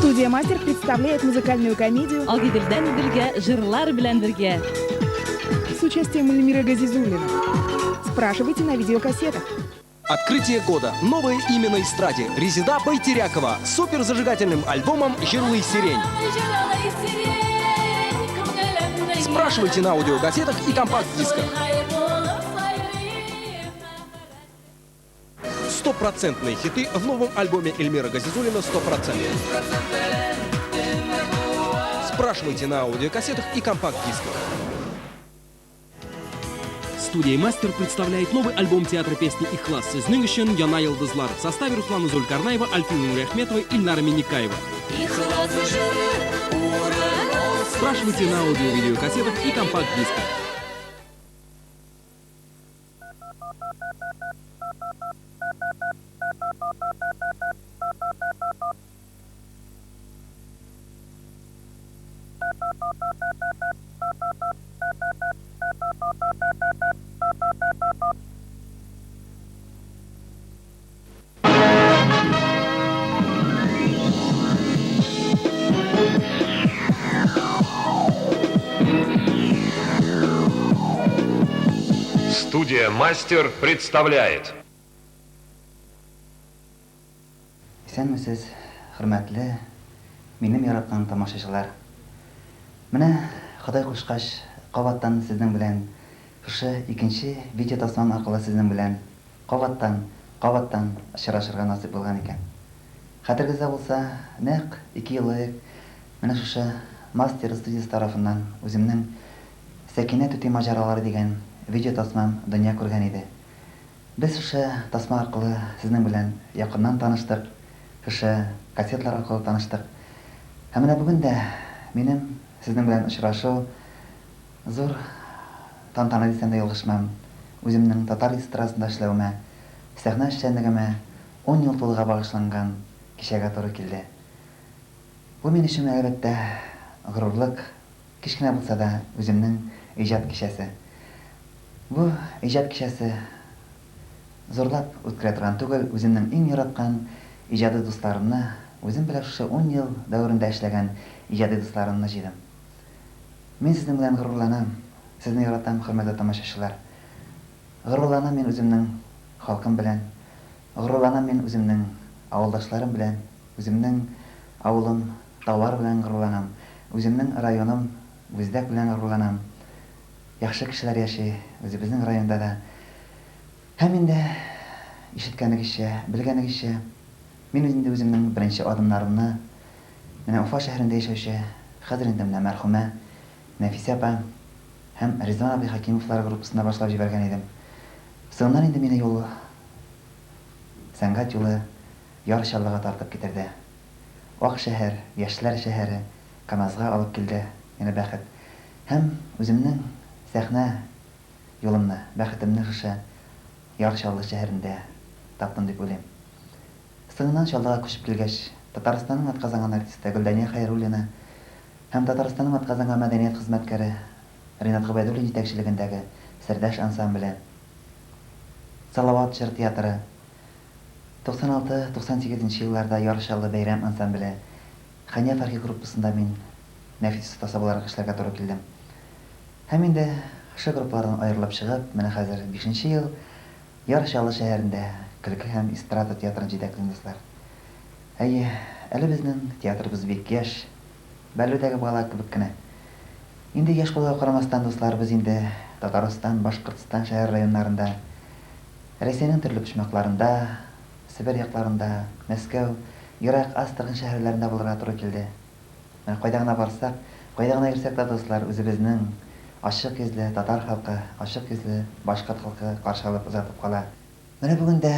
Студия «Мастер» представляет музыкальную комедию Агыйделдән Иделгә җырлар белән бергә. с участием Эльмира Газизуллина. Спрашивайте на видеокассетах. Открытие года. Новое имя на эстраде. Резеда Байтерякова. С суперзажигательным альбомом «Җырлый сирень». Спрашивайте на аудиокассетах и компакт-дисках. Стопроцентные хиты в новом альбоме Эльмира Газизуллина «100%». Спрашивайте на аудиокассетах и компакт-дисках. Студия «Мастер» представляет новый альбом театра песни «Ихлас». Сезнең өчен Яңа йолдызлар. В составе Руслана Зулькарнаева, Альфина Нуриахметова, Ильнара Минникаева. Спрашивайте на аудио-видеокассетах и компакт-дисках. Студия «Мастер» представляет. Исәнмесез, хөрмәтле, минем яраткан тамашачылар. Менә, Ходай кушкач, кабаттан сезнең белән шушы икенче видеотасмам аркылы сезнең белән кабаттан, кабаттан очрашырга насыйп булган икән. Хәтерегездә булса, нәкъ ике ел элек менә шушы Мастер студиясе тарафыннан үземнең Сәкинә түти маҗаралары дигән видеотасмам дөнья күргән иде. Без шушы тасма аркылы сезнең белән якыннан таныштык, шушы кассеталар аркылы таныштык. Һәм менә бүген дә минем сезнең белән очрашу зур тантана дисәм дә ялгышмам. Үземнең татар эстрадасында эшләвемә, сәхнә эшчәнлегемә ун ел тулуга багышланган кичәгә туры килде. Бу мин өчен, әлбәттә, горурлык, кечкенә булса да, үземнең иҗат кичәсе. Бу иҗат кичәсе зурлап үткәрә торган түгел, үземнең иң яраткан иҗади дусларымны, үзем белән шушы ун ел дәверендә эшләгән иҗади дусларымны җыйдым. Мин сезнең белән горурланам, сезне яратам, хөрмәтле тамашачылар. Горурланам мин үземнең халкым белән, горурланам мин үземнең авылдашларым белән, үземнең авылым Таулар белән горурланам, үземнең районым Бүздәк белән горурланам. Яхшы кешеләр яши үзебезнең районда да. Һәм инде, ишеткәнегезчә, белгәнегезчә, мин инде үземнең беренче адымнарымны менә Уфа шәһәрендә яшәүче, хәзер инде менә мәрхүмә Нәфисә апа һәм Ризван абый Хәкимовлар группасында башлап җибәргән идем. Соңыннан инде мине юл, сәнгать юлы Яр Чаллыга тартып китерде. Ак шәһәр, яшьләр шәһәре КАМАЗга алып килде мине бәхет. Һәм үземнең сәхнә юлымны, бәхетемне шушы Яр Чаллы шәһәрендә таптым дип уйлыйм. Соңыннан Чаллыга күчеп килгәч, Татарстанның атказанган артисты Гөлдания Хәйруллина һәм Татарстанның атказанган мәдәният хезмәткәре Ринат Гобәйдуллин җитәкчелегендәге Сердәш ансамбле, Салават җыр театры, 96, 98 нче елларда Яр Чаллы Бәйрәм ансамбле, Хәния Фәрхи группасында мин нәфис остасы буларак эшләргә туры килдем. Һәм инде шушы группалардан аерылып чыгып, менә хәзер бишенче ел Яр Чаллы шәһәрендә көлке һәм эстрада театрын җитәклим, дуслар. Әйе, әле безнең театрыбыз бик яшь, бәллүдәге бала кебек кенә. Инде яшь булуга карамастан, дуслар, без инде Татарстан, Башкортстан шәһәр-районнарында, Рәсәйнең төрле почмакларында, Себер якларында, Мәскәү, ерак Астрахань шәһәрләрендә булырга туры килде. Менә кайда гына барсак, кайда гына йөрсәк тә, дуслар, үзебезнең ачык йөзле татар халкы, ачык йөзле башкорт халкы каршы алып озатып кала. Менә бүген дә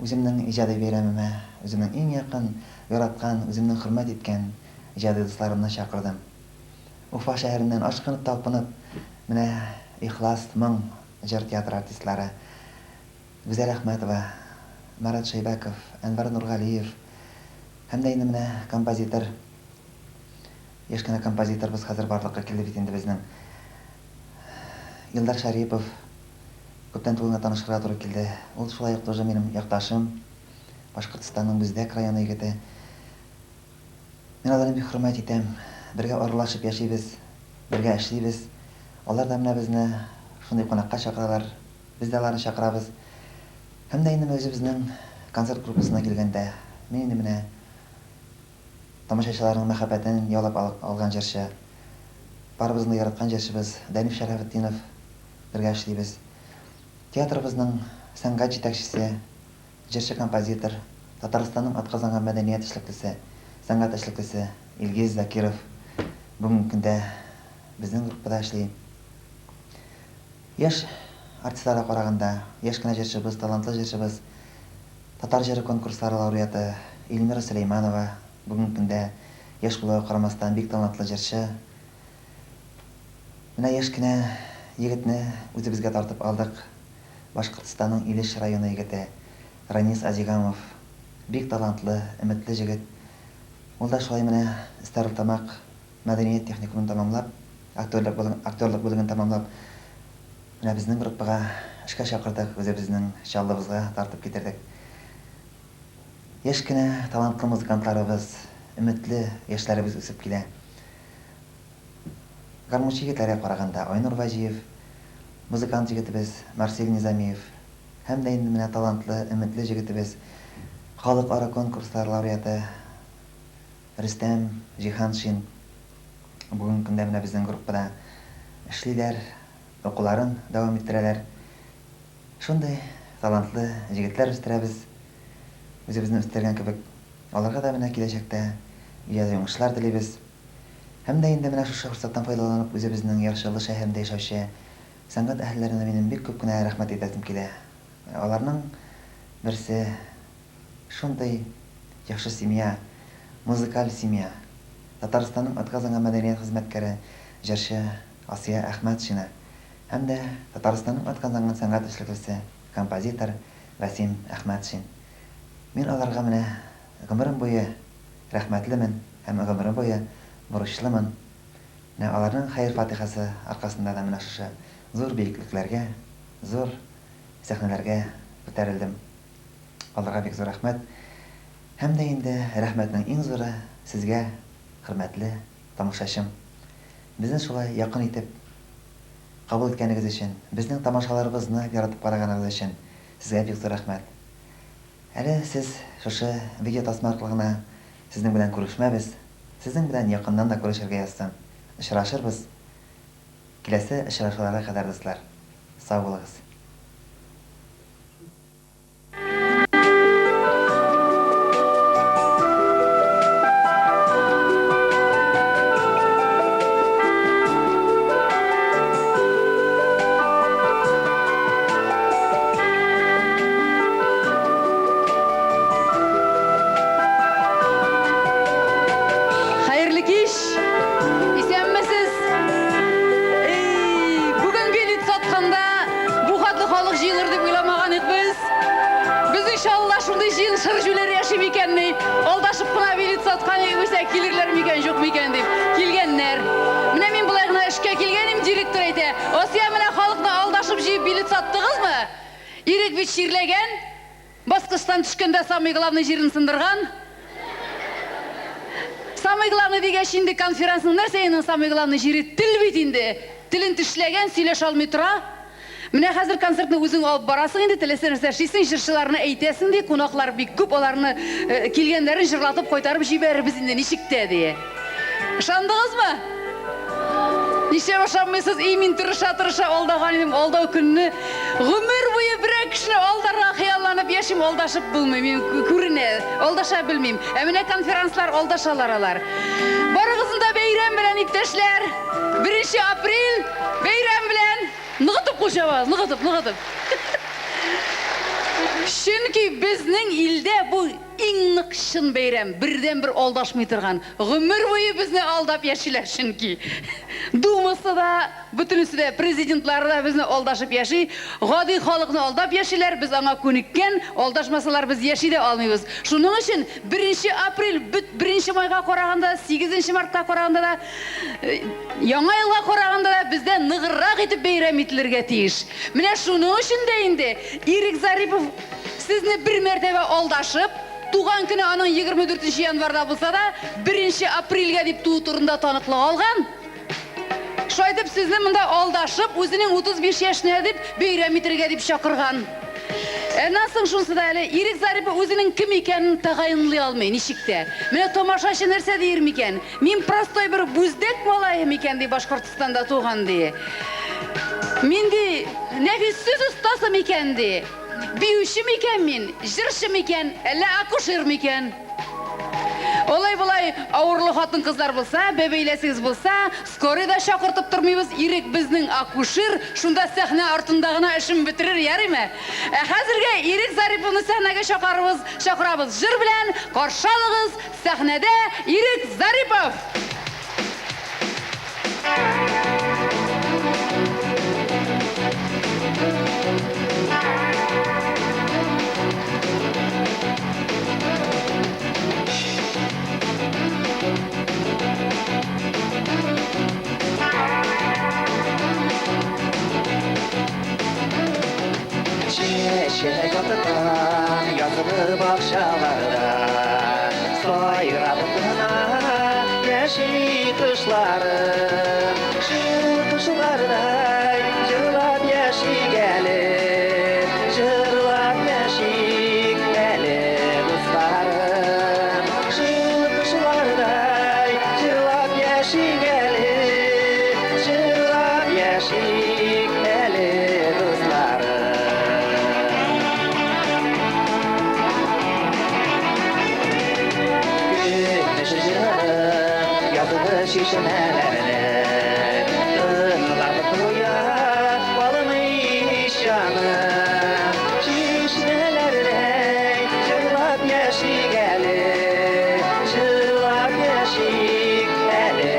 үземнең иҗади бәйрәмемә үземнең иң якын, яраткан, үземнең хөрмәт иткән иҗади дусларымны чакырдым. Уфа шәһәреннән ашкынып-талпынып, менә Ихлас моң җыр театры артистлары Гүзәл Әхмәтова, Марат Шәйбәков, Әнвәр Нургалиев һәм дә инде менә композитор, яшь кенә композиторыбыз хәзер барлыкка килде бит инде безнең, Илдар Шәрипов, күптән түгел генә танышырга туры килде. Ул шулай ук тоже минем якташым, Башкортстанның Бүздәк районы егете. Мин аларны бик хөрмәт итәм. Бергә аралашып яшибез, бергә эшлибез. Алар да менә безне шундый кунакка чакыралар. Без дә аларны чакырабыз. Һәм дә инде үзебезнең концерт группасына килгәндә, мин инде менә тамашачыларның мәхәббәтен яулап алган җырчы, барыбызның да яраткан җырчыбыз Дәниф Шәрәфетдинов бергә эшлибез. Театрыбызның сәнгать җитәкчесе, җырчы-композитор, Татарстанның атказанган мәдәният эшлеклесе, сәнгать эшлеклесе Илгиз Закиров бүгенге көндә безнең группада эшли. Яшь артистларга караганда, яшь кенә җырчыбыз, талантлы җырчыбыз, Татар җыры конкурслары лауреаты Эльмира Сөләйманова бүгенге көндә яшь булуга карамастан бик талантлы җырчы. Менә яшь кенә егетне үзебезгә тартып алдык. Башкортстанның Илеш районы егете Ранис Азигамов. Бик талантлы, өметле җегет. Ул да шулай менә Стәрлетамак мәдәният техникумын тәмамлап, актерлык актерлык бүлеген тәмамлап, менә безнең группага эшкә чакырдык, үзебезнең Чаллыбызга тартып китердек. Яшь кенә талантлы музыкантларыбыз, өметле яшьләребез үсеп килә. Гармунчы егетләргә караганда Айнур Вәҗиев, музыкант җегетебез Марсель Низамиев һәм дә инде менә талантлы, өметле җегетебез, халыкара конкурслар лауреаты Рөстәм Җиһаншин бүгенге көндә менә безнең группада эшлиләр, укуларын дәвам иттерәләр. Шундый талантлы җегетләр үстерәбез, үзебезне үстергән кебек. Аларга да менә киләчәктә иҗади уңышлар телибез. Һәм дә инде менә шушы форсаттан файдаланып үзебезнең Яр Чаллы шәһәрендә яшәүче сәнгать әһелләренә минем бик күп кенә рәхмәт әйтәсем килә. Аларның берсе шундый яхшы семья, музыкаль семья. Татарстанның атказанган мәдәният хезмәткәре, җырчы Асия Әхмәтшина һәм дә Татарстанның атказанган сәнгать эшлеклесе, композитор Вәсим Әхмәтшин. Мин аларга менә гомерем буе рәхмәтлемен һәм гомерем буе бурычлымын. Менә аларның хәер-фатихасы аркасында да менә шушы зур биеклекләргә, зур сәхнәләргә күтәрелдем. Аларга бик зур рәхмәт. Һәм дә инде рәхмәтнең иң зуры сезгә, хөрмәтле тамашачым. Безне шулай якын итеп кабул иткәнегез өчен, безнең тамашаларыбызны яратып караганыгыз өчен сезгә бик зур рәхмәт. Әле сез шушы видеотасма аркылы гына сезнең белән күрешмәбез, сезнең белән якыннан да күрешергә язсын. Очрашырбыз. Киләсе очрашуларга кадәр, дуслар. Сау булыгыз. Хәерле кич! Исәнмесез! Эй, бүген билет сатканда бу хәтле халык җыелыр дип уйламаган идек без. Безнең Чаллыда шундый җыен шыр җүләр яши микәнни? Алдашып кына билет саткан югыйсә килерләр микән, юк микән дип. Килгәннәр. Менә мин болай гына эшкә килгән идем, директор әйтә, Асия, менә халыкны алдашып җыеп билет саттыгызмы? Ирек бит чирләгән. Баскычтан төшкәндә самый главный җирен сындырган. Самый главный дигәч инде конферансның нәрсә инде самый главный җире тел бит инде. Телен тешләгән, сөйләшә алмый тора. Менә хәзер концертны үзең алып барасың инде, теләсә нәрсә эшлисең, җырчыларны әйтәсең ди, кунаклар бик күп, аларны килгәннәрен җырлатып кайтарып җибәрербез инде ничек тә ди. Ышандыгызмы? Нишләп ышанмыйсыз? И, мин тырыша-тырыша алдаган идем, алдау көнне гомер буе берәр кешене алдарга хыялланып яшим, алдашып булмый, мин күренә, алдаша белмим. Ә менә конферанслар алдашалар алар. Барыгызны да бәйрәм белән, иптәшләр! Беренче апрель, бәйрәм белән! Ныгытып кул чабабыз, ныгытып, ныгытып. Чөнки безнең илдә бу Иң нык чын бәйрәм, бердәнбер алдашмый торган. Гомер буе безне алдап яшиләр чөнки. Думасы да, бөтенесе дә, президентлары да безне алдашып яши. Гади халыкны алдап яшиләр, без аңа күнеккән, алдашмасалар без яши дә алмыйбыз. Шуның өчен беренче апрель бөт беренче майга караганда, сигезенче мартка караганда да, Яңа елга караганда да бездә ныграк итеп бәйрәм ителергә тиеш. Менә шуның өчен дә инде Ирек Зарипов Сезне бер мәртәбә алдашып, Туган көне аның 24 январьда булса да, 1 апрельгә дип туу турында таныклык алган. Шулай итеп, сезне монда алдашып, үзенең 35 яшенә дип, бәйрәм итәргә дип чакырган. Аннан соң шунысы да әле, Ирек Зарипов үзенең кем икәнен тәгаенлый алмый, ничек тә. Менә тамашачы нәрсә диер микән? Мин простой бер бүздәк малае микән, ди, Башкортстанда туган, ди. Мин, ди, нәфис сүз остасы микән, ди. Биюче микән мин, җырчы микән, әллә акушер микән? Алай-болай авырлы хатын-кызлар булса, бәбәйләсегез булса, скорый да чакыртып тормыйбыз, Ирек безнең акушер, шунда сәхнә артында гына эшен бетерер, ярыймы? Ә хәзергә Ирек Зариповны сәхнәгә чакырабыз, чакырабыз җыр белән, каршы алыгыз, сәхнәдә Ирек Зарипов! Чәчәк аткан язгы бакчаларда Сайрап кына яши кошларым. Шул кошлардай җырлап яшик әле, Җырлап яшик әле, дусларым. Шул кошлардай җырлап яшик әле, Җырлап яшик әле, дусларым. Көмеш җырым язгы чишмәләрне Тыңлап туя алмый җаным. Чишмәләрдәй җырлап яшик әле, Җырлап яшик әле,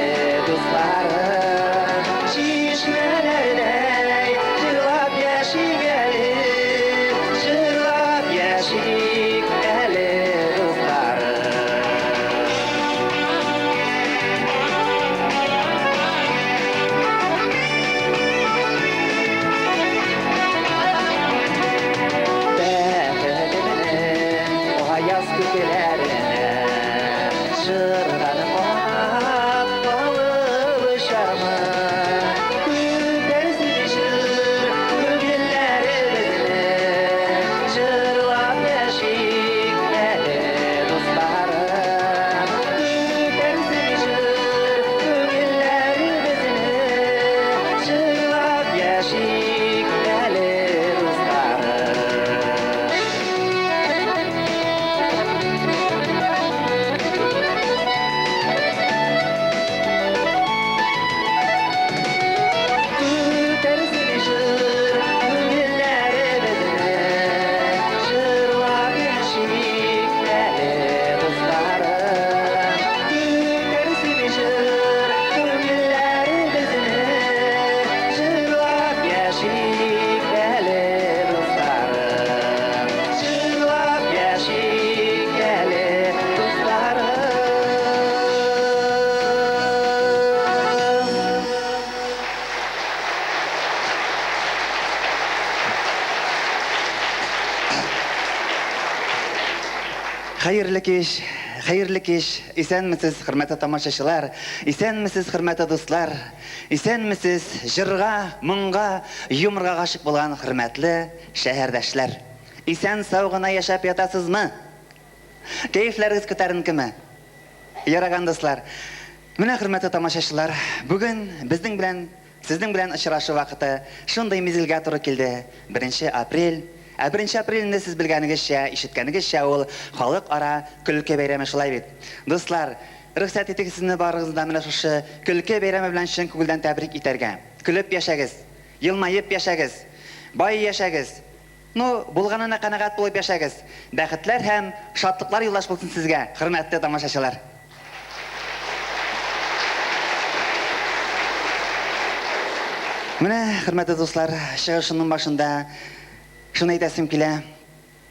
дусларым. Чишмәләрдәй җырлап яшик әле, Җырлап яшик әле, дусларым. Бәхетемнең аяз күкләренә Җырдан канат алып очармын. Күтәрсен җыр күңелләребезне, Җырлап яшик әле, дусларым. Күтәрсен җыр күңелләребезне, Җырлап яшик әле, дусларым. Күтәрсен җыр күңелләребезне, Җырлап яшик әле, дусларым. Күтәрсен җыр күңелләребезне, Җырлап яшик әле, дусларым. Җырлап яшик әле, дусларым. Хәерле кич, хәерле кич. Исәнмесез, хөрмәтле тамашачылар. Исәнмесез, хөрмәтле дуслар. Исәнмесез, җырга, моңга, юморга гашыйк булган хөрмәтле шәһәрдәшләр. Исән сау гына яшәп ятасызмы? Кәефләрегез күтәренкеме? Яраган, дуслар. Менә, хөрмәтле тамашачылар, бүген безнең белән, сезнең белән очрашу вакыты шундый мизгелгә туры килде. 1 апрель. Ә 1 апрель инде сез белгәнегезчә, ишеткәнегезчә, ул халыкара көлке бәйрәме, шулай бит. Дуслар, рөхсәт итегез сезне барыгызны да менә шушы көлке бәйрәме белән чын күңелдән тәбрик итәргә. Көлеп яшәгез, елмаеп яшәгез, бай яшәгез. Ну, булганына канәгать булып яшәгез. Бәхетләр һәм шатлыклар юлдаш булсын сезгә, хөрмәтле тамашачылар. Менә, хөрмәтле дуслар, чыгышымның башында шуны әйтәсем килә.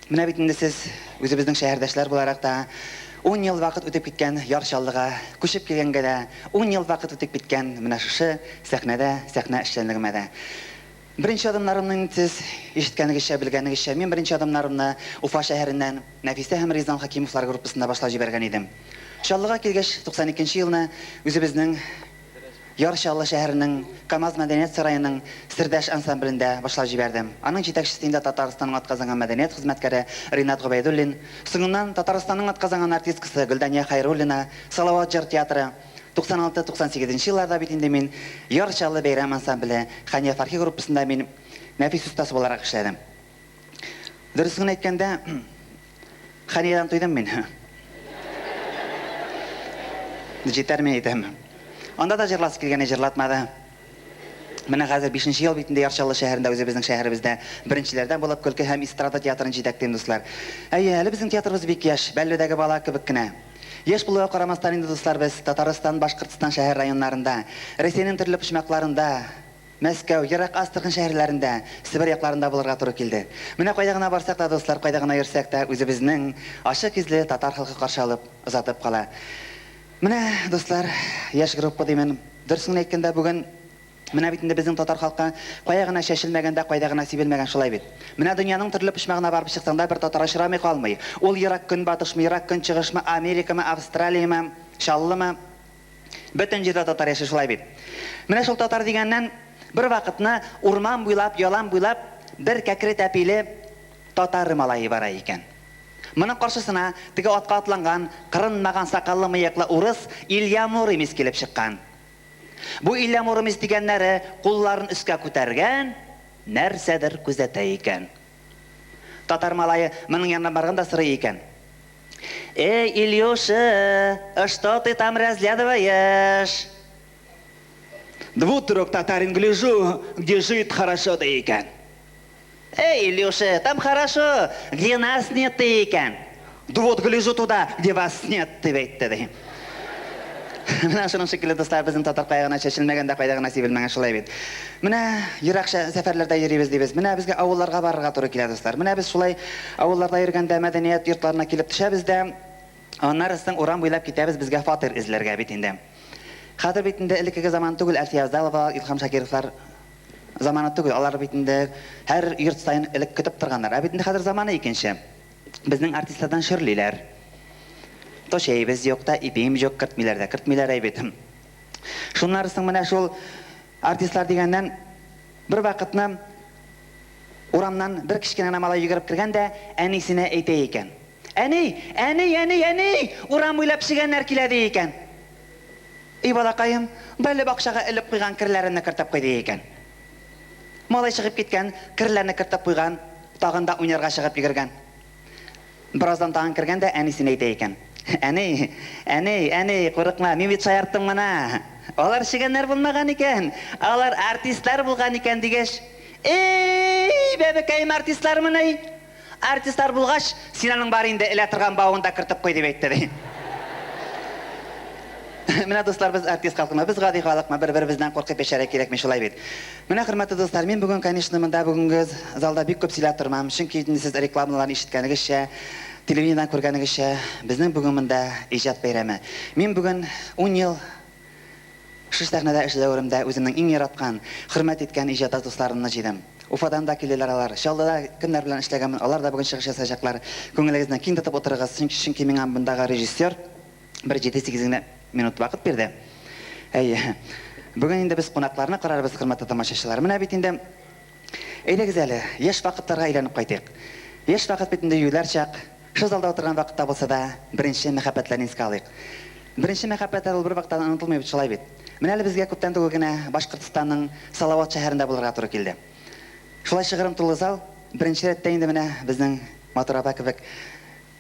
Менә бит инде сез үзебезнең шәһәрдәшләр буларак та 10 ел вакыт үтеп киткән, Яр Чаллыга күчеп килгәнгә дә 10 ел вакыт үтеп киткән, менә шушы сәхнәдә, сәхнә эшчәнлегемә дә. Беренче адымнарымны инде сез ишеткәнегезчә, белгәнегезчә, мин беренче адымнарымны Уфа шәһәреннән Нәфисә һәм Ризан Хәкимовлар группасында башлап җибәргән идем. Чаллыга килгәч, 92 нче елны үзебезнең Яр Чаллы шәһәренең КАМАЗ мәдәният сараеның Сердәш ансамблендә башлап җибәрдем. Аның җитәкчесе инде Татарстанның атказанган мәдәният хезмәткәре Ринат Гобәйдуллин, соңыннан Татарстанның атказанган артисткасы Гөлдания Хәйруллина, Салават җыр театры, 96, 98 нче елларда бит инде мин Яр Чаллы бәйрәм ансамбле, Хәния Фәрхи группасында мин нәфис остасы буларак эшләдем. Дөресен генә әйткәндә, Хәниядән туйдым мин. Җитәр мин әйтәм. Анда да җырласы килгәне җырлатмады. Менә хәзер бишенче ел бит инде Яр Чаллы шәһәрендә үзебезнең шәһәребездә беренчеләрдән булып көлке һәм эстрада театрын җитәклим, дуслар. Әйе, әле безнең театрыбыз бик яшь, бәллүдәге бала кебек кенә. Яшь булуга карамастан инде, дуслар, без Татарстан, Башкортстан шәһәр-районнарында, Рәсәйнең төрле почмакларында, Мәскәү, ерак Астрахань шәһәрләрендә, Себер якларында булырга туры килде. Менә кайда гына барсак та, дуслар, кайда гына йөрсәк тә, үзебезнең ачык йөзле татар халкы каршы алып, озатып кала. Менә, дуслар, яшь группа димен. Дөресен генә әйткәндә, бүген менә бит инде безнең татар халкы кая гына чәчелмәгән дә, кайда гына сибелмәгән, шулай бит. Менә дөньяның төрле почмагына барып чыксаң да, бер татар очрамый калмый. Ул Ерак Көнбатышмы, Ерак Көнчыгышмы, Америкамы, Австралияме, Чаллымы, Бөтен җирдә татар яши, шулай бит. Менә шул татар дигәннән, бервакытны урман буйлап, ялан буйлап бер кәкре тәпиле татар малае бара икән. Моның каршысына теге атка атланган, кырынмаган сакаллы-мыеклы урыс Илья Муромец килеп чыккан. Бу Илья Муромец дигәннәре кулларын өскә күтәргән, нәрсәдер күзәтә икән. Татар малае моның янына барган да сорый икән. Эй, Ильюша, что ты там разглядываешь? Двутрок татарин гляжу, где жить хорошо ди икән. Эй, Илюша, там хорошо, где нас нет ди икән. Да вот гляжу туда, где вас нет, дип әйтте ди. Менә шуның шикелле, дуслар, безнең татар кая гына чәчелмәгән дә, кайда гына сибелмәгән, шулай бит. Менә ерак сәфәрләрдә йөрибез дибез. Менә безгә авылларга барырга туры килә, дуслар. Менә без шулай авылларда йөргәндә мәдәният йортларына килеп төшәбез дә, аннары соң урам буйлап китәбез безгә фатир эзләргә бит инде. Хәзер бит инде элеккеге заман түгел, Әлфия Авзалова, Илһам Шакировлар заманы түгел. Алар бит инде һәр йорт саен элек көтеп торганнар. Ә бит инде хәзер заманы икенче. Безнең артистлардан шөрлиләр. То чәебез юк, та ипием җук, кертмиләр дә кертмиләр әй бит. Шуннары соң менә шул артистлар дигәннән, бер вакытны урамнан бер кечкенә генә малай йөгереп кергән дә әнисенә әйтә икән. Әни, әни, әни, әни, урам буйлап чегәннәр килә, ди икән. И балакаем, бәле бакчага элеп куйган керләремне кертеп куй, ди икән. Малай чыгып киткән, керләрне кертеп куйган, тагын да уйнарга чыгып йөгергән. Бераздан тагын кергән дә әнисенә әйтә икән. Әни, әни, әни, курыкма, мин бит шаярттым гына. Алар чегәннәр булмаган икән, алар артистлар булган икән, дигәч, Эй, бәбекәем, артистлармыни? Артистлар булгач, син аның бар инде элә торган бавын да кертеп куй, дип әйтте, ди. Менә, дуслар, без артист халкымы, без гади халыкмы, бер-беребездән куркып яшәргә кирәкми, шулай бит. Менә, хөрмәтле дуслар, мин бүген, конечно, монда бүгенге залда бик күп сөйләп тормам, чөнки инде сез рекламаларны ишеткәнегезчә, телевидениедән күргәнегезчә, безнең бүген монда иҗат бәйрәме. Мин бүген ун ел шушы сәхнәдә эш дәверемдә үземнең иң яраткан, хөрмәт иткән иҗатдаш дусларымны җыйдым. Уфадан да килделәр алар, Чаллыда кемнәр белән эшләгәнмен, алар да бүген чыгыш ясаячаклар. Күңелегезне киң тотып утырыгыз, чөнки миңа мондагы режиссер бер җиде-сигез генә минут вакыт бирде. Әйе. Бүген инде без кунакларны карарбыз, хөрмәтле тамашачылар. Менә бит инде, әйдәгез әле, яшь вакытларга әйләнеп кайтыйк. Яшь вакыт бит инде юләр чак. Шул залда утырган вакытта булса да, беренче мәхәббәтләрне искә алыйк. Беренче мәхәббәтләр ул бервакытта да онытылмый бит, шулай бит? Менә әле безгә күптән түгел генә Башкортстанның Салават шәһәрендә булырга туры килде. Шулай шыгрым тулы зал, беренче рәттә инде менә безнең матур апа кебек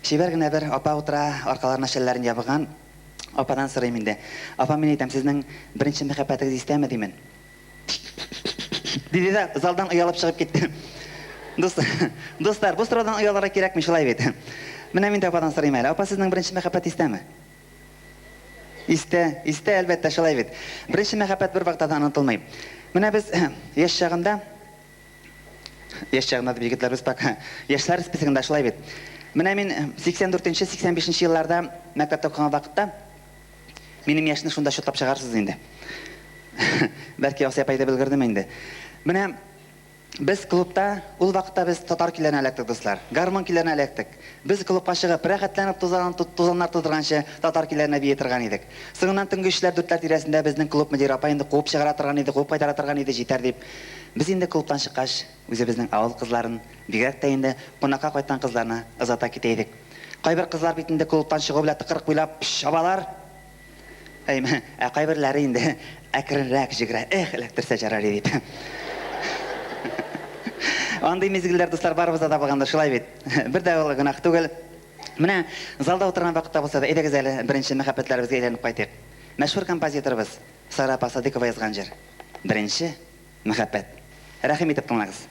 чибәр генә бер апа утыра, аркаларына шәлләрен ябыган. Ападан сорыйм инде. Апа, мин әйтәм, сезнең беренче мәхәббәтегез истәме, димен. Диде дә залдан оялып чыгып китте. Дуслар, дуслар, бу сораудан оялырга кирәкми, шулай бит. Менә мин дә ападан сорыйм әле. Апа, сезнең беренче мәхәббәт истәме? Истә, истә, әлбәттә, шулай бит. Беренче мәхәббәт бер вакытта да онытылмый. Менә без яшь чагында, яшь чагында дип егетләр без пока яшьләр списогында, шулай бит. Менә мин 84 нче, 85 нче елларда мәктәптә укыган вакытта, Минем яшьне шунда чутлап чыгарсыз инде. Бәлки Асия апай да өлгердеме инде. Менә Без клубта, ул вакытта без татар көйләренә эләктек, дуслар. Гармун көйләренә эләктек. Без клубка чыгып, рәхәтләнеп тузан, тузаннар туздырганчы татар көйләренә бии торган идек. Соңыннан төнге өчләр, дүртләр тирәсендә безнең клуб мөдире апа инде куып чыгара торган иде, куып кайтара торган иде, җитәр дип. Без инде клубтан чыккач, үзебезнең авыл кызларын, бигрәк тә инде кунакка кайткан кызларны озата китә идек. Кайбер кызлар бит инде клубтан чыгу белән тыкрык буйлап чабалар. Әйме, ә кайберләре инде әкренрәк җөгерә, эх, эләктерсә җарар иде дип. Андый мизгелләр, дуслар, барыбызда да булгандыр, шулай бит? Бер дә ул гөнаһ түгел. Менә залда утырган вакытта булса да, әйдәгез әле беренче мәхәббәтләребезгә әйләнеп кайтыйк. Мәшһүр композиторыбыз Сара апа Садыйкова язган җыр. Беренче мәхәббәт. Рәхим итеп тыңлагыз.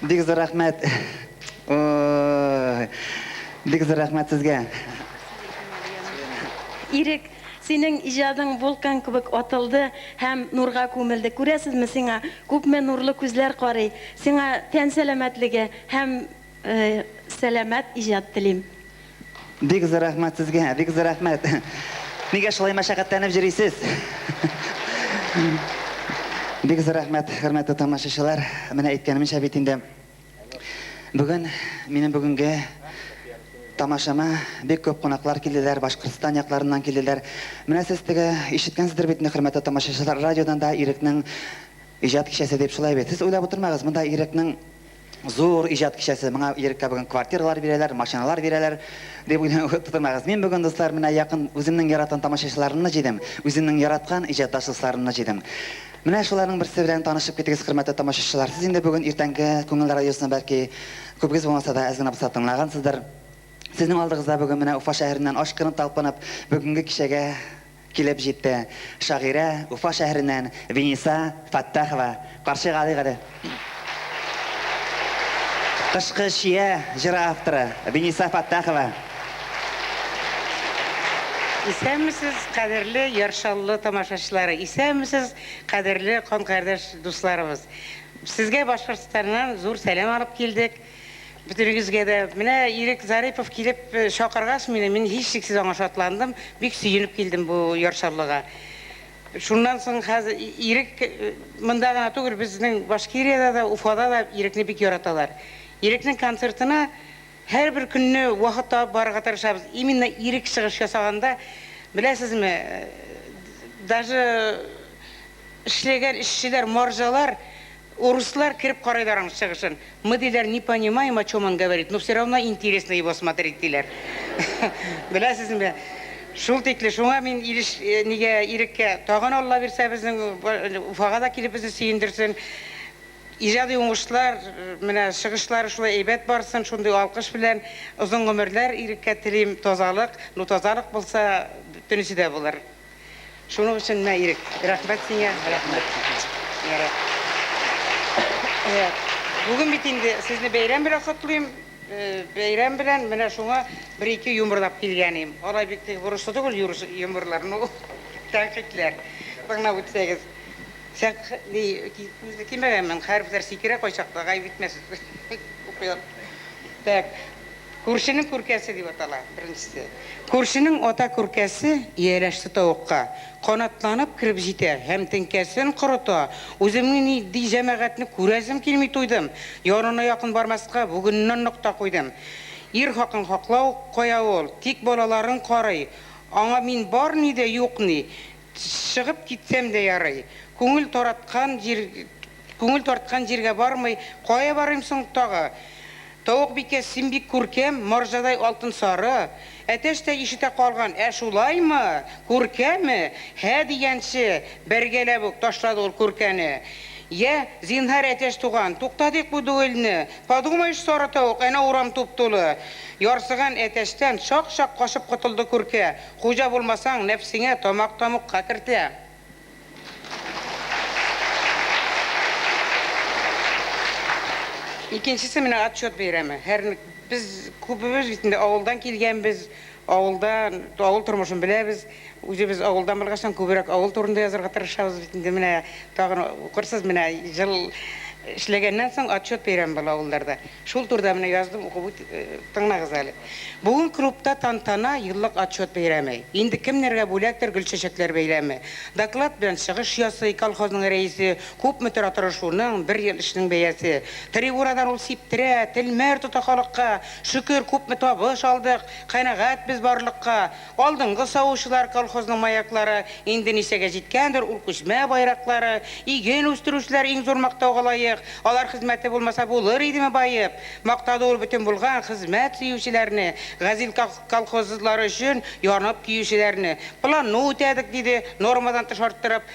Бик зур рәхмәт. Ой, бик зур рәхмәт сезгә. Ирек, синең иҗадың вулкан кебек атылды һәм нурга күмелде. Күрәсезме, сиңа күпме нурлы күзләр карый. Сиңа тән сәламәтлеге һәм сәламәт иҗат телим. Бик зур рәхмәт сезгә, бик зур рәхмәт. Нигә шулай мәшәкатьләнеп йөрисез? Бик зур рәхмәт, хөрмәтле тамашачылар. Менә әйткәнемчә бит инде, бүген минем бүгенге Тамашама бик күп кунаклар килделәр, Башкортстан якларыннан килделәр. Менә сез теге ишеткәнсездер бит инде, хөрмәтле тамашачылар, радиодан да Ирекнең иҗат кичәсе дип шулай бит. Сез уйлап утырмагыз, монда Ирекнең зур иҗат кичәсе, моңа Иреккә бүген квартиралар бирәләр, машиналар бирәләр дип уйлап утырмагыз. Мин бүген, дуслар, менә якын үземнең яраткан тамашачыларымны җыйдым, үземнең яраткан иҗатташ дусларымны җыйдым. Менә шуларның берсе белән танышып китегез, хөрмәтле тамашачылар. Сез инде бүген иртәнге Күңел радиосын бәлки күбегез булмаса да, әз генә булса тыңлагансыздыр. Сезнең алдыгызда бүген менә Уфа шәһәреннән ашкынып, талпынып, бүгенге кичәгә килеп җитте шагыйрә, Уфа шәһәреннән Виниса Фәттахова. Каршыга алыйк әле. Кышкы чия җыры авторы Виниса Фәттахова. Исәнмесез, кадерле Яр Чаллы тамашачылары! Исәнмесез, кадерле кан-кардәш дусларыбыз! Сезгә Башкортстаннан зур сәлам алып килдек. Бөтенегезгә дә. Менә Ирек Зарипов килеп чакыргач мине, мин һичшиксез аңа шатландым, бик сөенеп килдем бу Яр Чаллыга. Шуннан соң хәзер Ирек монда гына түгел, безнең Башкириядә дә, Уфада да Ирекне бик яраталар. Ирекнең концертына һәрбер көнне вакыт табып барырга тырышабыз. Именно Ирек чыгыш ясаганда, беләсезме, даже эшләгән эшчеләр, марҗалар, урыслар кереп карыйлар аның чыгышын. Мы, диләр, не понимаем, о чем он говорит, но все равно интересно его смотреть, диләр. Беләсезме, шул тикле. Шуңа мин Илеш нигә Иреккә тагын Алла бирсә безнең Уфага да килеп безне сөендерсен. Иҗади уңышлар, менә чыгышлары шулай әйбәт барсын, шундый алкыш белән озын гомерләр Иреккә телим, тазалык. Ну, тазалык булса, бөтенесе дә булыр. Шуның өчен менә Ирек, рәхмәт сиңа, рәхмәт. Ярар. Бүген бит инде сезне бәйрәм белән котлыйм. Бәйрәм белән менә шуңа бер-ике юморлап килгән идем. Алай бик теге борычлы түгел юморлар, ну, тәнкыйтьләр. Тыңлап үтсәгез. Сәк, ни, күзне кимәгәнмен, хәрефләр сикерә кайчакта, гаеп итмәсез. Укый Так. Күршенең күркәсе дип атала беренчесе. Күршенең ата күркәсе ияләште тавыкка. Канатланып кереп җитә һәм теңкәсен корыта. Үземнең ни ди җәмәгатьне күрәсем килми туйдым. Янына якын бармаска бүгеннән нокта куйдым. Ир хакын хаклау кая ул, тик балаларын карый. Аңа мин бар ни дә юк ни. Чыгып китсәм дә ярый. Күңел тараткан җир Күңел тарткан җиргә бармый, кая барыйм соң тагы? Тавыкбикә, син бик күркәм, марҗадай алтын сары. Әтәч тә ишетә калган, ә шулаймы? Күркәме? Һә дигәнче, бәргәләп үк ташлады ул күркәне. Йә, зинһар, әтәч туган, туктатыйк бу дуэльне. Подумаешь, сары тавык, әнә урам туп-тулы. Ярсыган әтәчтән чак-чак качып котылды күркә. Хуҗа булмасаң, нәфсеңә тамак тамукка кертә. Икенчесе менә отчет бәйрәме. Һәр без күбебез бит инде авылдан килгәнбез, авылда авыл тормышын беләбез. Үзебез авылдан булгачтан күбрәк авыл турында язарга тырышабыз бит инде. Менә тагын укырсыз, менә җыл эшләгәннән соң отчет бәйрәме була авылларда. Шул турыда менә яздым, укып үт, тыңлагыз әле. Бүген клубта тантана, еллык отчет бәйрәме. Инде кемнәргә бүләктер гөлчәчәкләр бәйләме. Доклад белән чыгыш ясый колхозның рәисе, күпме тора тырышуның, бер ел эшнең бәясе. Трибунадан ул сиптерә, телмәр тота халыкка, шөкер, күпме табыш алдык, канәгать без барлыкка. Алдынгы савучылар, колхозның маяклары, инде ничәгә җиткәндер ул күчмә байраклары. Иген үстерүчеләр иң зур мактауга лаек, алар хезмәте булмаса булыр идеме баеп? Мактады ул бөтен булган хезмәт сөючеләрне, Газил колхозлары өчен янып көючеләрне. Планны үтәдек, диде, нормадан тыш арттырып.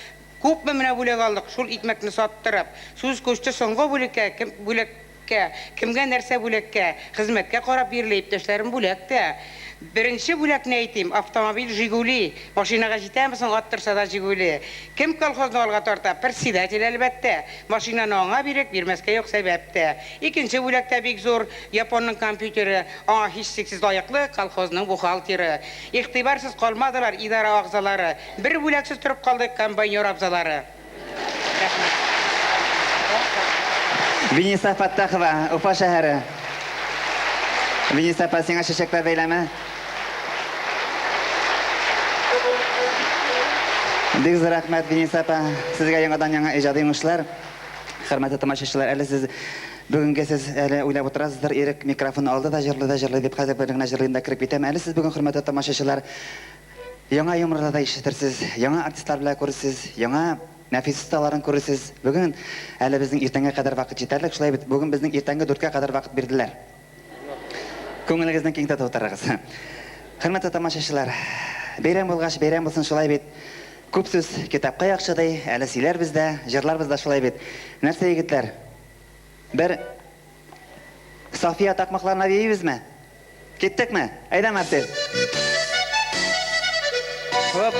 Күпме менә бүләк алдык, шул икмәкне саттырып. Сүз күчте соңгы бүлеккә, кем бүләккә, кемгә нәрсә бүләккә, хезмәткә карап бирелә, иптәшләрем, бүләк тә. Беренче бүләкне әйтим, автомобиль Жигули, машинага җитәме соң, аттырса да Жигули. Кем колхозны алга тарта? Председатель, әлбәттә. Машинаны аңа бирик, бирмәскә юк сәбәп тә. Икенче бүләк тә бик зур, японның компьютеры, аңа һичшиксез лаеклы колхозның бухгалтеры. Игътибарсыз калмадылар идарә агъзалары, бер бүләксез торып калды комбайнер абзалары. Рәхмәт. Виниса Фәттахова, Уфа шәһәре. Виниса апа, сиңа чәчәкләр бәйләме. Бик зур рәхмәт, Виниса апа. Сезгә яңадан-яңа иҗади уңышлар. Хөрмәтле тамашачылар, әле сез Бүгенге сез әле уйлап утырасыздыр, Ирек микрофон алды да җырлый да җырлый дип, хәзер бер генә җырлыйм да кереп китәм. Әле сез бүген, хөрмәтле тамашачылар, яңа юморда да ишетерсез, яңа артистлар белән күрерсез, яңа нәфис осталарын күрерсез. Бүген әле безнең иртәнгә кадәр вакыт җитәрлек, шулай бит? Бүген безнең иртәнге дүрткә кадәр вакыт бирделәр. Күңелегезне киң тотып утырыгыз. Хөрмәтле тамашачылар, бәйрәм булгач, бәйрәм булсын, шулай бит? Күп сүз китапка яхшы ди, әле сөйләрбез дә, җырларбыз да, шулай бит? Нәрсә, егетләр? Бер София такмакларына биибезме? Киттекме? Әйдә, Марсель. Хоп.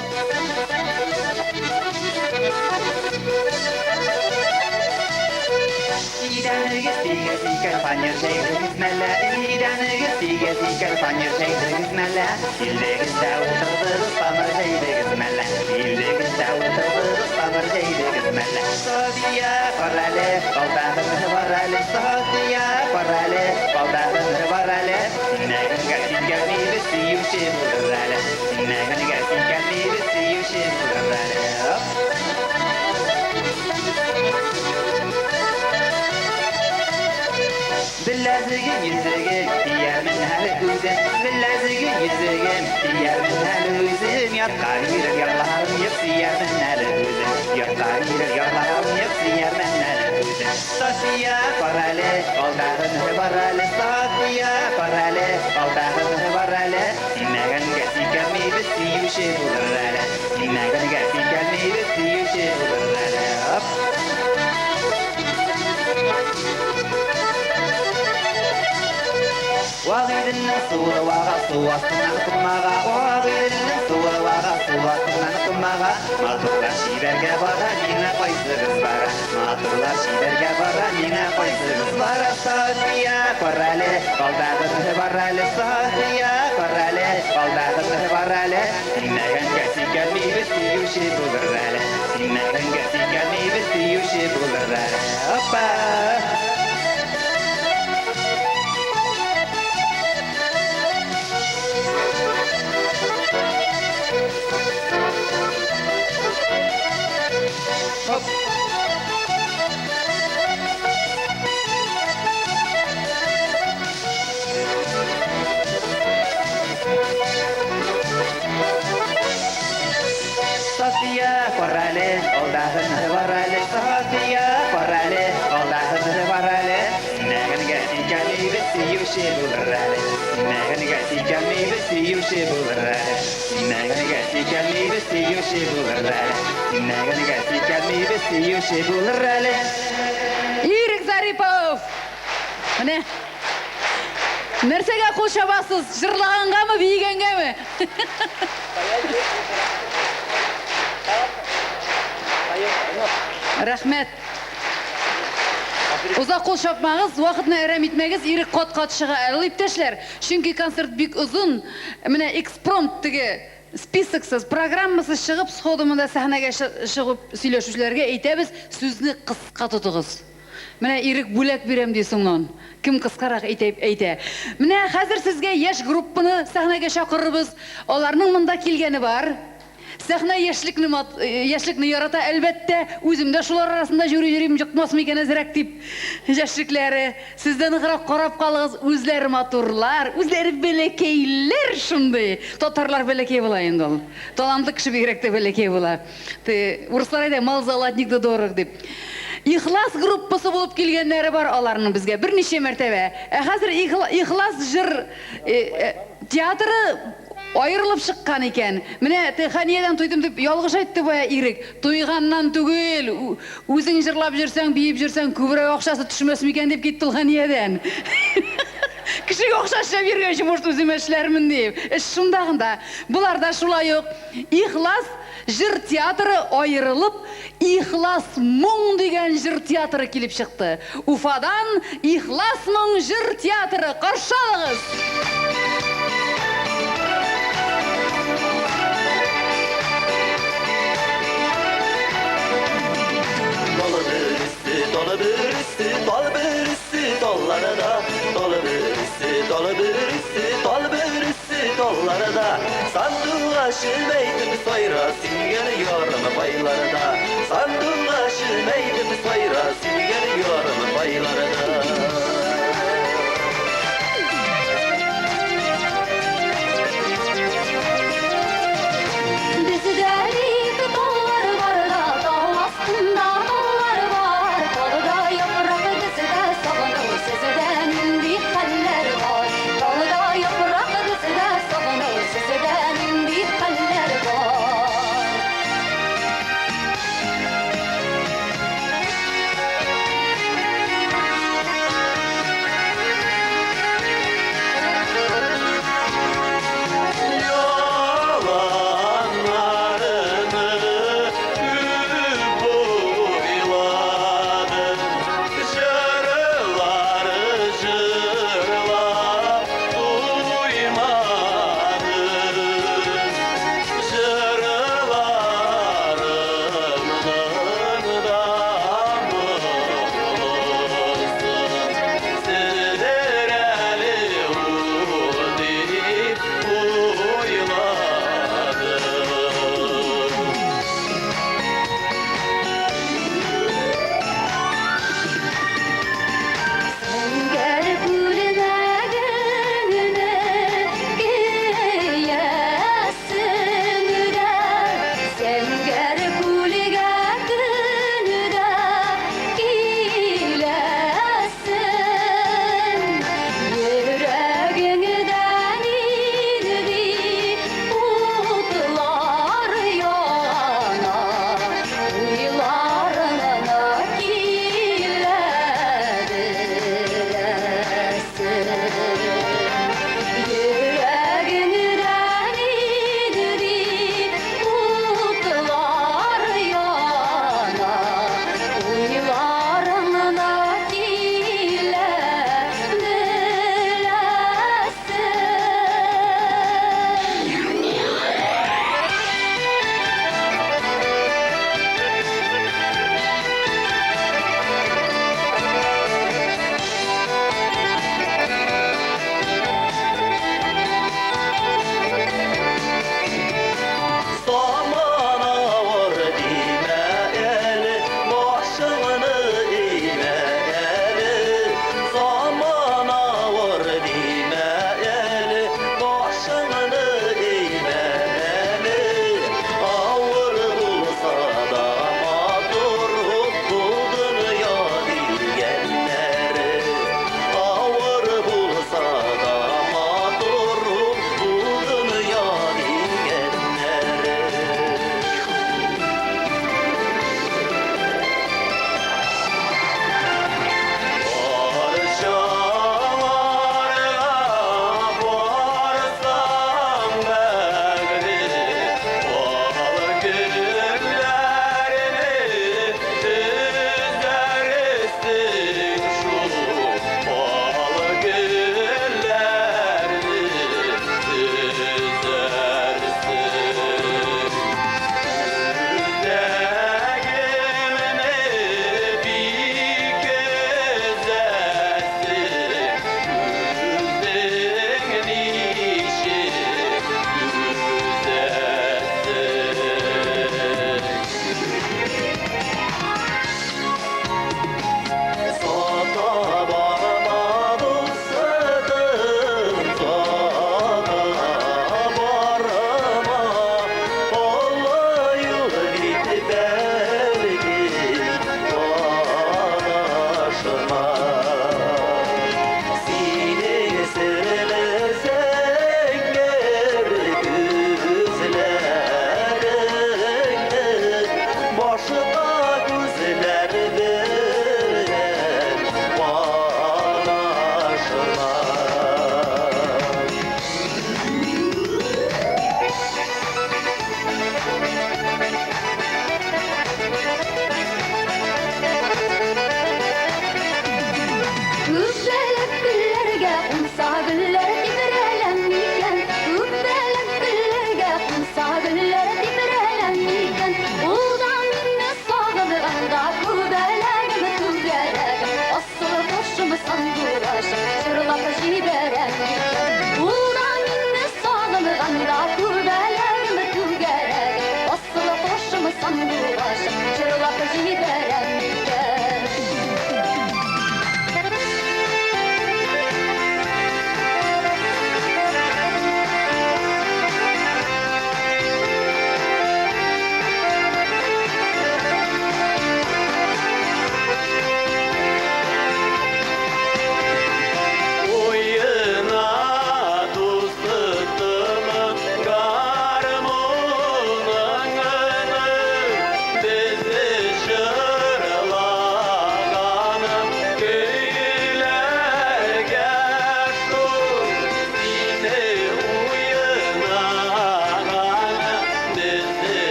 Идәнегез тигез икән, фанер җәйдегез мәллә? Идәнегез тигез икән, фанер җәйдегез мәллә? Килдегез дә утырдыгыз, тамыр җәйдегез мәллә? Килдегез дә утырдыгыз, тамыр җәйдегез мәллә? София, карале, балтагың бар әле. София, карале, балтагың бар әле. Синнәгенгә сикермибез, сөюче булыр әле. Синнәгенгә сикермибез, сөюче булыр әле. Оп. Беләзегем, йөзегем, киярмен әле үзем. Беләзегем, йөзегем, киярмен әле үзем. Ятка бирер ярларым юк, сөярмен әле үзем. Ятка бирер ярларым юк, сөярмен әле үзем. София, карале, алдагын бар әле. София, карале, алдагын бар әле. Синнәгәнгә сикермибез, сөюче булыр әле. Синнәгәнгә сикермибез, сөюче булыр әле. Оп. Вагыйденнең суы вага, су астыннан комага. Вагыйденнең суы вага, су астыннан комага. Матурлар чибәргә бара, миңа кайсыгыз бара? Матурлар чибәргә бара, миңа кайсыгыз бара? София, карале, алдагы бар әле. София, карале, алдагы бар әле. Синнәгәнгә сикермибез, сөюче булыр әле. Синнәгәнгә сикермибез, сөюче булыр әле. Опа! Хоп. София, карале, алдагын бар әле. София, карале, алдагын бар әле. Синнәгәнгә сикермибез, сөюче булыр әле. Синнәгәнгә сикермибез, сөюче булыр әле. Синнәгәнгә сикермибез, сөюче булыр әле. Синнәгәнгә сикермибез, сөюче булыр әле. Ирек Зарипов! Менә. Нәрсәгә кул чабасыз? Җырлагангамы, биегәнгәме? Рәхмәт. Озак кул чапмагыз, вакытны әрәм итмәгез, Ирек кат-кат чыга әле ул, иптәшләр. Чөнки концерт бик озын. Менә экспромт теге списоксыз, программасыз чыгып, сходу монда сәхнәгә чыгып сөйләшүчеләргә әйтәбез, сүзне кыска тотыгыз. Менә Ирек бүләк бирәм ди соңнан. Кем кыскарак әйтә, әйтә. Менә хәзер сезгә яшь группаны сәхнәгә чакырырбыз. Аларның монда килгәне бар. Сәхнә яшьлекне яшьлекне ярата, әлбәттә. Үзем дә шулар арасында җүри йөрим, йокмасмы икән әзрәк дип. Яшьлекләре. Сез дә ныграк карап калыгыз, үзләре матурлар, үзләре бәләкәйләр шундый. Татарлар бәләкәй була инде ул. Талантлы кеше бигрәк тә бәләкәй була. Те, урыслар әйтә, мал золотник да дорог дип. Ихлас группасы булып килгәннәре бар аларның безгә берничә мәртәбә. Ә хәзер Ихлас җыр театры аерылып чыккан икән. Менә Хәниядән туйдым дип ялгыш әйтте бая Ирек. Туйганнан түгел, үзең җырлап йөрсәң, биеп йөрсәң, күбрәк акчасы төшмәс микән дип китте ул Хәниядән. Кешегә акча эшләп йөргәнче, может, үзем эшләрмен дип. Эш шунда гында. Болар да шулай ук Ихлас җыр театры аерылып, Ихлас моң дигән җыр театры килеп чыкты. Уфадан Ихлас моң җыр театры, каршы алыгыз! Тал бөресе, тал бөресе, тал бөресе, талларда, тал бөресе, тал бөресе, тал бөресе, талларда. Сандугачым әйтеп сайра, сөйгән ярым байларда. Сандугачым әйтеп сайра, сөйгән ярым байларда.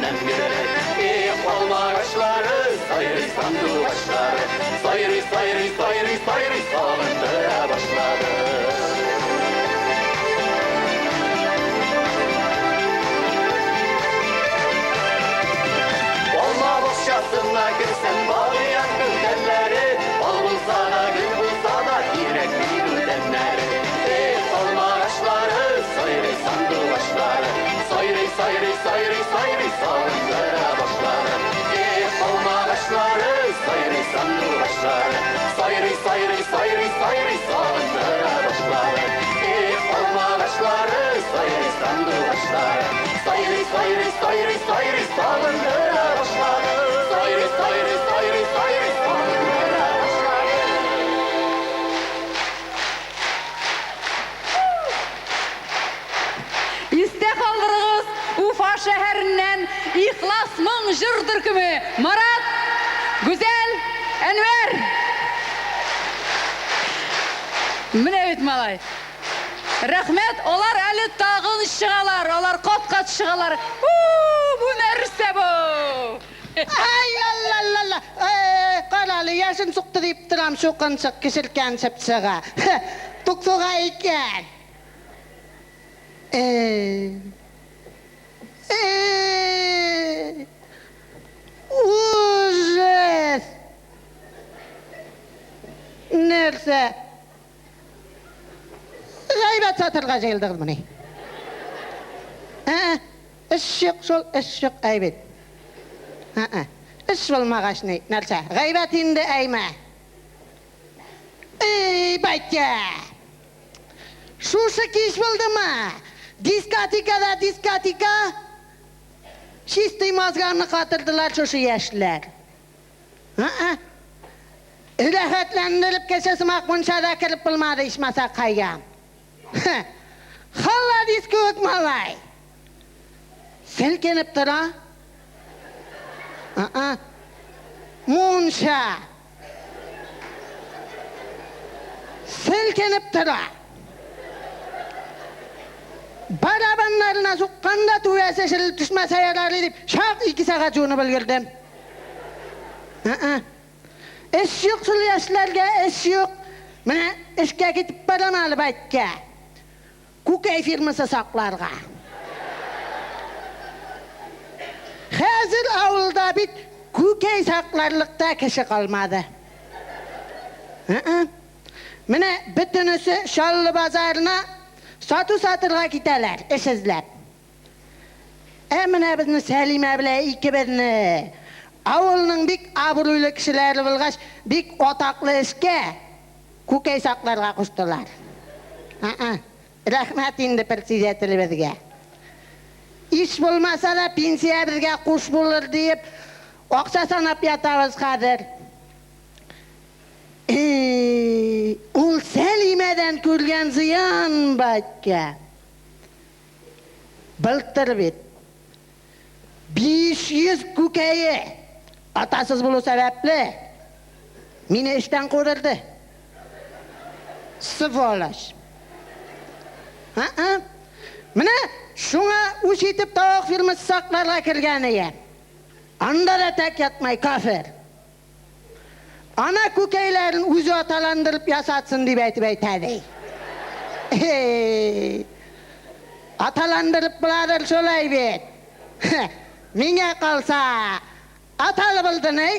көннән бирле. Эх, алма агачлары, сайрый сандугачлары, сайрый, сайрый, сайрый, сайрый сагындыра башлады. Алма бакчасына керсәң, багыян гөлкәннәре, ал булса да, гөл булса да, кирәкми бүтәннәре. Эх, алма агачлары, сайрый сандугачлары, сайрый, сайрый, сайрый, сайрый сагындыра башлады. Эх, алма агачлары, сайрый сандугачлары, сайрый, сайрый, сайрый, сайрый сагындыра башлады. Эх, алма агачлары, сайрый сандугачлары, сайрый, сайрый, сайрый, сайрый сагындыра башлады. Сайрый, сайрый, сайрый, сайрый сагындыра башлады. Истә калдырыгыз, Уфа шәһәреннән Ихлас моң җыр төркеме Марат, Гүзәл, Әнвәр. Менә бит малай. Рәхмәт, алар әле тагын чыгалар, алар кат-кат чыгалар. У, бу нәрсә бу? Ай, алла, алла, алла. Э, карале, яшен сукты дип торам, чукынчык кешелкәнчеп чыга. Туксуга икән. Э. Э. Ужас! Нәрсә? Гайбәт сатырга җыелдыгызмыни? Ә, эш юк шул, эш юк әйбәт. Ә, эш булмагач ни, нәрсә? Гайбәт инде әймә. Эй, байтя! Шушы кич булдымы? Дискотека да дискотека. Чистый мозганы катырдылар шушы яшьләр. Ә-ә. Рәхәтләндереп кеше сымак мунчада кереп булмады ичмаса кайгам. Холодис кебек малай. Селкенеп тора. А-а. Мунча. Селкенеп тора. Барабаннарына сукканда түбәсе шерелеп төшмәсә ярар дип, чак 2 сәгать юынып өлгердем. А-а. Эш юк шул яшьләргә, эш юк. Менә эшкә китеп барам әле байтка. Күкәй фирмасы сакларга. Хәзер авылда бит күкәй сакларлык та кеше калмады. А-а. Менә бөтенесе Чаллы базарына сату сатырга китәләр, эш эзләп. Ә менә безне Сәлимә белән икебезне авылның бик абруйлы кешеләре булгач, бик атаклы эшкә күкәй сакларга куштылар. А-а. Рәхмәт инде председателебезгә. Иш булмаса да пенсия безгә куш булыр диеп, акча санап ятабыз хәзер. Эй, ул Сәлимәдән күргән зыян батька. Былтыр бит 500 күкәе атасыз булу сәбәпле мине эштән кудырды. Сволочь. А-а. Менә шуңа үч итеп тавык фирмасы сакларга кергән ие. Анда да тәк ятмай кафир. Ана күкәйләрен үзе аталандырып ясатсын дип әйтеп әйтә ди. Эй! Аталандырып буладыр шулай бит. Миңа калса, аталы булды ни?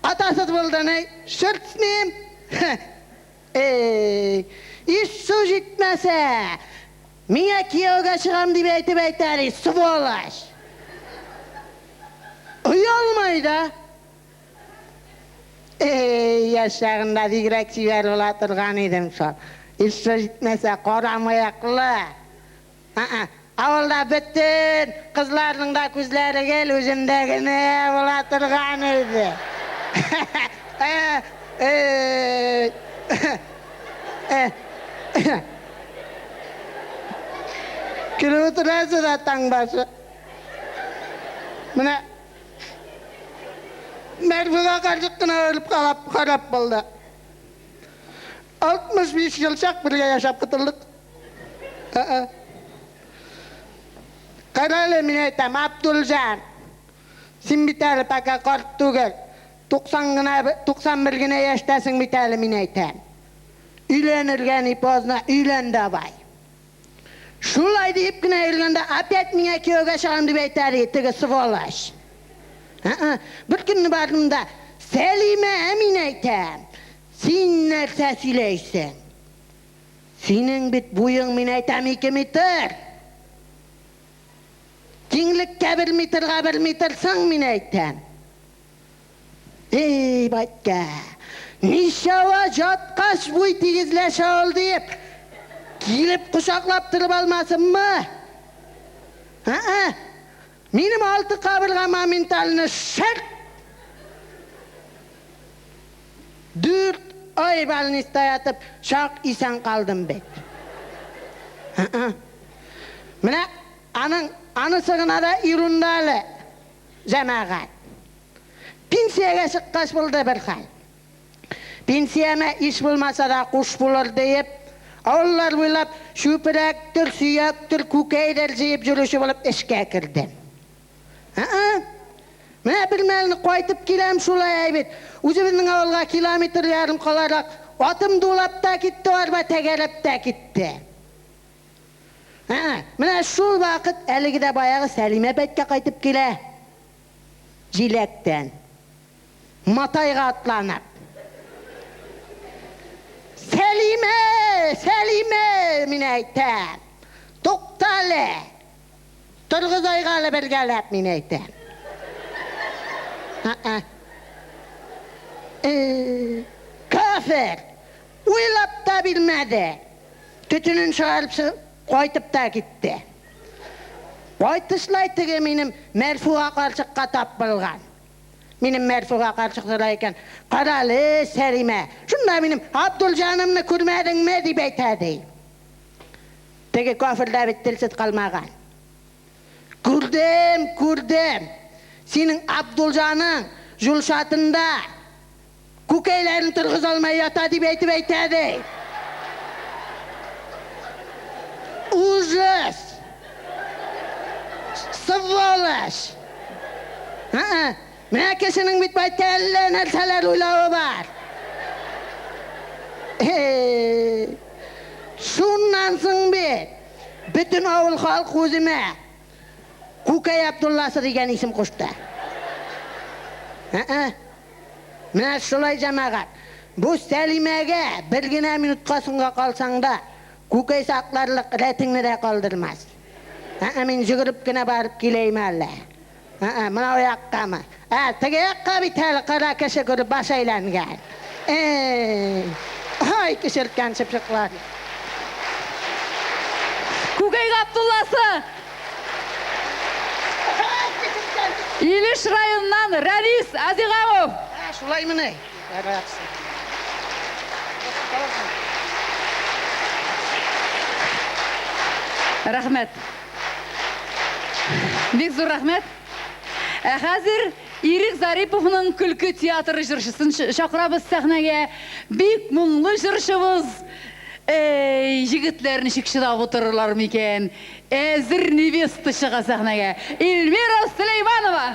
Атасыз булды ни? Черт с ним. Эй, иш су җитмәсә, миңа кияүгә чыгам дип әйтеп әйтә ди, сволочь. Оялмай да. Эй, яшь чагында бигрәк чибәр була торган идем шул. Иш су җитмәсә, кара мыеклы. А-а. Авылда бөтен кызларның да күзләре гел үземдә генә була торган иде. Көлеп утырасыз да таң башы. Менә Мәрфуга карчык кына үлеп карап, харап булды. 65 ел чак бергә яшәп котылдык. Ә-ә. Кара әле, мин әйтәм, Абдулҗан. Син бит әле пока карт түгел. 90 гына, 91 генә яшьтәсең бит әле, мин әйтәм. Өйләнергә не поздно, өйлән давай. Шулай диеп кенә йөргәндә, опять миңа кияүгә чыгам дип әйтә ди, теге сволочь. Бер көнне бардым да, Сәлимә, мин әйтәм, син нәрсә сөйләйсең? Синең бит буең, мин әйтәм, 2 метр. Киңлеккә 1 метрга 1 метр соң, мин әйтәм. Эй, батька, ничава жаткач буй тигезләшә ул диеп, килеп кочаклап торып алмасынмы? Ә-ә, минем 6 кабырга моментально шарт! 4 ай больниста ятып, чак исән калдым бит. Ә-ә. Менә аның анысы гына да ерунда әле, җәмәгать. Пенсиягә чыккач булды бер хәл. Пенсиямә иш булмаса да куш булыр диеп, авыллар буйлап чүпрәктер, сөяктер, күкәйдер җыеп йөрүче булып эшкә кердем. Ә-ә. Менә бер мәлне кайтып киләм шулай бит. Үзебезнең авылга километр ярым каларак атым дулап та китте, арба тәгәрәп тә китте. Ә-ә. Менә шул вакыт әлеге дә баягы Сәлимә бәйткә кайтып килә. Җиләктән. Матайга атланып. Сәлимә, Сәлимә, мин әйтәм. Туктале. Торгызайга әле бергәләп, мин әйтәм. Ә-ә. Кафир! Уйлап та бирмәде. Төтенен чыгарып кайтып та китте. Кайтышлай теге минем Мәрфуга карчыкка тап булган. Минем Мәрфуга карчык сорай икән. Карале, Сәлимә, шунда минем Абдулҗанымны күрмәдеңме дип әйтә ди. Теге кафир да бит телсез калмаган. Күрдем, күрдем. Синең Абдулҗаның юл чатында күкәйләрен торгыза алмай ята дип әйтеп әйтә ди. Ужас! Сволочь! Ә-ә, менә кешенең бит байтта әллә нәрсәләр уйлавы бар. Шуннан соң бит бөтен авыл халкы үземә Күкәй Абдулласы дигән исем кушты. Ә-ә. Менә шулай җәмәгать. Бу Сәлимәгә бер генә минутка соңга калсаң да, күкәй сакларлык рәтеңне дә калдырмас. Ә-ә, мин йөгереп кенә барып киләйм әле. Ә-ә, менә яккамы? Ә, теге якка бит әле кара кеше күреп баш әйләнгән. Эй, ай, кешерткән чыпчыклар. Күкәй Абдулласы! Илеш районыннан Рәнис Азигамов. Ә, шулаймыни? Рәхмәт. Бик зур рәхмәт. Ә хәзер Ирек Зариповның көлке театры җырчысын чакырабыз сәхнәгә. Бик моңлы җырчыбыз. Эй, егетләр ничек чыдап утырырлар микән? Әзер невеста чыга сәхнәгә. Эльмира Сөләйманова.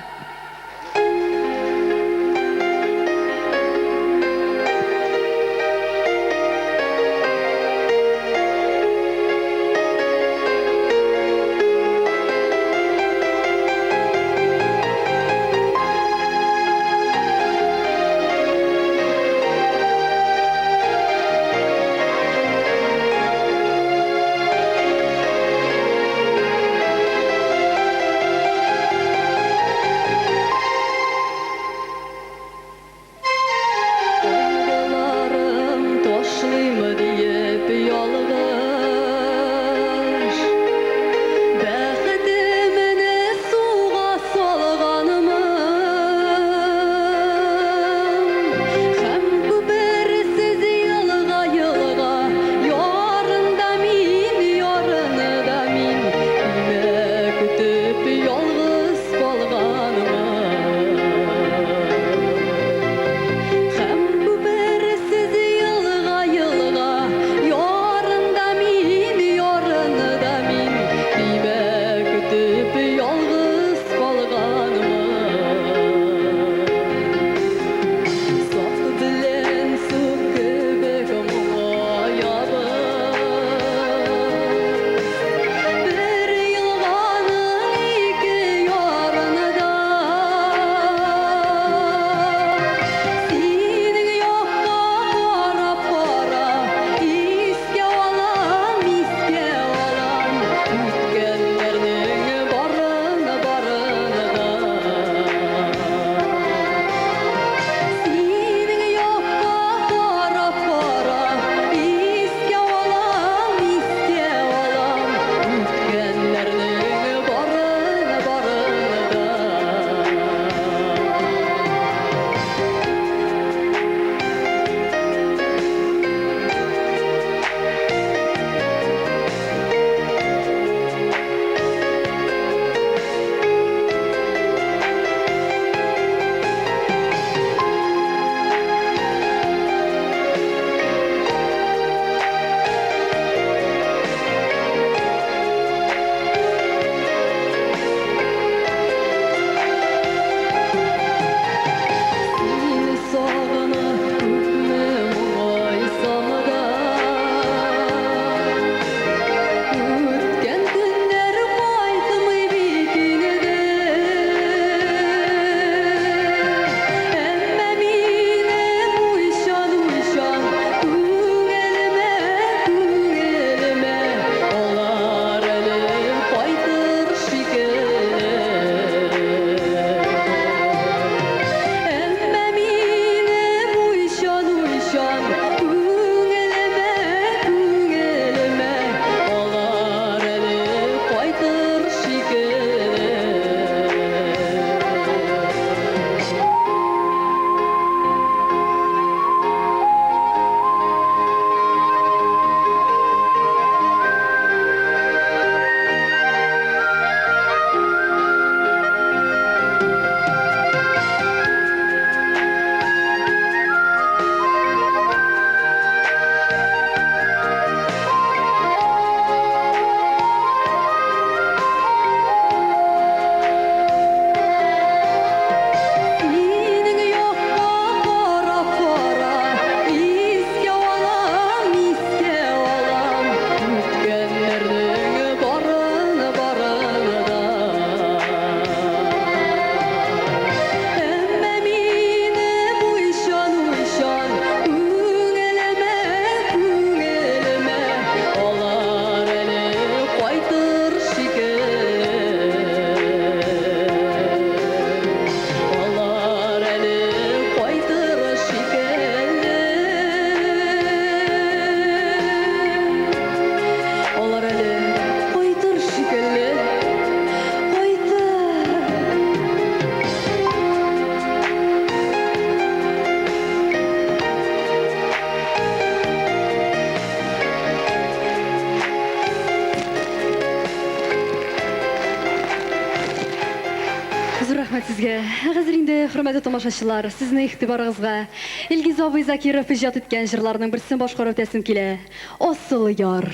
Зур рәхмәт сезгә. Ә хәзер инде, хөрмәтле тамашачылар, сезнең игътибарыгызга Илгиз абый Закиров иҗат иткән җырларның берсен башкарып үтәсем килә. Асыл яр.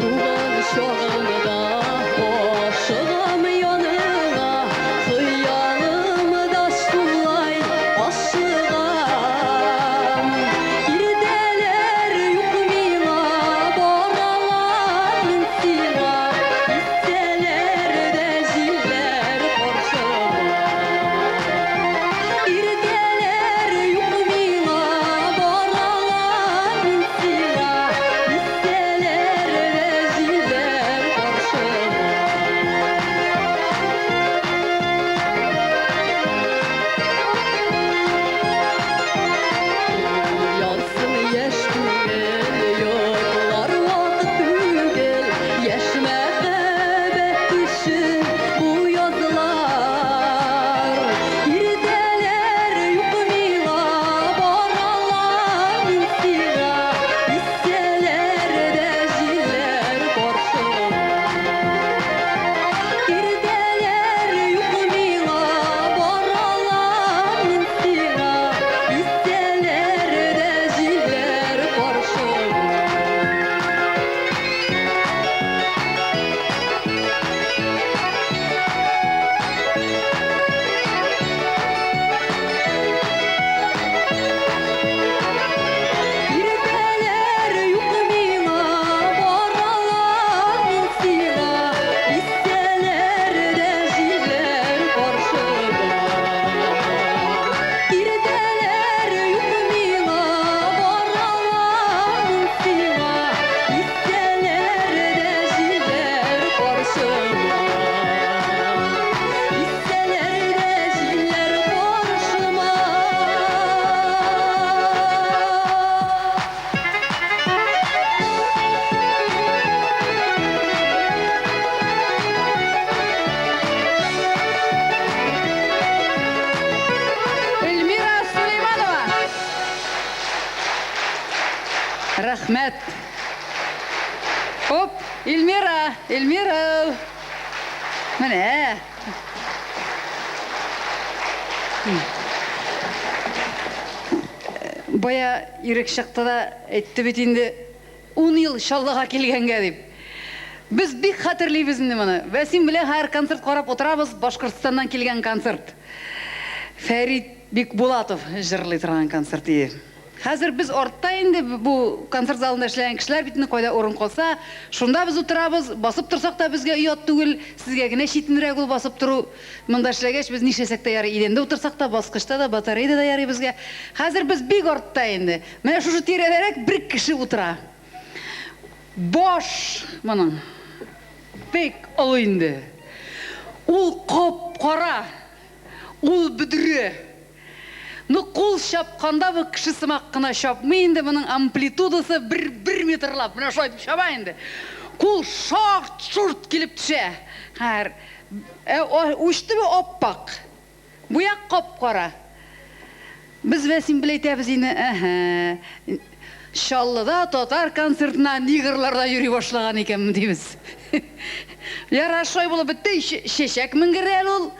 Туган чагында ашыгам яныңа, хыялымда шулай ашыгам. Иртәләр юк миңа, баралам мин сиңа, Исәләр дә җилләр каршыма. Иртәләр юк миңа, баралам мин сиңа, Исәләр дә җилләр каршыма. Уянсын яшь күңел, йоклар вакыт түгел, яшь мәхәббәт өчен бу язлар. Иртәләр юк миңа, баралам мин сиңа, Исәләр дә җилләр каршыма. Иртәләр юк миңа, баралам мин сиңа, Исәләр дә җилләр каршыма. Иртәләр юк миңа, баралам мин сиңа, Исәләр дә җилләр каршыма. Иртәләр юк миңа, баралам мин сиңа, Исәләр дә җилләр каршыма. Исәләр дә җилләр каршыма. Эльмира Сулейманова. Рәхмәт. Оп, Эльмира, Эльмира. Менә. Бая Ирек чыкты да әйтте бит инде 10 ел Чаллыга килгәнгә дип. Без бик хәтерлибез инде моны. Вәсим белән һәр концерт карап утырабыз, Башкортстаннан килгән концерт. Фәрит Бикбулатов җырлый торган концерт иде. Хәзер без артта инде бу концерт залында эшләгән кешеләр бит инде кайда урын калса, шунда без утырабыз, басып торсак та безгә оят түгел, сезгә генә читенрәк ул басып тору. Монда эшләгәч без нишләсәк тә ярый, идәндә утырсак та, баскычта да, батареяда да ярый безгә. Хәзер без бик артта инде. Менә шушы тирәдәрәк бер кеше утыра. Баш моның бик олы инде. Ул кап-кара, ул бөдре. Ну, кул чапканда бу кеше сымак кына чапмый инде, моның амплитудасы бер бер метрлап, менә шулай итеп чаба инде. Кул шарт-шорт килеп төшә. Хәер, уч төбе ап-ак, бу як кап-кара. Без Вәсим белән әйтәбез инде, әһә, Чаллыда татар концертына негрлар да йөри башлаган икән, дибез. Ярар, шулай булып бетте, чәчәк менгерде әле ул.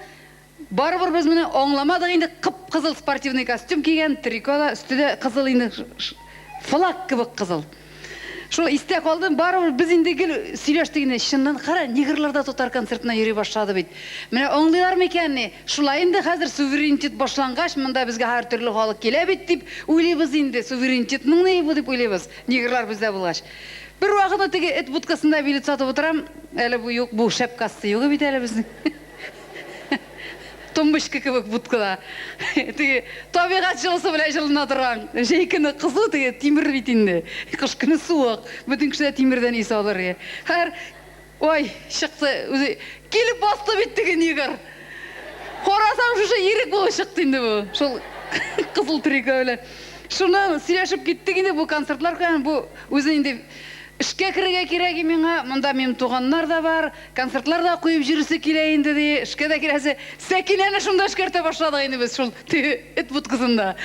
Барыбер без моны аңламадык инде, кып-кызыл спортивный костюм кигән, трико да, өсте дә кызыл инде, флаг кебек кызыл. Шул истә калды, барыбер без инде гел сөйләштек инде, чыннан кара, негрлар да татар концертына йөри башлады бит. Менә аңлыйлар микәнни? Шулай инде хәзер суверенитет башлангач, монда безгә һәртөрле халык килә бит дип уйлыйбыз инде, суверенитетның ни бу дип уйлыйбыз, негрлар бездә булгач. Бервакытны теге эт будкасында билет сатып утырам, әле бу юк, бу шәп касса юк бит әле безнең. Тумбочка кебек будкада. Теге табигать җылысы белән җылына торган. Җәй көне кызу, теге тимер бит инде. Кыш көне суык. Бөтен кеше дә тимердән ис алыр. Хәер, ой, чыкты үзе. Килеп басты бит теге негр. Карасаң, шушы Ирек булып чыкты инде бу. Шул Кызыл трико белән. Шуннан сөйләшеп киттек инде бу концертлар куям, бу үзе инде эшкә керергә кирәк миңа, монда минем туганнар да бар, концертлар да куеп йөрисе килә инде ди, эшкә дә керәсе. Сәкинәне шунда эшкәртә башладык инде без шул теге эт будкасында.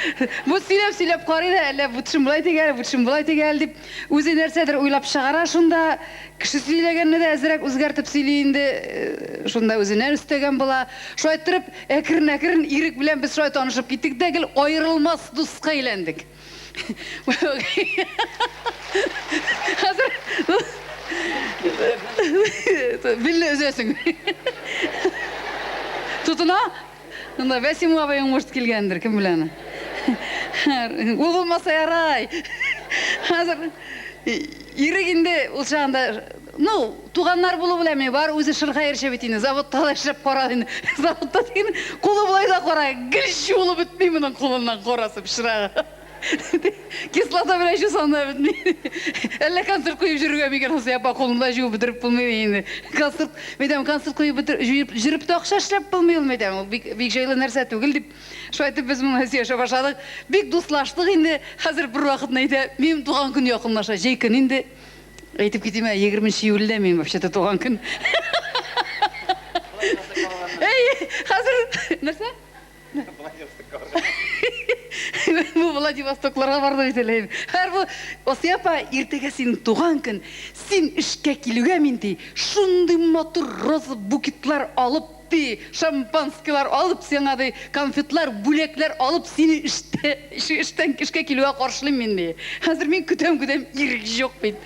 Бу сөйләп-сөйләп карый да, әллә бу тешем болай тигәл, бу тешем болай тигәл дип, үзе нәрсәдер уйлап чыгара шунда. Кеше сөйләгәнне дә әзрәк үзгәртеп сөйли инде, шунда үзеннән өстәгән була. Шулай иттереп, әкрен-әкрен Ирек белән без шулай танышып киттек тә, гел аерылмас дуска әйләндек. Хәзер билне өзәсең. Тотына. Монда Вәсим абыең может килгәндер, кем белә аны. Ул булмаса ярай. Хәзер Ирек инде ул чагында, ну, туганнар булу белән мин бар, үзе шыр хәерче бит инде, заводта да эшләп карады инде. Заводта дигән, кулы болай да кара, гел җуылып бетми моның кулыннан карасы, пычрагы. Кислота белән җусаң да бетми. Әллә концерт куеп йөрергә микән, Асия апа, кулын да җуып бетереп булмый инде. Концерт, мәйтәм, концерт куеп бетер, җыеп, җөреп тә акча эшләп булмый ул, мәйтәм, ул бик, бик җайлы нәрсә түгел дип. Шулай итеп без моны сөйләшә башладык. Бик дуслаштык инде. Хәзер бервакытны әйтә, минем туган көн якынлаша, җәй көне инде. Әйтеп китим әле, егерменче июльдә минем вообще-то туган көн. Әй, хәзер, нәрсә? Бу Владивостокларга барды бит әле. Хәер, бу Асия апа, иртәгә синең туган көн, син эшкә килүгә мин ди, шундый матур роза букетлар алып ди, шампанскийлар алып сиңа ди, конфетлар, бүләкләр алып сине эштә, эштән эшкә килүгә каршылыйм мин ди. Хәзер мин көтәм, көтәм, ирек юк бит.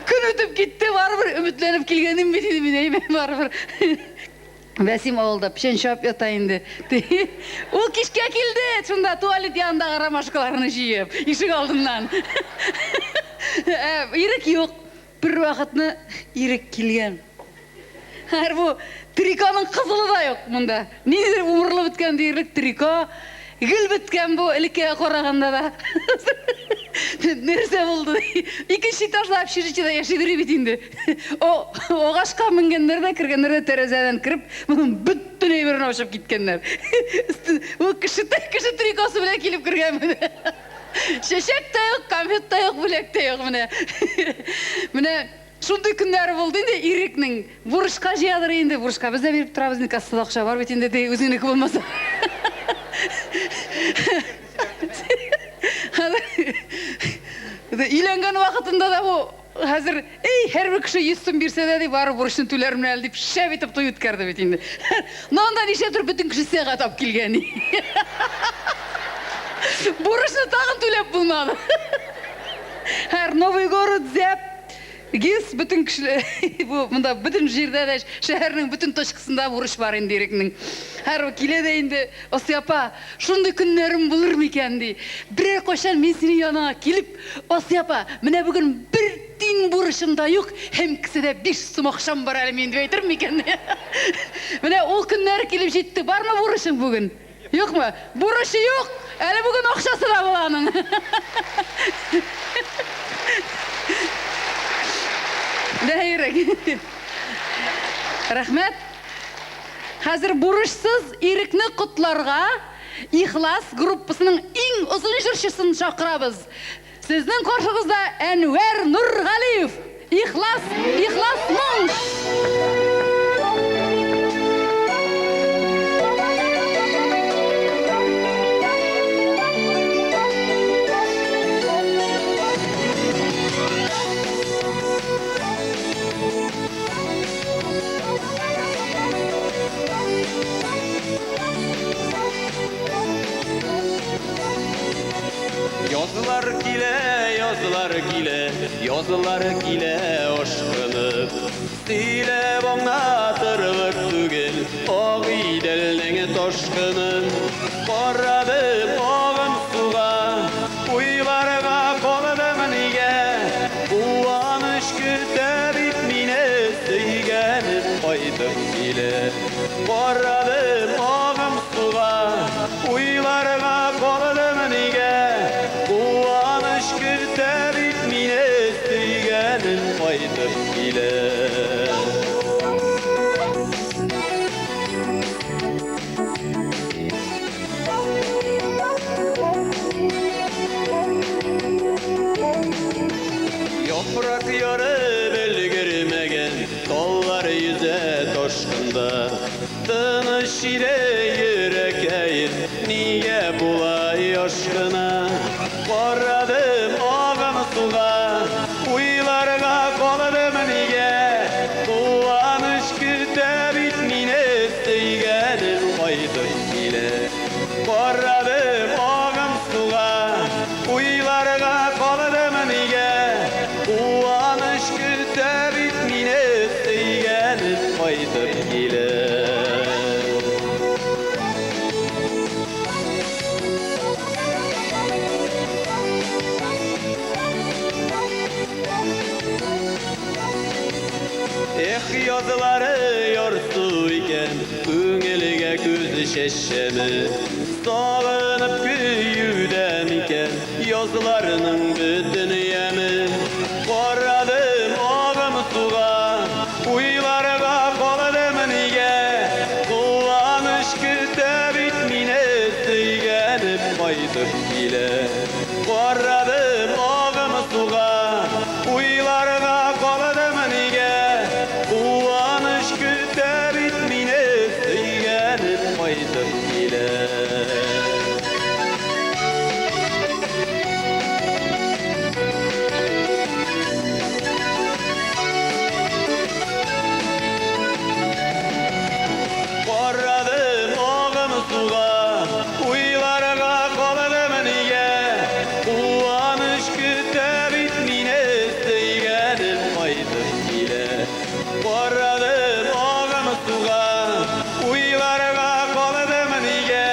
Көн үтеп китте, барыбер өметләнеп килгәнем бит инде мин, әйме, барыбер. Вәсим авылда печән чабып ята инде. Ул кичкә килде, шунда туалет янындагы ромашкаларны җыеп, ишек алдыннан. Ә Ирек юк. Бер вакытны Ирек килгән. Хәер, бу триконың кызылы да юк монда. Ниндидер умырылып беткән диярлек трико. Гел беткән бу, элеккегә караганда да. Нәрсә булды? Икенче этажда общежитиедә яшидер бит инде. О, агачка менгәннәр дә, кергәннәр дә тәрәзәдән кереп, моның бөтен әйберен ачып киткәннәр. Бу кеше, кеше трикосы белән килеп кергән менә. Чәчәк тә юк, конфет та юк, бүләк тә юк менә. Менә шундый көннәре булды инде Ирекнең. Бурычка җыядыр инде, бурычка без дә биреп торабыз инде, кассада акча бар бит инде, ди, үзеңнеке булмаса. Өйләнгән вакытында да бу хәзер, эй, һәрбер кеше 100 сум бирсә дә, ди, бары бурычны түләрмен әле, дип шәп итеп туй үткәрде бит инде. Но анда нишләптер бөтен кеше сәгать алып килгән. Бурычны тагын түләп булмады. Һәр Новый город зәп Гиз бөтен кешеләр бу монда бөтен җирдә дә шәһәрнең бөтен точкасында бурыч бар инде Ирекнең. Һәр килә дә инде, Асия апа, шундый көннәрем булыр микән, ди. Берәр кайчан мин синең яныңа килеп, Асия апа, менә бүген бер тин бурычым да юк һәм кесәдә 5 сум акчам бар әле минем, дип әйтер микән? Менә ул көннәр килеп җитте. Бармы бурычың бүген? Юкмы? Бурычы юк, әле бүген акчасы да була аның. Дә Ирек. Рәхмәт. Хәзер бурычсыз Ирекне котларга Ихлас группасының иң озын җырчысын чакырабыз. Сезнең каршыгызда Әнвәр Нургалиев! Ихлас, ихлас моң! Язлар килә, язлар килә, язлар килә ашкынып. Сөйләп аңлатырлык түгел Агыйделнең ташкынын. Карадым агым суга, уйларга калдым нигә? Куаныч көтә бит мине, сөйгәнем кайтып килә. Карадым агым суга, уйларга калдым нигә? Куаныч көтә бит мине, сөйгәнем кайтып килә. нигә болай ашкына? Карадым агым суга, уйларга калдым нигә? Куаныч көтә бит мине, сөйгәнем кайтып килә. Карадым агым суга, уйларга калдым нигә? Куаныч көтә бит мине, сөйгәнем кайтып килә. Эх, язлары ярсу икән, күңелгә күз чәчәме? Сагынып көюдә микән, язларның бөтен яме? Карадым агым суга, уйларга калдым нигә? Куаныч көтә бит мине, сөйгәнем кайтып килә. Карадым агым суга, уйларга калдым нигә? Куаныч көтә бит мине, сөйгәнем кайтып килә. Карадым агым суга, уйларга калдым нигә? Куаныч көтә бит мине, сөйгәнем кайтып килә. Карадым агым суга, уйларга калдым нигә?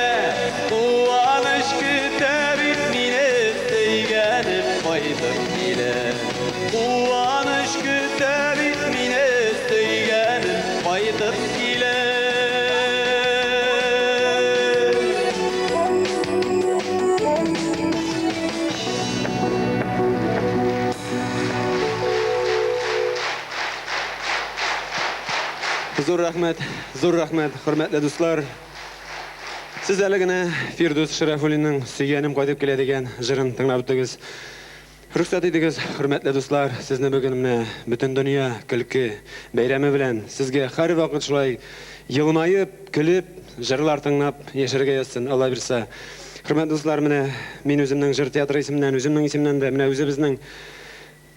Куаныч көтә бит мине, сөйгәнем кайтып килә. Куаныч көтә бит мине, сөйгәнем кайтып килә. Зур рәхмәт, зур рәхмәт, хөрмәтле дуслар. Сез әле генә Фирдүс Шәрәфуллинның «Сөйгәнем кайтып килә» дигән җырын тыңлап үттегез. Рөхсәт итегез, хөрмәтле дуслар, сезне бүген менә Бөтендөнья көлке бәйрәме белән сезгә һәрвакыт шулай елмаеп, көлеп, җырлар тыңлап яшәргә язсын, Алла бирса. Хөрмәтле дуслар, менә мин үземнең җыр театры исеменнән, үземнең исемнән дә менә үзебезнең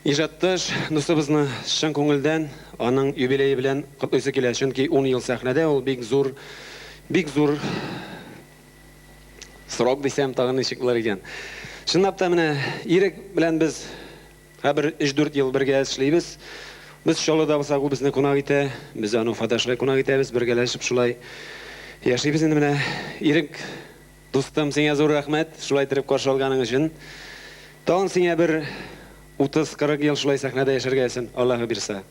иҗатташ дустыбызны чын күңелдән аның юбилее белән котлыйсы килә. Чөнки 10 ел сәхнәдә ул бик зур, бик зур срок дисәм, тагын ничек булыр икән. Чынлап та менә Ирек белән без хәбер 3-4 ел бергә эшлибез. Без Чаллыда булсак, ул безне кунак итә, без аны Уфада шулай кунак итәбез, бергәләшеп шулай яшибез инде менә. Ирек дустым, сиңа зур рәхмәт, шулай итеп каршы алганың өчен. Тагын сиңа бер 30-40 ел шулай сәхнәдә яшәргә язсын, Аллаһы бирса.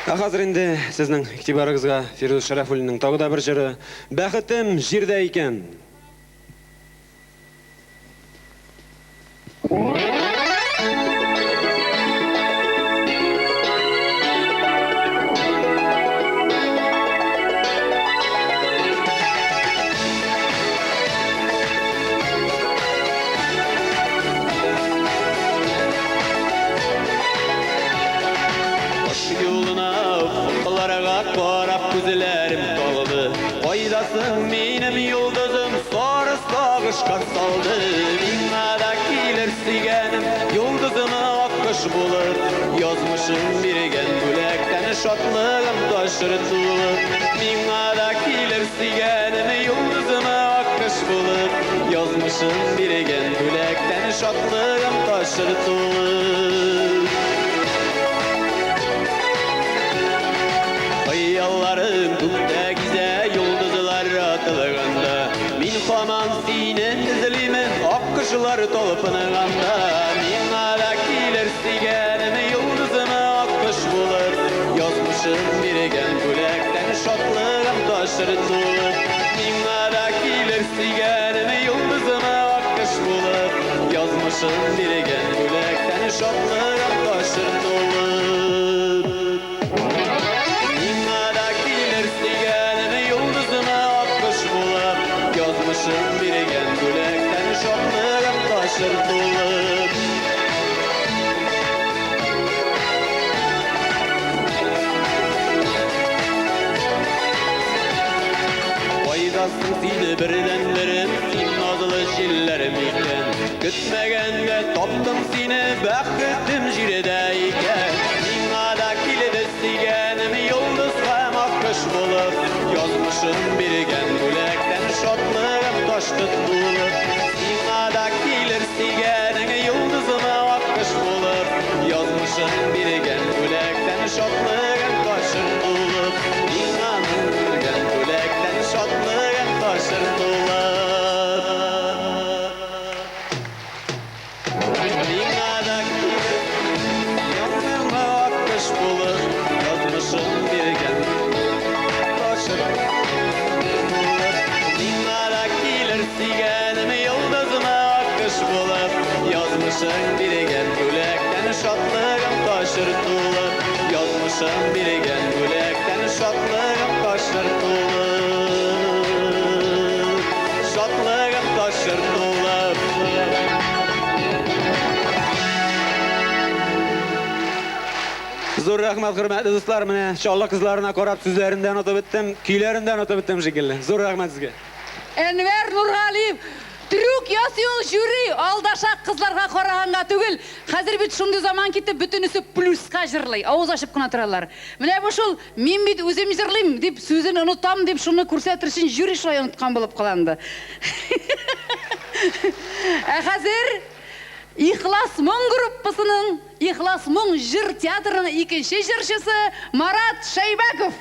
Ә хәзер инде сезнең игътибарыгызга Фирдүс Шәрәфуллинның тагы да бер җыры «Бәхетем җирдә икән». Кош юлына уфыкларга карап күзләрем талды. Кайдасың минем йолдызым, сары сагышка салды. Миңа да килер сөйгәнем, йолдызыма аккош булып. Язмышым биргән бүләктән шатлыгым ташыр тулып. Миңа да килер сөйгәнем, йолдызыма аккош булып. Язмышым биргән бүләктән шатлыгым ташыр тулып. Хыялларым күктә гизә, йолдызлар атылганда, мин һаман сине эзлимен, аккошлар талпынганда. Миңа да килер сөйгәнем, йолдызыма аккош булып. Язмышым биргән бүләктән шатлыгым ташыр тулып. Миңа да килер сөйгәнем, йолдызыма аккош булып. Язмышым биргән бүләктән шатлыгым ташыр тулып. Миңа да килер сөйгәнем, йолдызыма аккош булып. Язмышым биргән бүләктән шатлыгым ташыр тулып. Яратасың сине бердәнберем, син назлы җилләрем икән. Көтмәгәндә таптым сине, бәхетем җирдә икән. Миңа да килде сөйгәнем йолдыз һәм аккош булып, язмышым биргән бүләктән шатлыгым ташты тулып. Сиңа да килер сөйгәнең йолдызыма аккош булып, язмышым биргән бүләктән шатлыгым ташыр тулып. Миңа биргән бүләктән шатлыгым ташыр тулып. Миңа да килер йолдызыма аккош булып, язмышым биргән ташыр тулып. Миңа да килер сөйгәнем йолдызыма аккош булып, язмышың биргән бүләктән шатлыгым ташыр тулып. Язмышың биргән бүләктән шатлыгым ташыр тулып. Шатлыгым ташыр тулып. Зур рәхмәт, хөрмәтле дуслар, менә Чаллы кызларына карап сүзләрен дә онытып беттем, көйләрен дә онытып беттем шикелле. Зур рәхмәт сезгә. Әнвәр Нургалиев трюк ясый ул жюри, алдаша кызларга караганга түгел. Хәзер бит шундый заман китте, бөтенесе плюска җырлый, авыз ачып кына торалар. Менә бу шул, мин бит үзем җырлыйм дип сүзен онытам дип шуны күрсәтер өчен жюри шулай оныткан булып кыланды. Ә хәзер Ихлас моң группасының, Ихлас моң җыр театрының икенче җырчысы Марат Шәйбәков.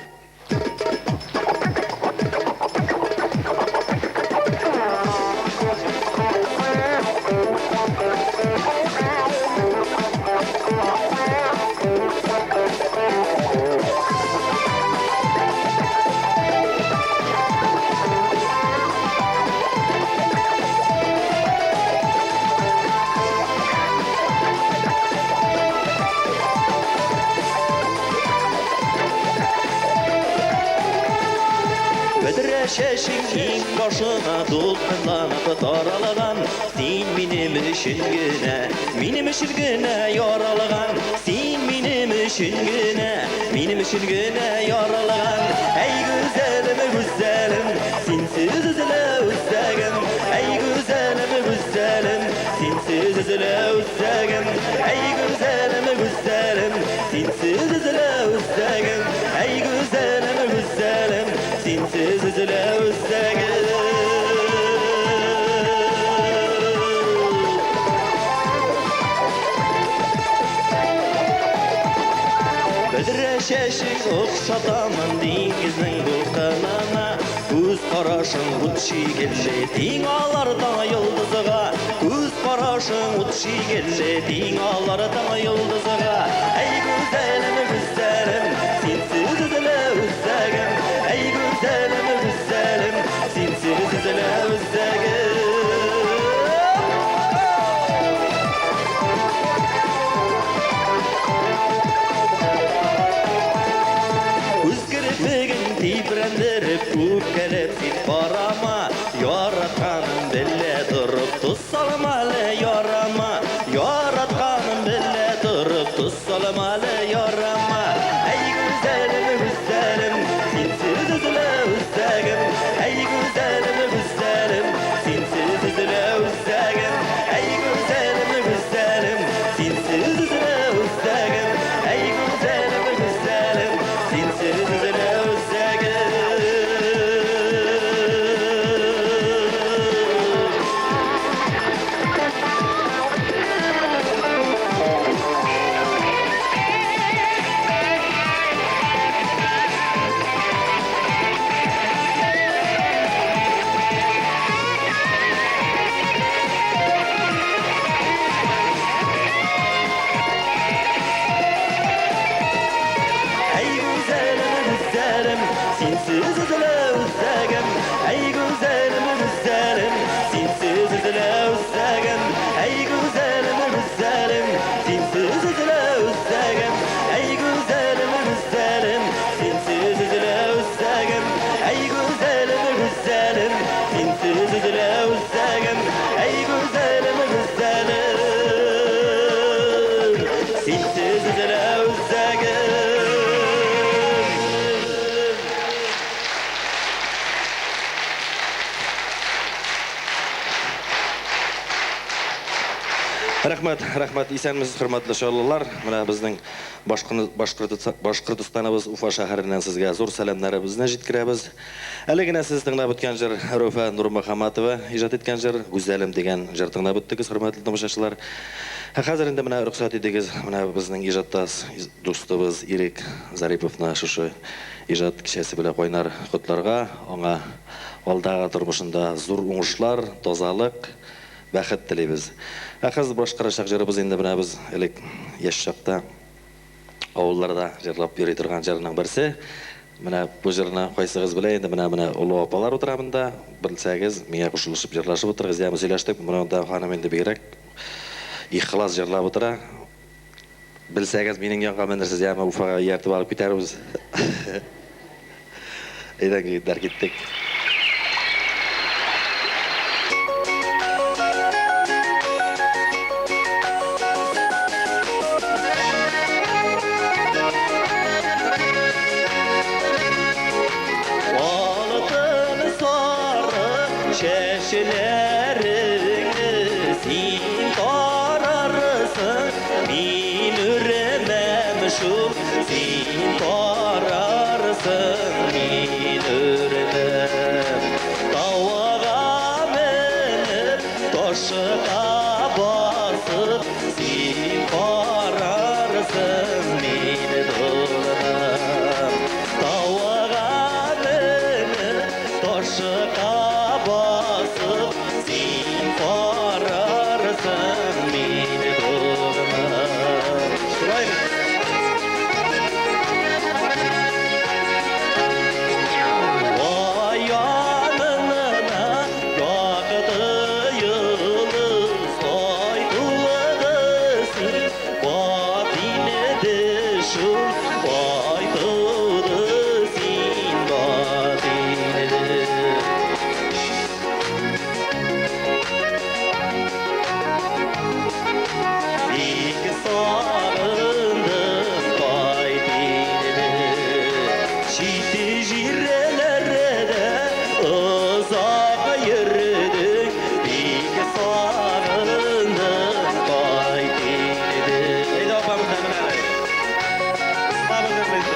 Бөдрә чәчең иң башыңа дулкынланып таралган, син минем өчен генә, минем өчен генә яралган, син минем өчен генә, минем өчен генә яралган. Әй гүзәлем, гүзәлем, синсез өзелә үзәгем. Әй гүзәлем, гүзәлем, синсез өзелә үзәгем. Әй гүзәлем, гүзәлем, синсез өзелә үзәгем. Әй гүзәлем, гүзәлем, синсез өзелә үзәгем. Бөдрә чәчең охшатамын диңгезнең дулкынына, күз карашың ут шикелле тиң алар таң йолдызыга, күз карашың ут шикелле тиң алар таң йолдызыга. Әй гүзәлем, гүзәлем, синсез өзелә үзәгем. Әй гүзәлем, гүзәлем, синсез өзелә үзәгем. Күз керфеген тибрәндереп, үпкәләп син карама, яратканым белә торып, тоз салма әле ярама, яратканым белә торып, тоз салма әле ярама. Әй гүзәлем, гүзәлем, синсез өзелә үзәгем. Әй гүзәлем, гүзәлем, синсез өзелә үзәгем. Әй гүзәлем, гүзәлем, синсез өзелә үзәгем. Әй гүзәлем, гүзәлем, синсез өзелә үзәгем. Әй гүзәлем, гүзәлем, синсез өзелә үзәгем. Әй гүзәлем, гүзәлем, синсез өзелә үзәгем. Әй гүзәлем, гүзәлем, синсез өзелә үзәгем. Әй гүзәлем, гүзәлем, синсез өзелә үзәгем. Әй гүзәлем, гүзәлем, синсез өзелә үзәгем. Әй гүзәлем, гүзәлем, синсез өзелә үзәгем. Рәхмәт, рәхмәт. Исәнмесез, хөрмәтле чаллылар. Менә безнең Башкортостаныбыз Уфа шәһәреннән сезгә зур сәламнәребезне җиткерәбез. Әле генә сез тыңлап үткән җыр Рәүфә Нурмөхәммәтова иҗат иткән җыр Гүзәлем дигән җыр тыңлап үттегез, хөрмәтле тамашачылар. Ә хәзер инде менә рөхсәт итегез, менә безнең иҗаттас дустыбыз Ирек Зариповны шушы иҗат кичәсе белән кайнар котларга, аңа алдагы тормышында зур уңышлар, тазалык, Бәхет телибез. Ә хәзер башкарачак җырыбыз инде менә без элек яшь чакта авылларда җырлап йөри торган җырның берсе. Менә бу җырны кайсыгыз белә инде, менә менә олы апалар утыра монда. Белсәгез, миңа кушылышып җырлашып утырыгыз. Яме сөйләштек, монда ханым инде бигрәк ихлас җырлап утыра. Белсәгез, минем янга менерсез, яме Уфага ияртеп алып китәрбез. Әйдәң, егетләр, киттек. Алтын сары чәчләреңне син тарарсың, мин өрмәм шул, син тарарсың, мин өрмәм. Тауга менеп, ташка басып, син карарсың, мин булмам. Тауга менеп, ташка басып, син карарсың, мин булмам. Шулаймы? Ай янына якты йолдыз, ай туды син, бат инде шул, ай туды син, бат инде. Бик сагындым, кайт инде. Чит җирләрдә озак йөрдек, бик сагындым, кайт инде. Әйдә, апабыз да менә әле. Слава җырлыйсы.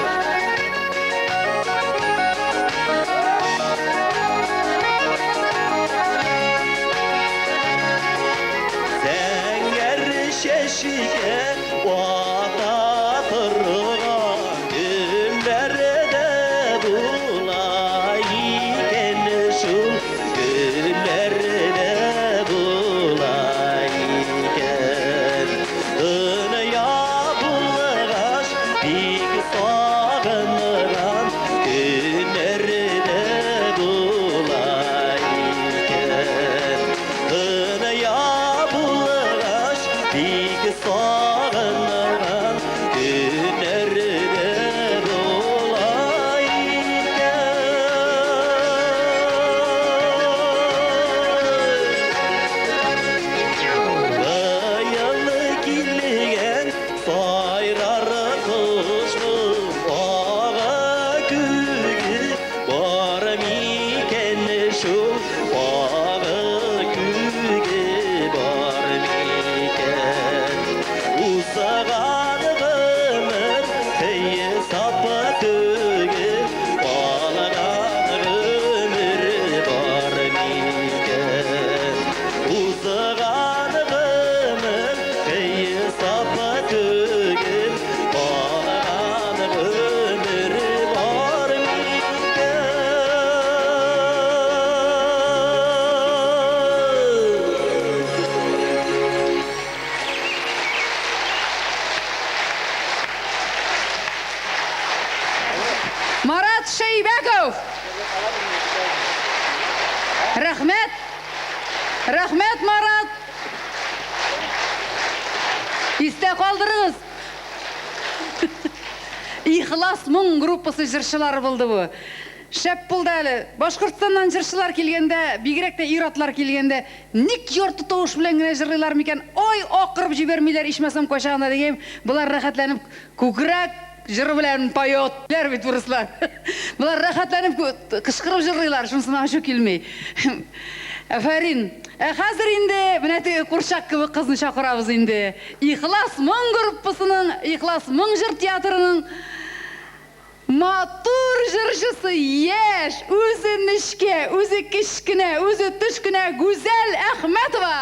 Зәңгәр чәчкә вата торган гөлләр дә була икән шул, гөлләр дә була икән. Дөнья булгач, бик сагынган көннәр дә була икән. Дөнья булгач, бик сагынган көннәр дә була икән. Быел килгән сайрар кошның ага күге бар микән шул, ага күге бар микән? Узган гомер хисап түгел, калган гомер бар микән? Узган гомер хисап түгел, калган гомер бар микән? Марат Шәйбәков! Рәхмәт! Рәхмәт, Марат! Истә калдырыгыз. Ихлас моң группасы җырчылары булды бу. Шәп булды әле. Башкортстаннан җырчылар килгәндә, бигрәк тә ир-атлар килгәндә, ник ярты тавыш белән генә җырлыйлар микән? Ай, акырып җибәрмиләр ичмасам кайчагында дигән. Болар рәхәтләнеп күкрәк җыры белән поет. Диләр бит урыслар. Болар рәхәтләнеп кычкырып җырлыйлар, шунысына ачу килми. Афәрин. Ә хәзер инде менә теге курчак кебек кызны чакырабыз инде. Ихлас моң группасының, Ихлас моң җыр театрының матур җырчысы, яшь, үзе нечкә, үзе кечкенә, үзе төш кенә Гүзәл Әхмәтова.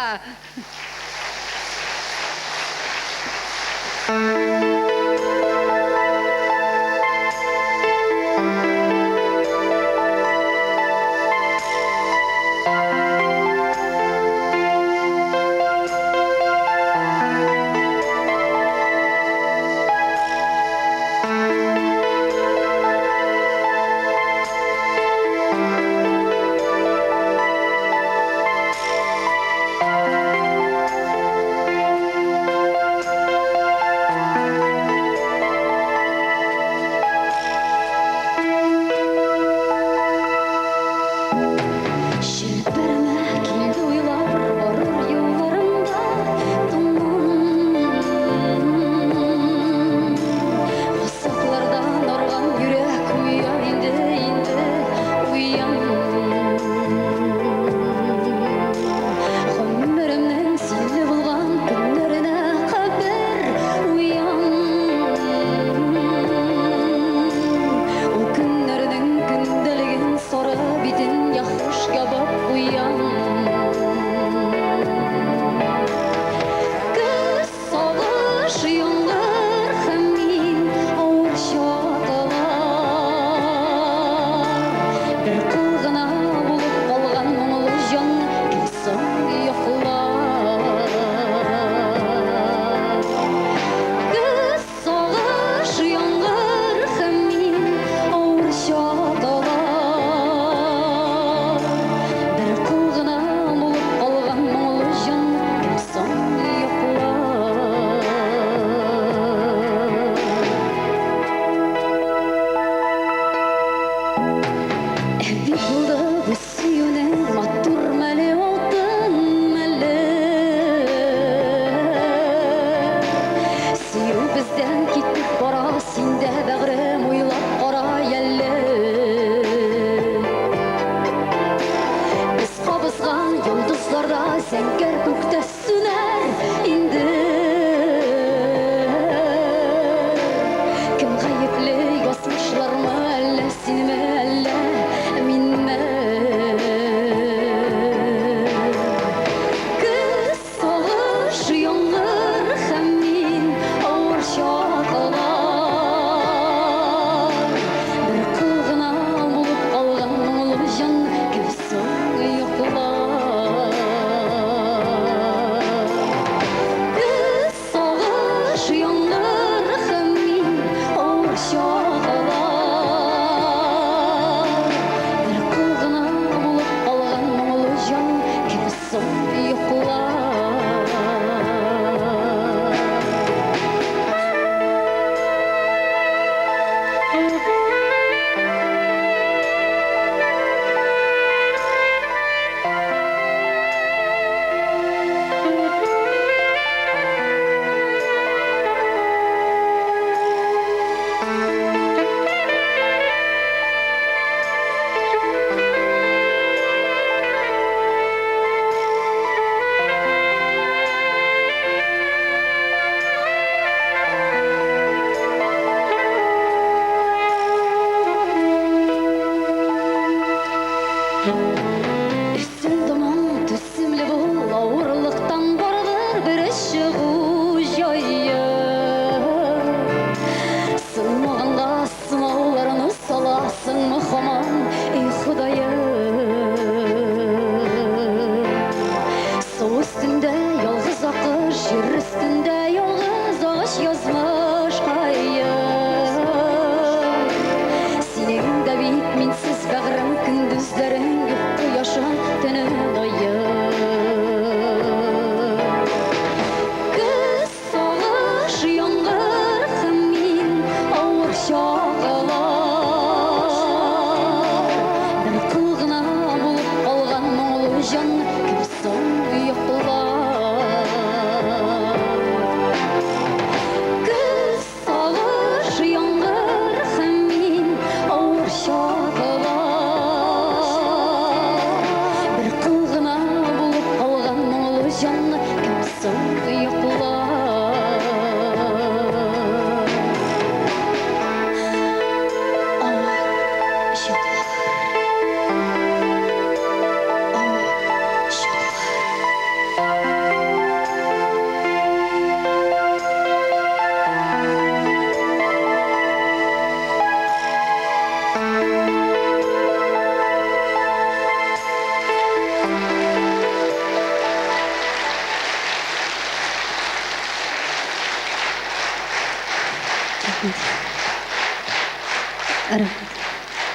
Синең дә бит минсез бәгърем көндезләрең юк.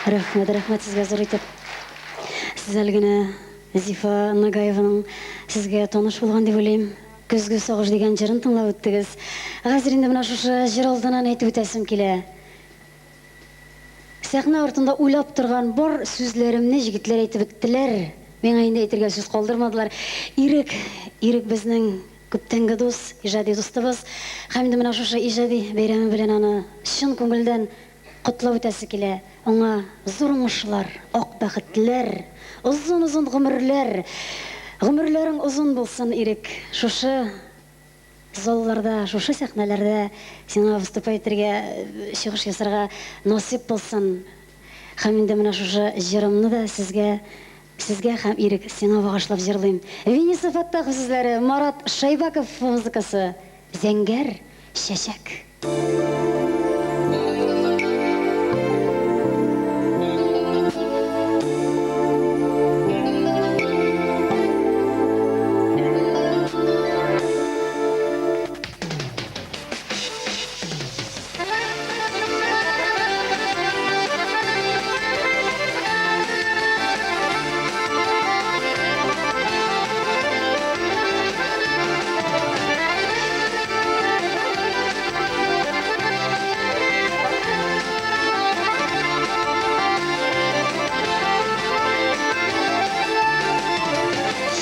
Рәхмәт, рәхмәт сезгә зур итеп. Сез әле генә Зифа Нагаеваның сезгә таныш булган дип уйлыйм. Көзге сагыш дигән җырын тыңлап үттегез. Хәзер инде менә шушы җыр алдыннан әйтеп үтәсем килә. Сәхнә артында уйлап торган бар сүзләремне җегетләр әйтеп беттеләр. Миңа инде әйтергә сүз калдырмадылар. Ирек, Ирек безнең күптәнге дус, иҗади дустыбыз. Һәм инде менә шушы иҗади бәйрәме белән аны чын күңелдән котлап үтәсе килә. Аңа зур уңышлар, ак бәхетләр, озын-озын гомерләр. Гомерләрең озын булсын, Ирек. Шушы залларда, шушы сәхнәләрдә сиңа выступать итәргә, чыгыш ясарга насыйп булсын. Һәм инде менә шушы җырымны да сезгә, сезгә һәм Ирек, сиңа багышлап җырлыйм. Вениса Фәттахов сүзләре, Марат Шәйбәков музыкасы, Зәңгәр чәчәк.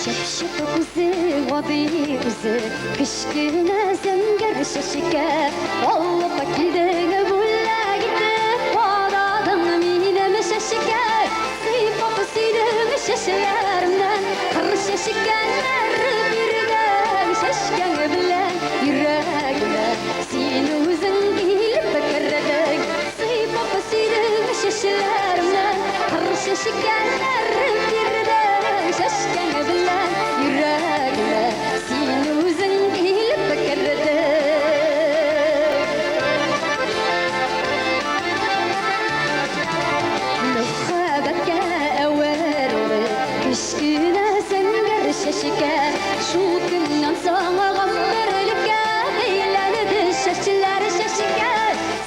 Чыпчык үзе, гади үзе, кечкенә зәңгәр чәчкә. Алып килдең бүләк итеп, кададың минем чәчкә. Сыйпап сөйдең чәчләремнән, кыр чәчкәләр бирдең чәчкәң белән йөрәгемә. Син үзең килеп кердең, сыйпап сөйдең чәчләремнән, кыр чәчкәләр бирдең чәчкәң белән йөрәгемә. Син үзең килеп кердең. Мәхәббәткә әверелде кечкенә зәңгәр чәчкә. Шул көннән соң гомерлеккә бәйләнде чәчләр чәчкә.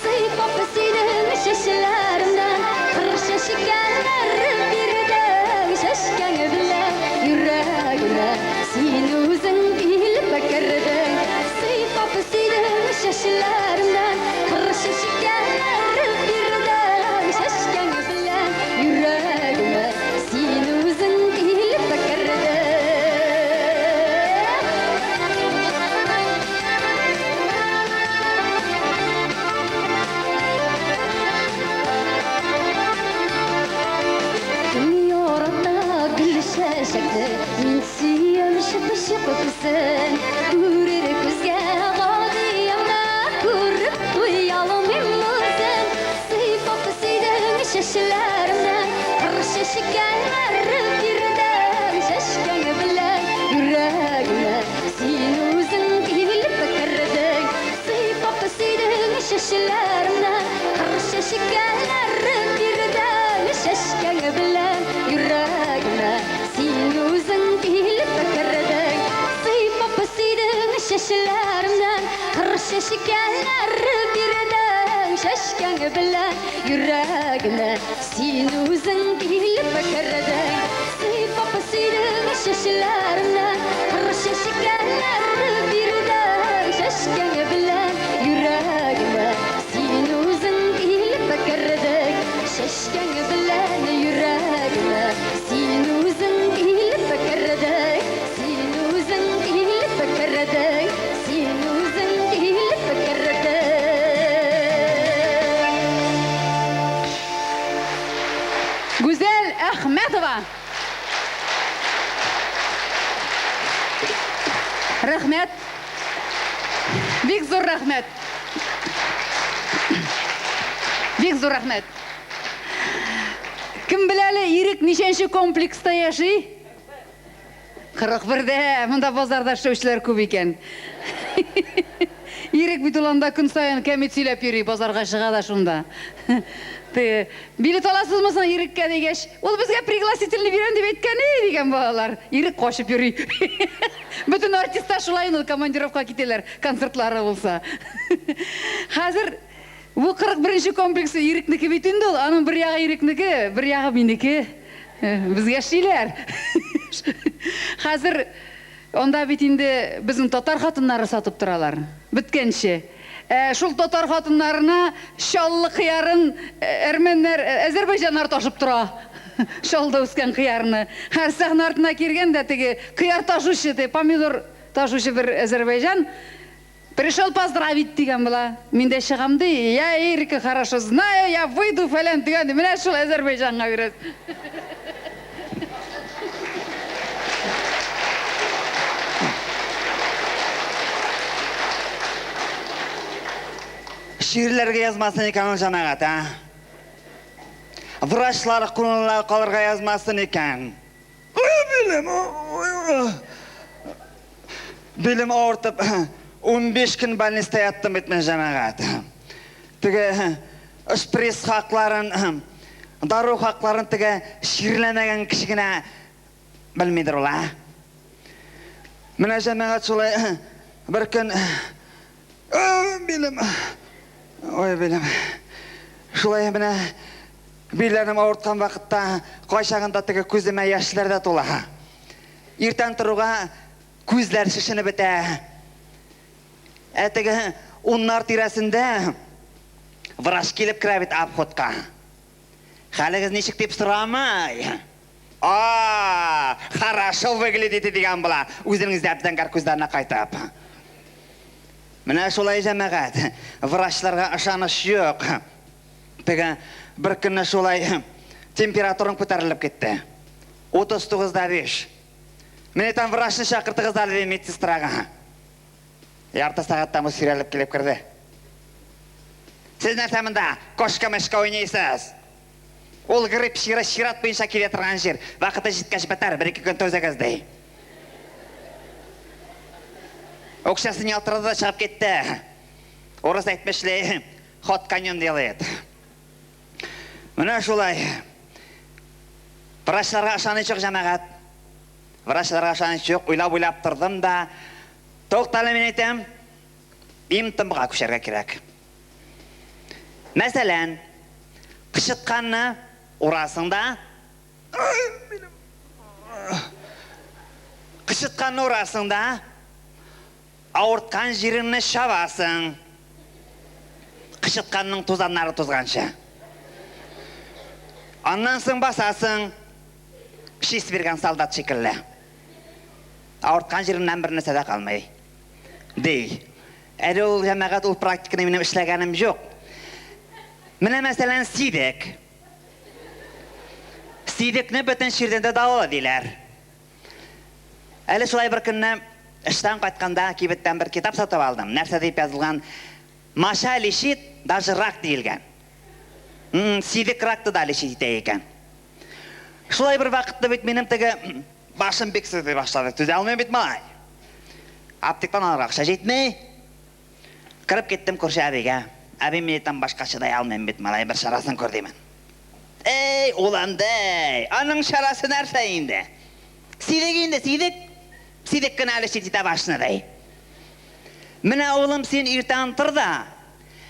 Сыйпап сөйдең чәчләремнән, кыр чәчкәләр бирдең чәчкәң белән йөрәгемә. Син үзең килеп кердең, сыйпап сөйдең чәчләремнән, кыр чәчкәләр бирдең чәчкәң белән йөрәгемә. Син үзең килеп кердең. Кем ярата гөл чәчәкне, мин сөям чыпчык күзен. Күрер күзгә гади, әмма күреп туя алмыйм үзен. Сыйпап сөйдең чәчләремнән, кыр чәчкәләр бирдең чәчкәң белән йөрәгемә. Син үзең килеп кердең, сыйпап сөйдең чәчләремнән, кыр чәчкәләр бирдең чәчкәң белән йөрәгемә. Син үзең килеп кердең, сыйпап сөйдең чәчләремнән, кыр чәчкәләр бирдең чәчкәң белән йөрәгемә. Син үзең килеп кердең, сыйпап сөйдең чәчләремнән, кыр чәчкәләр бирдең чәчкәң белән йөрәгемә. Син үзең килеп кердең, чәчкәң белән йөрәгемә. Син үзең килеп кердең, син үзең килеп кердең, син үзең килеп кердең. Гүзәл Әхмәтова. Рәхмәт. Бик зур рәхмәт. Бик зур рәхмәт. Кем белә әле, Ирек ничәнче комплекста яши? 41-дә. Монда базарда эшләүчеләр күп икән. Ирек бит ул анда көн саен кәмит сөйләп йөри, базарга чыга да шунда. Те, билет аласызмы соң Иреккә дигәч, ул безгә пригласительный бирәм дип әйткән, эй, дигән балалар. Ирек качып йөри. Бөтен артистлар шулай инде ул командировка китәләр, концертлары булса. Хәзер Бу 41 нче комплексы Ирекнеке бит инде ул. Аның бер ягы Ирекнеке, бер ягы минеке. Безгә эшлиләр. Хәзер анда бит инде безнең татар хатыннары сатып торалар. Беткәнче. Ә шул татар хатыннарына Чаллы кыярын әрмәннәр, әзәрбайҗаннар ташып тора. Чаллыда үскән кыярны. Хәзер сәхнә артына килгән дә теге кыяр ташучы, теге помидор ташучы бер әзәрбайҗан Пришел поздравить дигән була. Мин дә чыгам ди, я Эрика хорошо знаю, я выйду фәлән төгән ди. Менә шул Әзәрбайҗанга бирәсең. Чирләргә язмасын икән ул җәмәгать, ә? Врачлар кулына калырга язмасын икән. Ой, билем, ой, билем авыртып, 15 көн больниста яттым бит мин, җәмәгать. Теге шприц хакларын, дару хакларын теге чирләмәгән кеше генә белмидер ул, ә? Менә җәмәгать шулай бер көн, ой, билем, ой, билем. Шулай менә Билләрем авырткан вакытта кайчагында теге күземә яшьләр дә тула. Иртән торуга күзләр шешенеп бетә. Ә теге уннар тирәсендә врач килеп керә бит обходка. Хәлегез ничек дип сорамый. А, хорошо выглядите дигән була, үзенең зәп-зәңгәр күзләренә кайтып. Менә шулай, җәмәгать, врачларга ышаныч юк. Теге бер көнне шулай температурам күтәрелеп китте. 39 да 5. Мин әйтәм, врачны чакыртыгыз әле, дим медсестрага. Ярты сәгатьтән бу сөйрәлеп килеп керде. Сез нәрсә монда, кошка-мышка уйныйсыз? Ул грипп чиры чират буенча килә торган җир. Вакыты җиткәч бетәр, бер-ике көн түзегез, ди. Үкчәсен ялтырады да чыгып китте. Урыс әйтмешли, Ход конем делает. Менә шулай. Врачларга ышаныч юк, җәмәгать. Врачларга ышаныч юк. Уйлап-уйлап тордым да, туктале, мин әйтәм, им-томга күчәргә кирәк. Мәсәлән, кычытканны урасың да, кычытканны урасың да, Авырткан җиреңне чабасың. Кычытканның тузаннары тузганчы. Аннан соң басасың. Честь биргән солдат шикелле. Авырткан җиреңнән бер нәрсә дә калмый. Ди. Әле ул, җәмәгать, ул практиканы минем эшләгәнем юк. Менә, мәсәлән, сидек. Сидекне бөтен чирдән дә дәвала, диләр. Әле шулай бер көнне эштән кайтканда кибеттән бер китап сатып алдым. Нәрсә дип язылган? Маша лечит даже рак диелгән. Сидек ракты да лечить итә икән. Шулай бер вакытны бит минем теге башым бик сызлый башлады. Түзә алмыйм бит малай. Аптектан алырга акча җитми. Кереп киттем күрше әбигә. Әби, мин әйтәм, башка чыдай алмыйм бит, малай, бер чарасын күр, димен. Әй, уланды! Аның чарасы нәрсә инде? Сидек инде, сидек! Сидек кенә әле чит итә башны, ди. Менә, улым, син иртән тор да,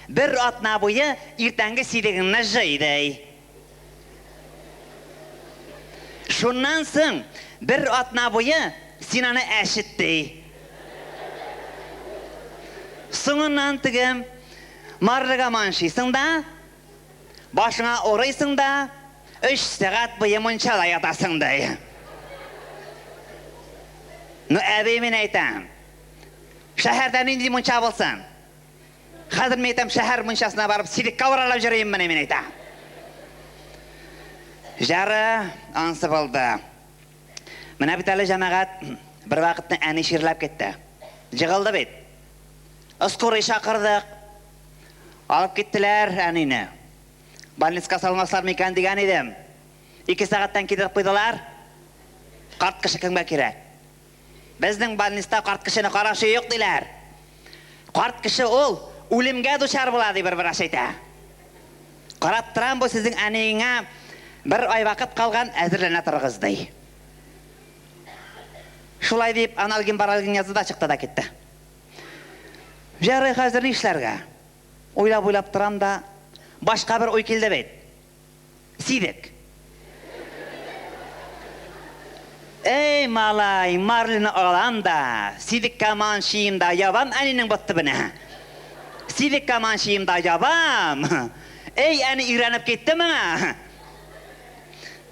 бер атна буе иртәнге сидегеңне җый, ди. Шуннан соң бер атна буе син аны әчет, ди. Соңыннан теге марлега манчыйсың да, башыңа урыйсың да, өч сәгать буе мунчада ятасың, ди. Ну, әби, мин әйтәм, шәһәрдә нинди мунча булсын? Хәзер мин әйтәм, шәһәр мунчасына барып сидеккә уралап йөриммени, мин әйтәм. Җары ансы булды. Менә бит әле, җәмәгать, бервакытны әни чирләп китте. Җыгылды бит. Скорый чакырдык. Алып киттеләр әнине. Больницага салмаслар микән дигән идем. Ике сәгатьтән китереп куйдылар. Карт кеше кемгә кирәк? Безнең больниста карт кешене караучы юк, диләр. Карт кеше ул үлемгә дучар була, ди бер врач әйтә. Карап торам, бу сезнең әниеңә бер ай вакыт калган, әзерләнә торыгыз, ди. Шулай дип, анальгин-баральгин язды да чыкты да китте. Ярый, хәзер нишләргә? Уйлап-уйлап торам да, башка бер уй килде бит. Сидек. Эй, малай, марлины алам да, сидеккә манчыйм да ябам әнинең бот төбенә. Сидеккә манчыйм да ябам. Эй, әни өйрәнеп китте моңа.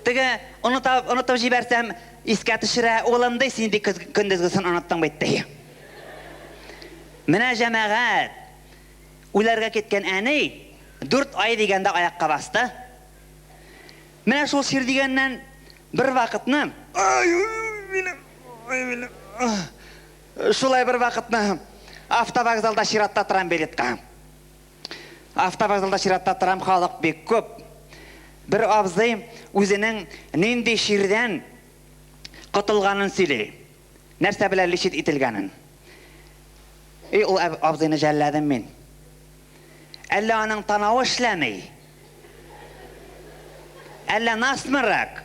Теге оныта, онытып җибәрсәм, искә төшерә, улым ди, син бик көндезгесен оныттың бит ди. Менә җәмәгать, үләргә киткән әни дүрт ай дигәндә аякка басты. Менә шул чир дигәннән бер вакытны, ай, минем, ай, минем, шулай бер вакытны автовокзалда чиратта торам билетка. Автовокзалда чиратта торам, халык бик күп. Бер абзый үзенең нинди чирдән котылганын сөйли. Нәрсә белән лечить ителгәнен. И ул абзыйны жәлләдем мин. Әллә аның танавы эшләми? Әллә насморок?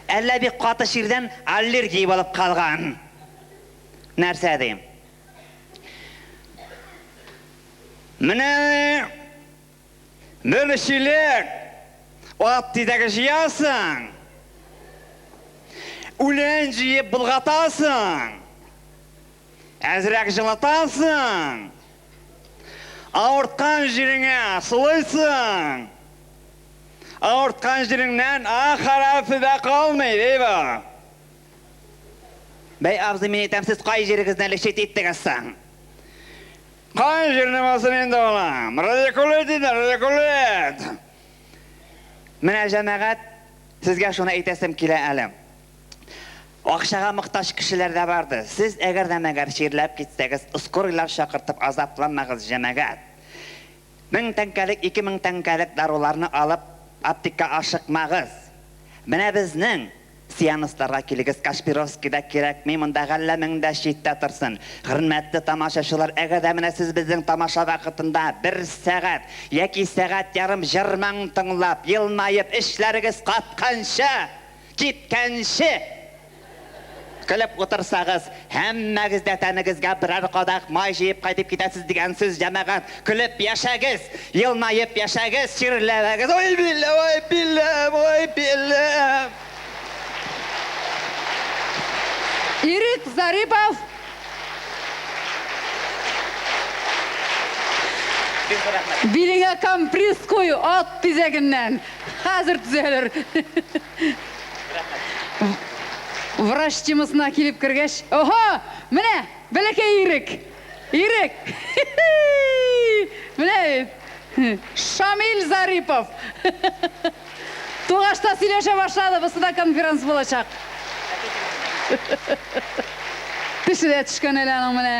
Әллә бик каты чирдән аллергия булып калган? Нәрсә дим? Менә бер чиләк ат тизәге җыясың, үлән җыеп болгатасың, әзрәк җылытасың, авырткан җиреңә сылыйсың, авырткан җиреңнән а хәрефе дә калмый, ди бу. Бәй, абзый, мин әйтәм, сез кай җирегезне лечить иттегез соң? Кай җирне булсын инде, улым? Радикулит инде, радикулит! Менә, җәмәгать, сезгә шуны әйтәсем килә әле. Акчага мохтаҗ кешеләр дә бардыр. Сез әгәр дә мәгәр чирләп китсәгез, скорыйлар чакыртып азапланмагыз, җәмәгать. Мең тәңкәлек, 2000 тәңкәлек даруларны алып, аптекка ашыкмагыз. Менә безнең Сеансларга килегез, Кашпировский да кирәкми, монда Галләмең дә читтә торсын. Хөрмәтле тамашачылар, әгәр дә менә сез безнең тамаша вакытында бер сәгать яки сәгать ярым җыр-моң тыңлап, елмаеп, эчләрегез катканчы, кипкәнче көлеп утырсагыз, һәммәгез дә тәнегезгә берәр кадак май җыеп кайтып китәсез дигән сүз, җәмәгать. Көлеп яшәгез, елмаеп яшәгез, чирләмәгез. Ой, билем, ой, билем, ой, билем. Ирек Зарипов. Бик зур рәхмәт. Билеңә компресс куй, ат тизәгеннән. Хәзер төзәлер. Врач темасына килеп кергәч, оһо, менә, бәләкәй Ирек. Ирек! Менә бит. Шамил Зарипов. Тугач та сөйләшә башлады, бусы да конференц булачак. Теше дә төшкән әле аның менә.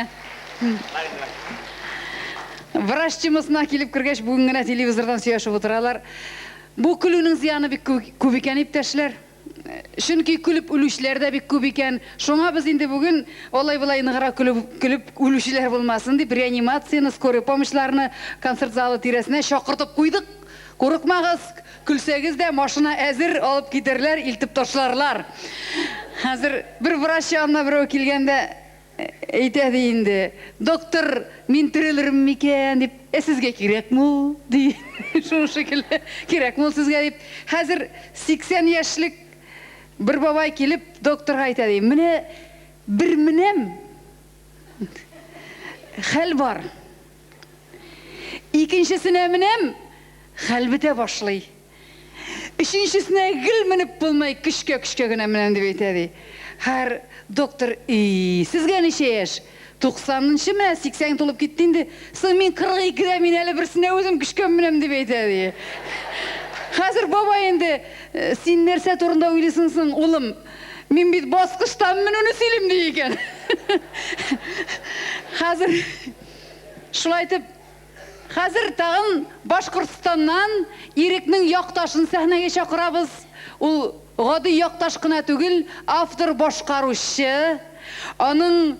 Врач темасына килеп кергәч, бүген генә телевизордан сөйләшеп утыралар. Бу көлүнең зыяны бик күп икән, иптәшләр. Чөнки көлеп үлүчеләр дә бик күп икән. Шуңа без инде бүген алай-болай ныграк көлеп, көлеп үлүчеләр булмасын дип, реанимацияне, скорый помощьларны концерт залы тирәсенә чакыртып куйдык. Курыкмагыз, көлсәгез дә, машина әзер, алып китәрләр, илтеп ташларлар. Хәзер бер врач янына берәү килгәндә, Әйтә ди инде, доктор, мин терелермен микән, дип, ә сезгә кирәкме ул, ди, шуның шикелле, кирәкме ул сезгә, дип. Хәзер 80 яшьлек бер бабай килеп, докторга әйтә ди, менә бер менәм, хәл бар, икенчесенә менәм, хәл бетә башлый. Өченчесенә гел менеп булмый, көчкә-көчкә генә менәм, дип әйтә, ди. Хәер, доктор, И, сезгә ничә яшь? Туксанынчы менә, сиксән тулып китте инде. Соң мин 42 дә, мин әле берсенә үзем көчкә менәм, дип әйтә, ди. Хәзер бабай инде, Син нәрсә турында уйлыйсың соң, улым? Мин бит баскычтан менүне сөйлим, ди икән. Хәзер шулай итеп, Хәзер тагын Башкортстаннан Ирекнең якташын сәхнәгә чакырабыз. Ул гади якташ кына түгел, автор-башкаручы. Аның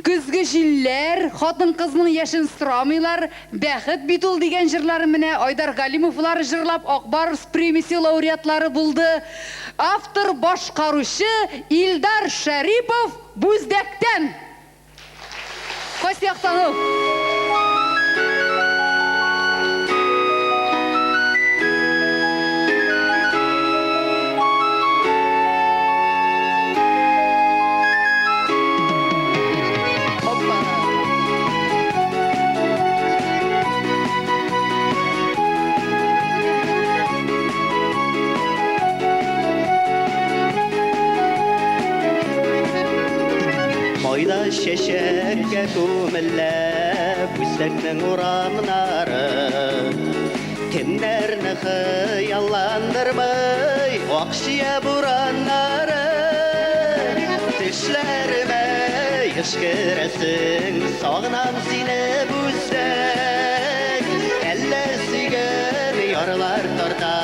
Көзге җилләр, Хатын-кызның яшен сорамыйлар, Бәхет бит ул дигән җырлары менә Айдар Галимовлар җырлап Ак Барс премиясе лауреатлары булды. Автор-башкаручы Илдар Шәрипов Бүздәктән! Кайсы яктан ул? Чәчәккә күмелә Бүздәкнең урамнары. Кемнәрне хыялландырмый ак чия бураннары. Төшләремә еш керәсең, сагынам сине, Бүздәк. Әллә сөйгән ярлар тарта,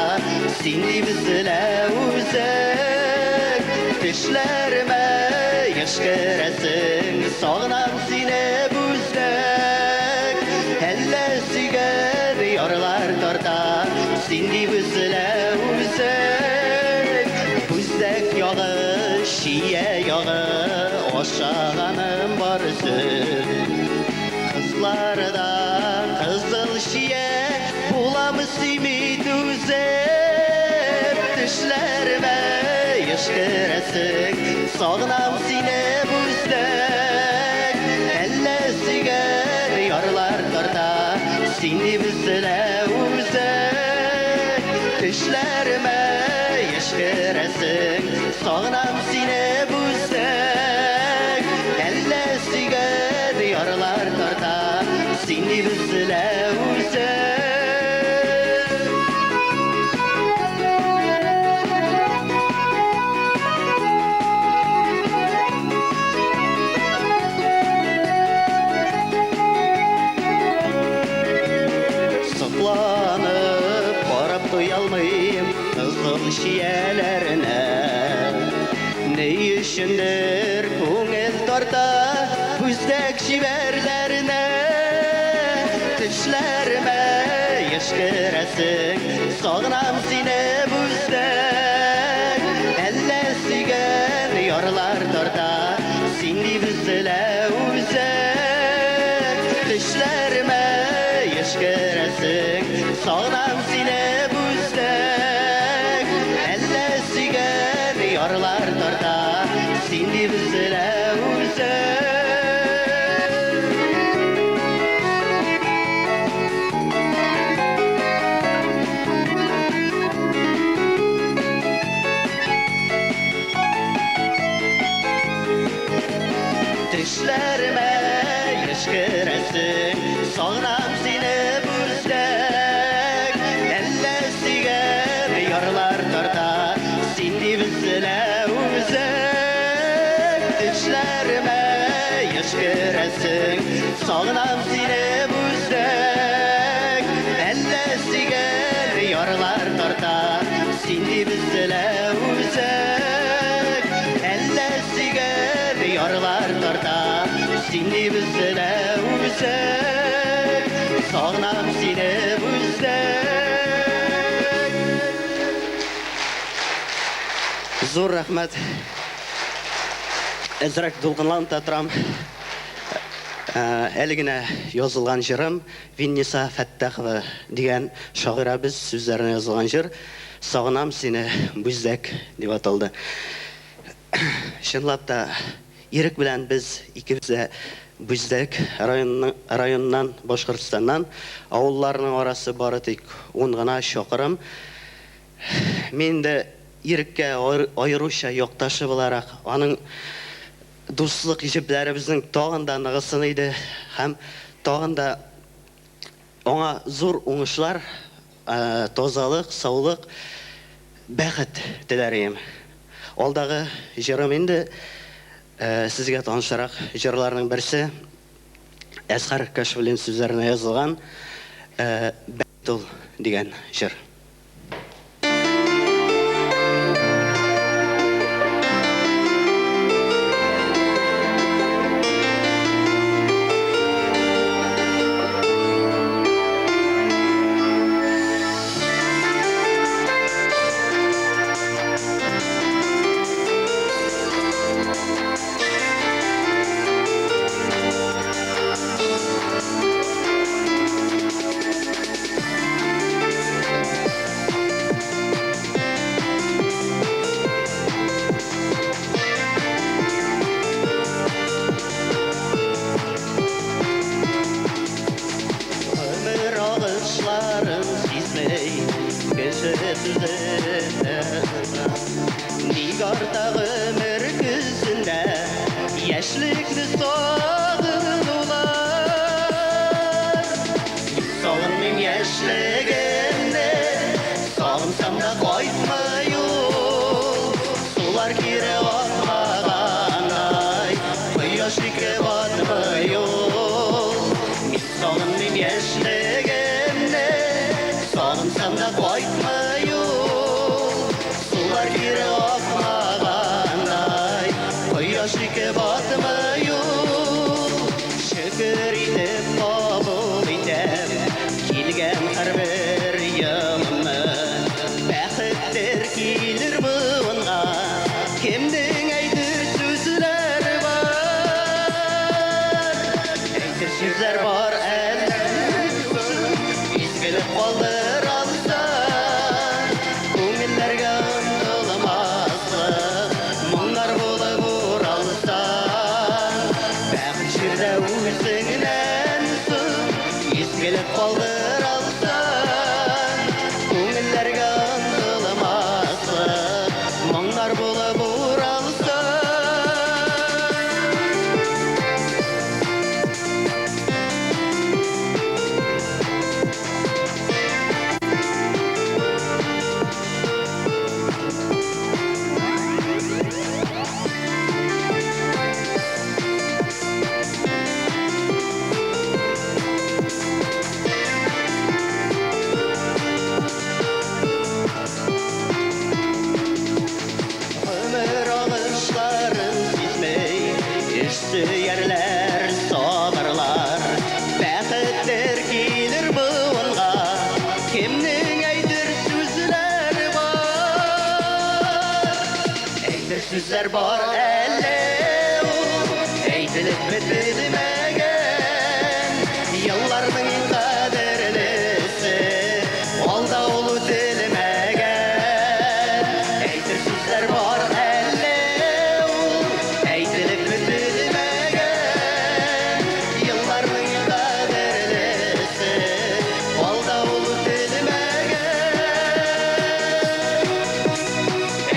син дип өзелә үзәк. Төшләремә еш керәсең, сагынам сине, Бүздәк. Әллә сөйгән ярлар тарта, син дип өзелә үзәк. Бүздәк ягы, чия ягы, ашаганым бар сөт. Кызларда кызыл чия буламы сөйми түзеп. Төшләремә еш керәсең, сагынам сине, Бүздәк. Әллә сөйгән ярлар тарта, син дип өзелә үзәк. Төшләремә еш керәсең, сагынам сине, Бүздәк. Әллә сөйгән ярлар тарта, син дип өзелә үзәк. Сокланып карап туялмыйм кызыл чияләренә. Ни өчендер күңел тарта Бүздәк чибәрләренә. Төшләремә еш керәсең, сагынам сине, Бүздәк. Әллә сөйгән ярлар тарта, син дип өзелә үзәк. Төшләремә еш керәсең, сагынам сине, Бүздәк. Әллә сөйгән ярлар тарта, син дип өзелә үзәк. Төшләремә еш керәсең, сагынам сине, Бүздәк. Әллә сөйгән ярлар тарта, син дип өзелә үзәк. Төшләремә еш керәсең, сагынам сине, Бүздәк. Әллә сөйгән ярлар тарта, син дип өзелә үзәк. Әллә сөйгән ярлар тарта, син дип өзелә үзәк. Сагынам сине, Бүздәк. Зур рәхмәт. Әзрәк дулкынланып та торам. Әле генә язылган җырым, Винниса Фәттахова дигән шагыйрәбез сүзләренә язылган җыр «Сагынам сине, Бүздәк» дип аталды. Чынлап та, Ирек белән без икебез дә Бүздәк районыннан, Башкортстаннан. Авылларның арасы бары тик 10 гына чакрым. Мин дә Иреккә аеруча якташы буларак, аның дуслык җепләребезнең тагын да ныгысын иде һәм тагын да аңа зур уңышлар, тазалык, саулык, бәхет теләр идем. Алдагы җырым инде сезгә танышрак җырларның берсе, Әсхар Кашфуллин сүзләренә язылган «Бәхет ул» дигән җыр. кире акмагандай, кояш ике батмый ул. Шөкер итеп кабул итәм килгән һәрбер елымны. Бәхеттер килер буынга, кемнең әйтер сүзләре бар? Әйтер сүзләр бар әллә соң, изгелек калдыра алса, күңелләргә онытылмаслык моңнар булып уралса. Бәхет җирдә үзеңнән соң, изгелек калдыра алса, күңелләргә онытылмаслык моңнар булып уралса. Гомер агышларын сизмей, эш сөярләр, сабырлар. Бәхеттер килер буынга, кемнең әйтер сүзләре бар? Әйтер сүзләр бар әллә ул, әйтелеп бетелмәгән. Елларның иң кадерлесе, алда ул үтелмәгән. Әйтер сүзләр бар әллә ул, әйтелеп бетелмәгән. Елларның иң кадерлесе, алда ул үтелмәгән.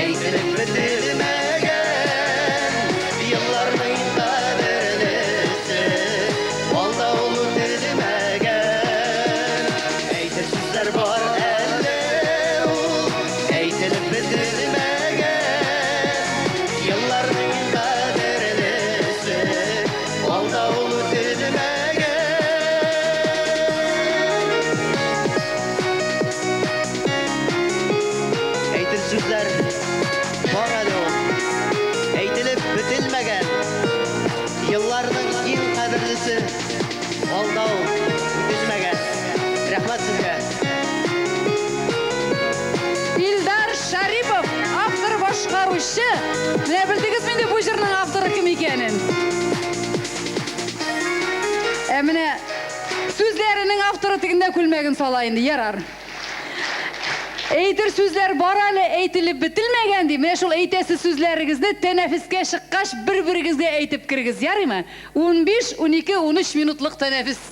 Әйтелеп бетелмәгән. Елларның иң кадерлесе, алда ул үтелмәгән. Әйтер сүзләр бар әллә ул, әйтелеп бетелмәгән. Елларның иң кадерлесе, алда ул үтелмәгән. Әйтер сүзләр бар әле ул, әйтелеп бетелмәгән. Елларның иң кадерлесе, алда ул үтелмәгән. Рәхмәт сезгә. Илдар Шарипов, автор башкаручы. Менә белдегезме инде бу җырның авторы кем икәнен? Ә менә сүзләренең авторы тегендә күлмәген сала инде, ярар. Әйтер сүзләр бар әле, әйтелеп бетелмәгән ди. Менә шул әйтәсе сүзләрегезне тәнәфескә чыккач бер-берегезгә әйтеп керегез, ярыймы? 15, 12, 13 минутлык тәнәфес.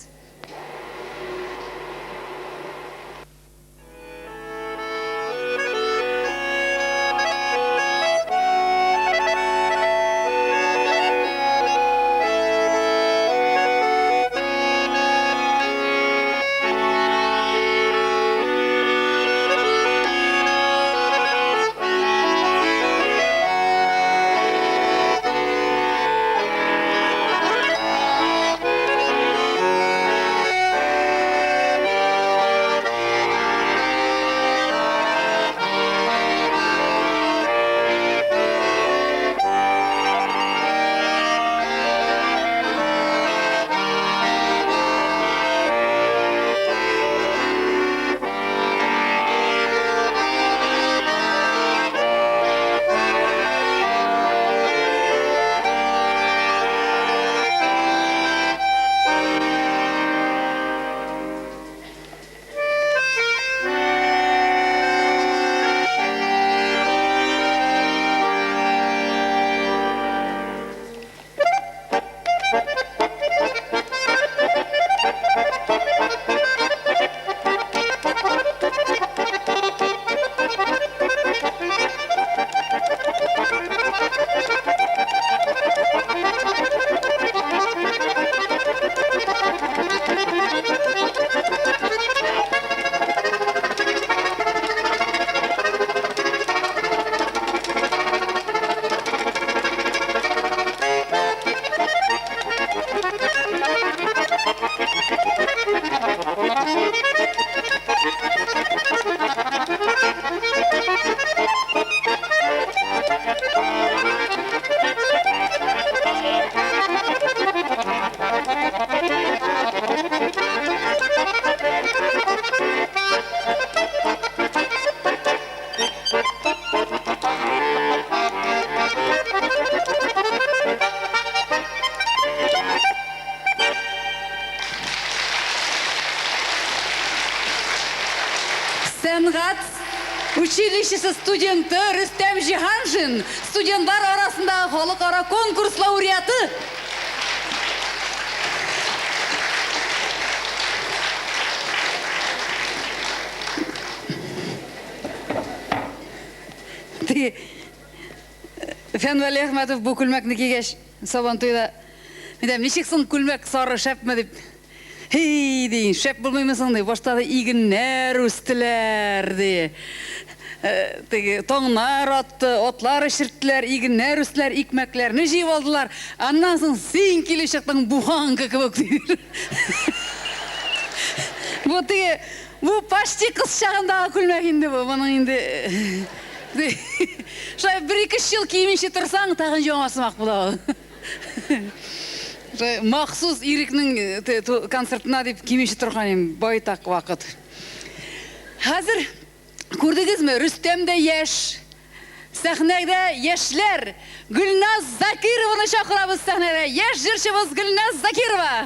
училищесы студенты Рөстәм Җиһаншин, студентлар арасындагы халыкара конкурс лауреаты. Теге Фән Вәлиәхмәтов бу күлмәкне кигәч, Сабантуйда, Мәйтәм, ничек соң күлмәк сары шәпме дип. Һи, ди, шәп булмыймы соң, ди, башта да игеннәр үстеләр, ди. Теге таңнар атты, атлар эчерттеләр, игеннәр үстеләр, икмәкләрне җыеп алдылар. Аннан соң син килеп чыктың буханка кебек, ди. Бу теге, бу почти кыз чагындагы күлмәк инде бу, моның инде. Шулай бер-ике-өч ел кимичә торсаң, тагын яңа сымак була ул. Шулай махсус Ирекнең концертына дип кимичә торган идем байтак вакыт. Хәзер күрдегезме, Рөстәм дә яшь. Сәхнәдә яшьләр. Гөлназ Закированы чакырабыз сәхнәгә. Яшь җырчыбыз Гөлназ Закирова.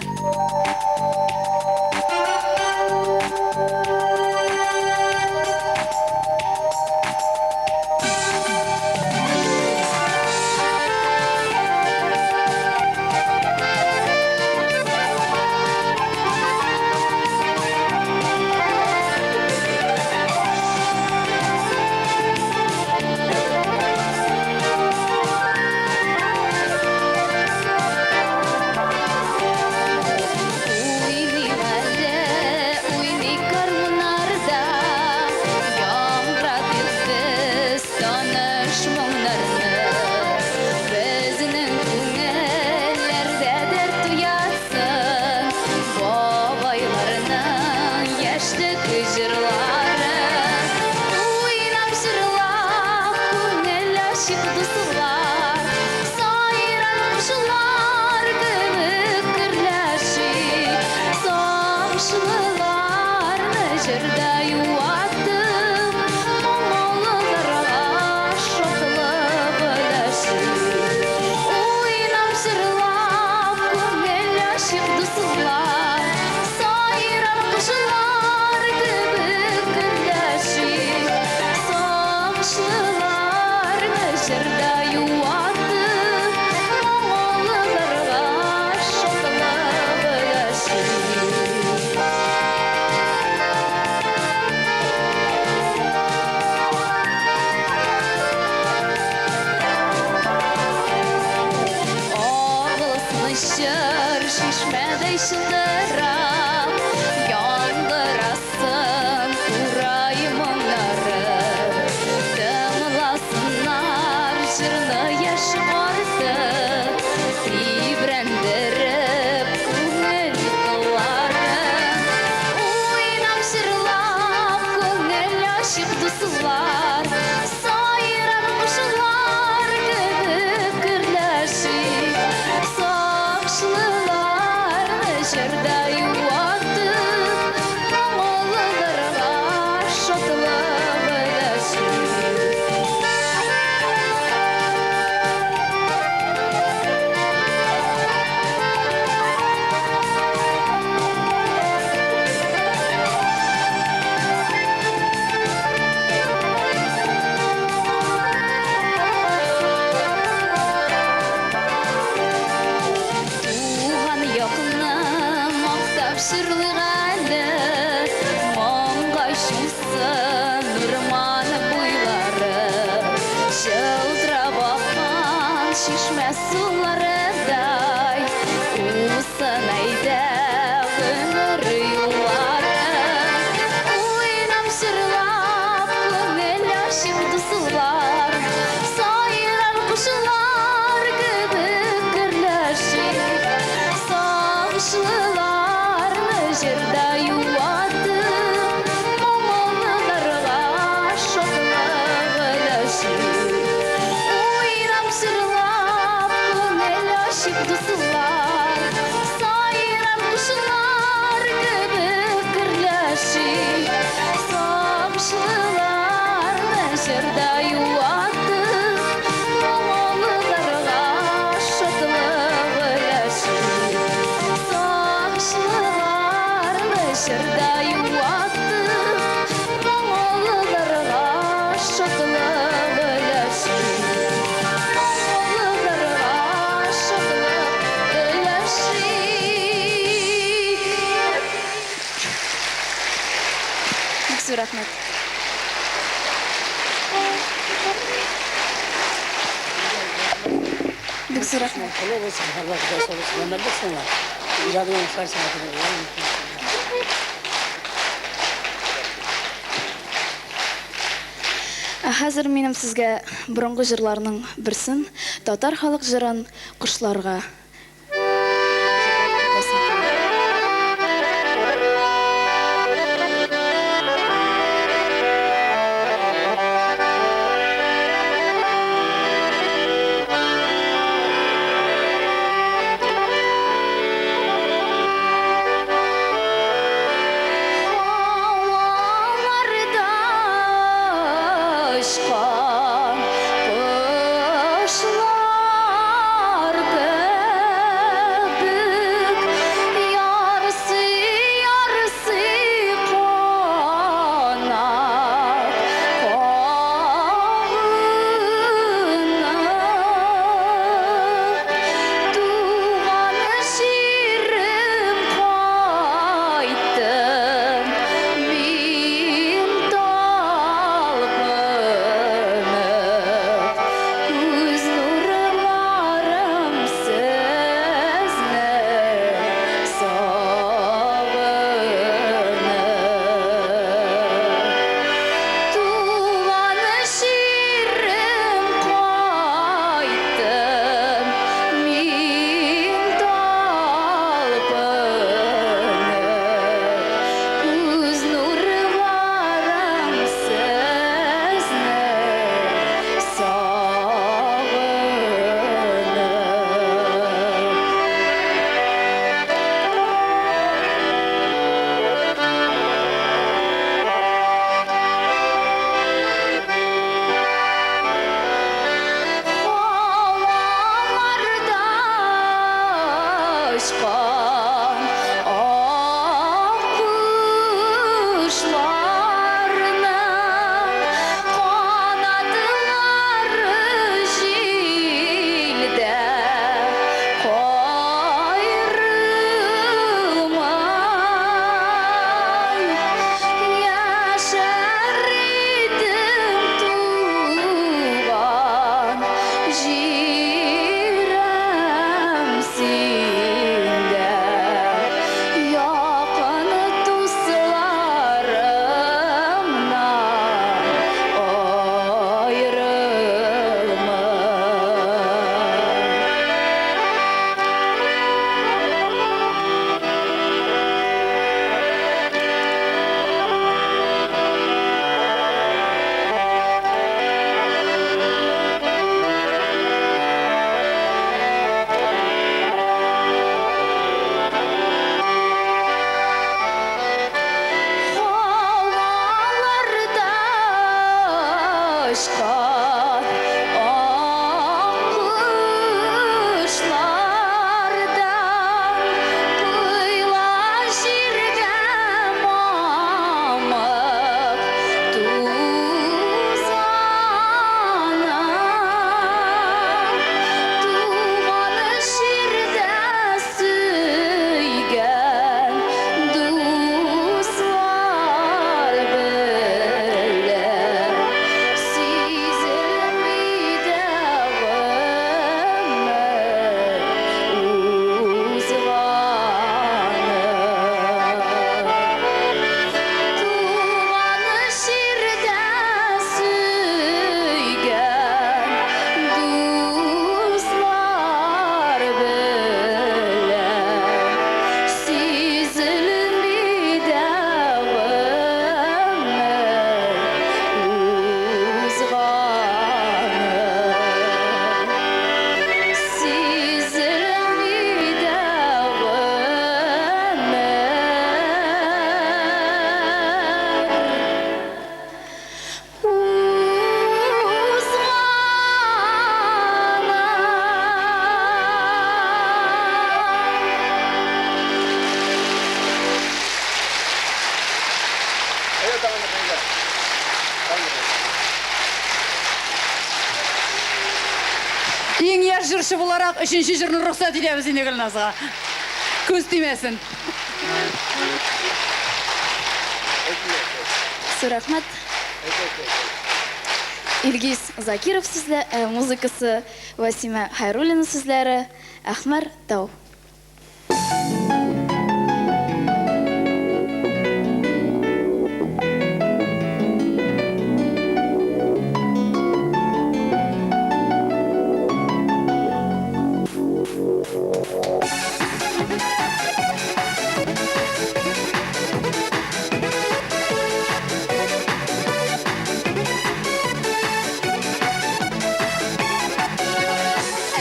Уйныйк әле, уйныйк гармуннарда, Яңгыратыйк без таныш моңнарны. Безнең күңелләрдә дәрт уятсын Бабайларның яшьлек җырлары. Уйнап, җырлап, күңел ачыйк, дуслар, Сайрар кошлар кебек гөрләшик, Сагышлыларны җырда юатып, Моңлыларга шатлык өләшик. Уйнап, җырлап, күңел ачыйк, дуслар, Сайрар кошлар кебек гөрләшик, Сагышлыларны җырда юатып, Моңлыларга шатлык өләшик. Агылсын җыр чишмәдәй чылтырап, Яңгырасын курай моңнары. Тыңласыннар җырны яше карты, Тибрәндереп күңел кылларын. Уйнап, җырлап, күңел ачыйк, дуслар, Сайрар кошлар кебек гөрләшик, Сагышлыларны җырда юатып, Моңлыларга шатлык өләшик. Туган якны мактап җырлыйк әле, Моңга чумсын урман буйлары. Чылтырап аккан чишмә суларыдай, Узсын әйдә гомер юллары. Уйнап, җырлап, күңел ачыйк, дуслар, Сайрар кошлар кебек гөрләшик, Сагышлыларны җырда юатып, Моңлыларга шатлык өләшик. Уйнап, җырлап, күңел ачыйк, дуслар, Сайрар кошлар кебек гөрләшик, Сагышлыларны җырда юатып, Моңлыларга шатлык өләшик. Сагышлыларны җырда юатып, Моңлыларга шатлык. Зур рәхмәт. Кулы булсын, һәрвакыт сау булсын, гомерлек сиңа. Иҗади уңышлар сиңа телим. Ә хәзер минем сезгә борынгы җырларның берсен, татар халык җырын Кошларга Һаваларда очкан кошлар кебек, ярсый-ярсый канат кагынып, туган җирем кайттым мин талпынып, күз нурларым сезне сагынып. Туган җирем кайттым мин талпынып, күз нурларым сезне сагынып. Һаваларда очкан ак кошларның канатлары җилдә каерылмай. Яшәр идем туган җирем синдә, якын дусларымнан аерылмай. Һаваларда очкан ак кошлардан коела җиргә мамык тузаны. Туган җирдә сөйгән дуслар белән сизелми дә гомер узганы. Туган җирдә сөйгән дуслар белән сизелми дә гомер узганы. Сизелми дә гомер Иң яшь җырчы буларак өченче җырны рөхсәт итәбез инде Гөлназга. Күз тимәсен. Зур рәхмәт. Илгиз Закиров сүзлә, э, музыкасы, Вәсимә Хәйруллина сүзләре, Әхмәр Тау.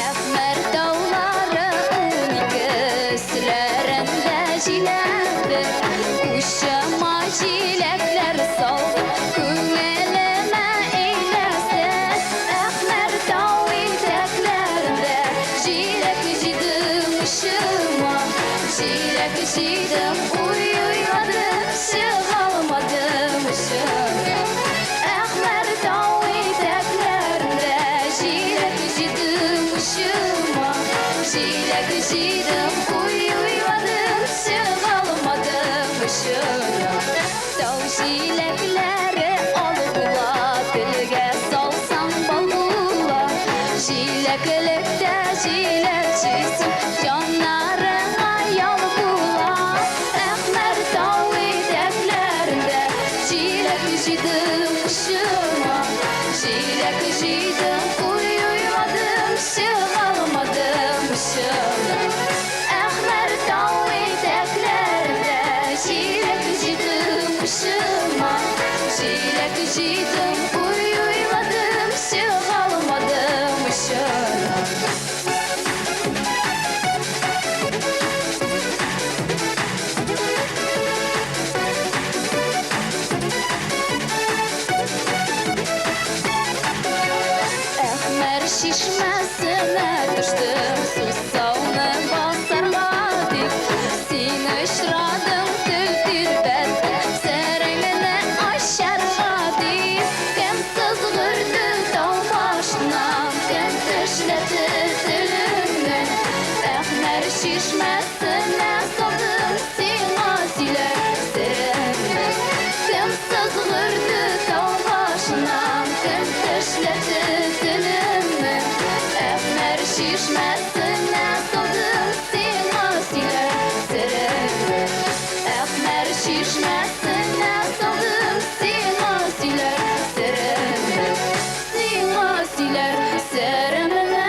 Әхмәр таулары 12 өсләрендә җиләбе, Учыма җиләкләр салды, күңелемә әйләсен. Әхмәр тау итәкләрендә җиләк җыйдым учыма, Җиләк җыйдым, уй уйладым, чыгалмадым учыма. Әхмәр тау итәкләрендә җиләк җыйдым учыма, Җиләк җыйдым, уй уйладым, чыгалмадым учыма. Тау җиләкләре ал була, телгә салсаң бал була. Җиләклектә җиләк җыйсаң, җаннарыңа ял була. Әхмәр тау итәкләрендә җиләк җыйдым учыма, Җиләк җыйдым, уй уйладым, чыгалмадым учыма. Әхмәр тау итәкләрендә җиләк җыйдым учыма, Җиләк җыйдым, уй уйладым, чыгалмадым учыма. Әхмәр чишмәсенә төштем, сусауны басарга дип. Син очрадың тел тирбәтте, сереңне ачарга дип. Кем сызгырды тау башыннан, кем тешләде телеңне? Әхмәр чишмәсенә салдым сиңа сөйләр серемне. Кем сызгырды тау башыннан, кем тешләде телемне? Әхмәр чишмәсенә салдым сиңа сөйләр серемне. Әхмәр чишмәсенә салдым сиңа сөйләр серемне. Сиңа сөйләр серемне.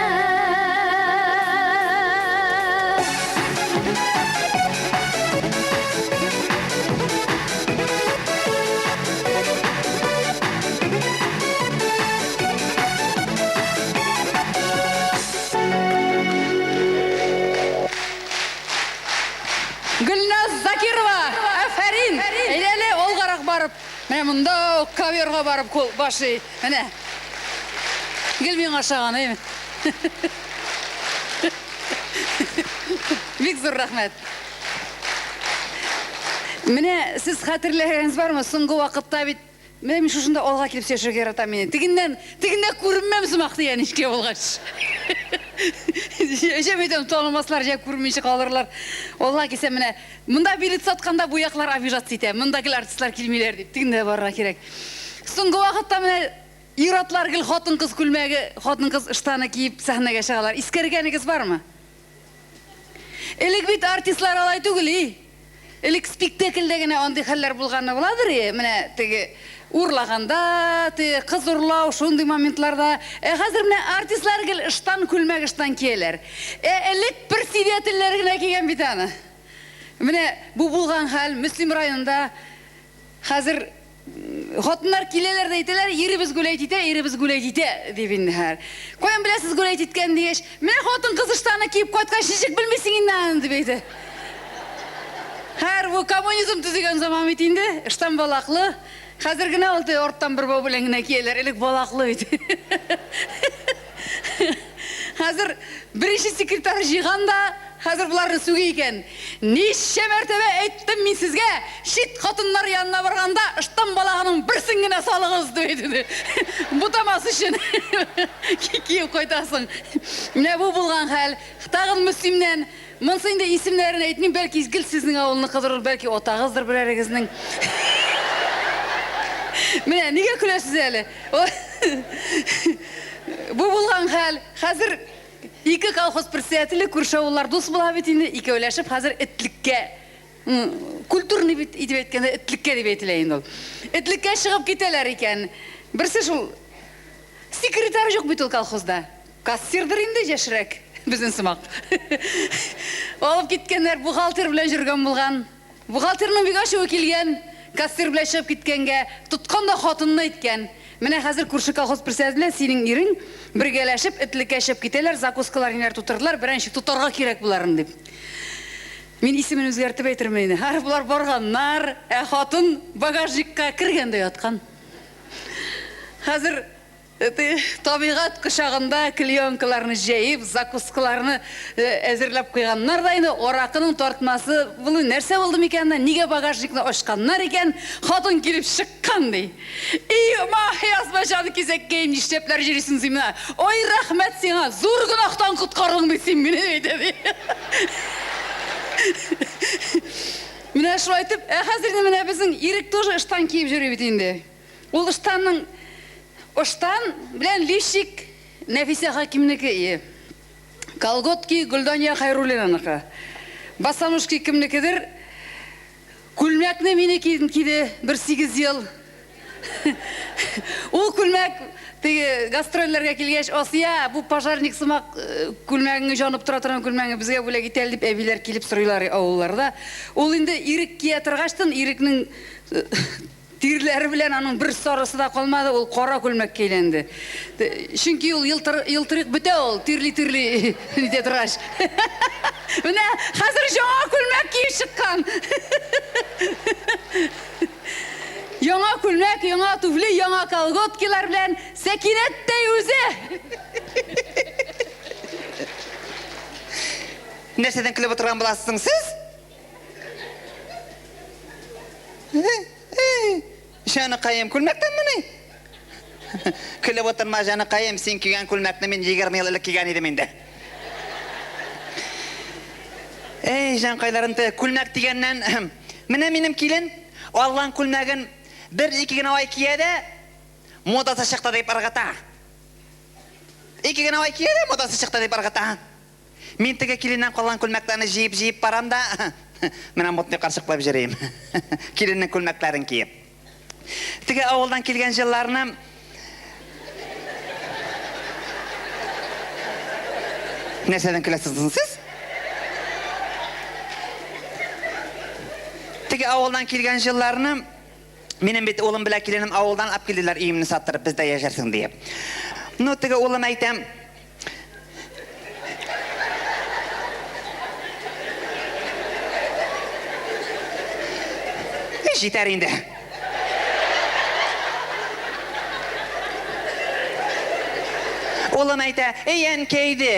Гөлназ Закирова, афәрин! Әйдә әле, алгарак барып, менә монда ук коверга барып кул башы. Менә. Гел миңа ошаган, әйме? Бик зур рәхмәт. Менә сез хәтерләгәнегез бармы, соңгы вакытта бит менә мин шушында алга килеп сөйләшергә яратам мин. Тегеннән, тегендә күренмәм сымак дигән нечкә булгач. Җәм әйтәм, танымаслар, җә күрмичә калырлар. Алга килсә менә, монда билет сатканда бу яклар обижаться итә. Монда гел артистлар килмиләр дип, тегендә барырга кирәк. Соңгы вакытта менә ир-атлар гел хатын-кыз күлмәге, хатын-кыз ыштаны киеп сәхнәгә чыгалар. Искәргәнегез бармы? Элек бит артистлар алай түгел, и. Элек спектакльдә генә андый хәлләр булганы буладыр, и. Менә теге урлаганда, теге кыз урлау, шундый моментларда. Ә хәзер менә артистлар гел ыштан, күлмәк ыштан кияләр. Ә элек председательләр генә кигән бит аны. Менә бу булган хәл Мөслим районында хәзер хатыннар киләләр дә әйтәләр, иребез гуләйт итә, иребез гуләйт итә, дип инде хәзер. Каян беләсез гуләйт иткән дигәч, менә хатын-кыз ыштаны киеп кайткач, ничек белмисең инде аны, дип әйтә. Хәер, бу коммунизм төзегән заман бит инде, ыштан балаклы. Хәзер генә ул теге арттан бер бау белән генә кияләр, элек балаклы бит. Хәзер беренче секретарь җыйган да, хәзер боларны сүги икән. Ничә мәртәбә әйттем мин сезгә, чит хатыннар янына барганда ыштан балагының берсен генә салыгыз, дип әйтте. Бутамас өчен киеп кайтасың. Менә бу булган хәл. Тагын Мөслимнән. Монысы инде исемнәрен әйтмим, бәлки гел сезнең авылныкыдыр ул, бәлки атагыздыр берәрегезнең. Менә нигә көләсез әле? Бу булган хәл. Хәзер ике колхоз председателе күрше авыллар дус була бит инде, икәүләшеп хәзер этлеккә культурный бит итеп әйткәндә этлеккә дип әйтелә инде ул. Этлеккә чыгып китәләр икән. Берсе шул секретарь юк бит ул колхозда. Кассирдыр инде яшьрәк, безнең сымак. Алып киткәннәр, бухгалтер белән йөргән булган. Бухгалтерның бик ачуы килгән, кассир белән чыгып киткәнгә, тоткан да хатынына әйткән. Менә хәзер күрше колхоз председателе белән синең ирең бергәләшеп этлеккә чыгып китәләр, закускалар ниләр тутырдылар, берәр ничек тотарга кирәк боларын дип. Мин исемен үзгәртеп әйтермен инде. Һәр болар барганнар, ә хатын багажникка кергән дә яткан. Хәзер Табигать кочагында клеенкаларны җәеп, закускаларны әзерләп куйганнар да инде, аракының тартмасы булу нәрсә булды микән анда, нигә багажникны ачканнар икән, хатын килеп чыккан, ди. И, маһ, язма җан кисәккәем, нишләпләр йөрисең син менә? Ай, рәхмәт сиңа, зур гөнаһтан коткардың бит син мине, дип әйтә, ди. Менә шулай итеп, ә хәзер инде менә безнең Ирек тоже ыштан киеп йөри бит инде. Ул ыштанның ыштан белән лифчик Нәфисә Хәкимнеке ие. Колготки Гөлдания Хәйруллинаныкы. Босоножки кемнекедер. Күлмәкне минеке киде бер сигез ел. Ул күлмәк теге гастрольләргә килгәч, Асия, бу пожарник сымак күлмәгеңне җанып тора торган күлмәгеңне безгә бүләк ит әле дип әбиләр килеп сорыйлар авылларда. Ул инде Ирек кия торгачтын, Ирекнең Тирләре белән аның бер сарысы да калмады, ул кара күлмәккә әйләнде. Чөнки ул елтыр, елтырыйк бетә ул, тирли-тирли нитә торгач. Менә хәзер яңа күлмәк киеп чыккан. Яңа күлмәк, яңа туфли, яңа колготкилар белән Сәкинәттәй үзе! Нәрсәдән көлеп утырган буласыз соң сез? Җаныкаем, күлмәктәнмени? Көлеп утырма, җаныкаем, син кигән күлмәкне мин 20 ел элек кигән идем инде. Эй, җанкайларым, күлмәк дигәннән, менә минем килен алган күлмәген бер-ике генә ай кия дә, модасы чыкты дип ыргыта. Ике генә ай кия дә, модасы чыкты дип ыргыта. Мин теге киленнән калган күлмәкләрне җыеп-җыеп барам да, менә мутный карчык булып җөрим. Киленнең күлмәкләрен киеп. Теге авылдан килгән җылларны Нәрсәдән көләсез соң сез? Теге авылдан килгән җылларны минем бит улым белән киленем авылдан алып килделәр, өемне саттырып, бездә яшәрсең диеп. Ну, теге улым әйтәм, Җитәр инде. Улым әйтә, эй, әнкәй, ди,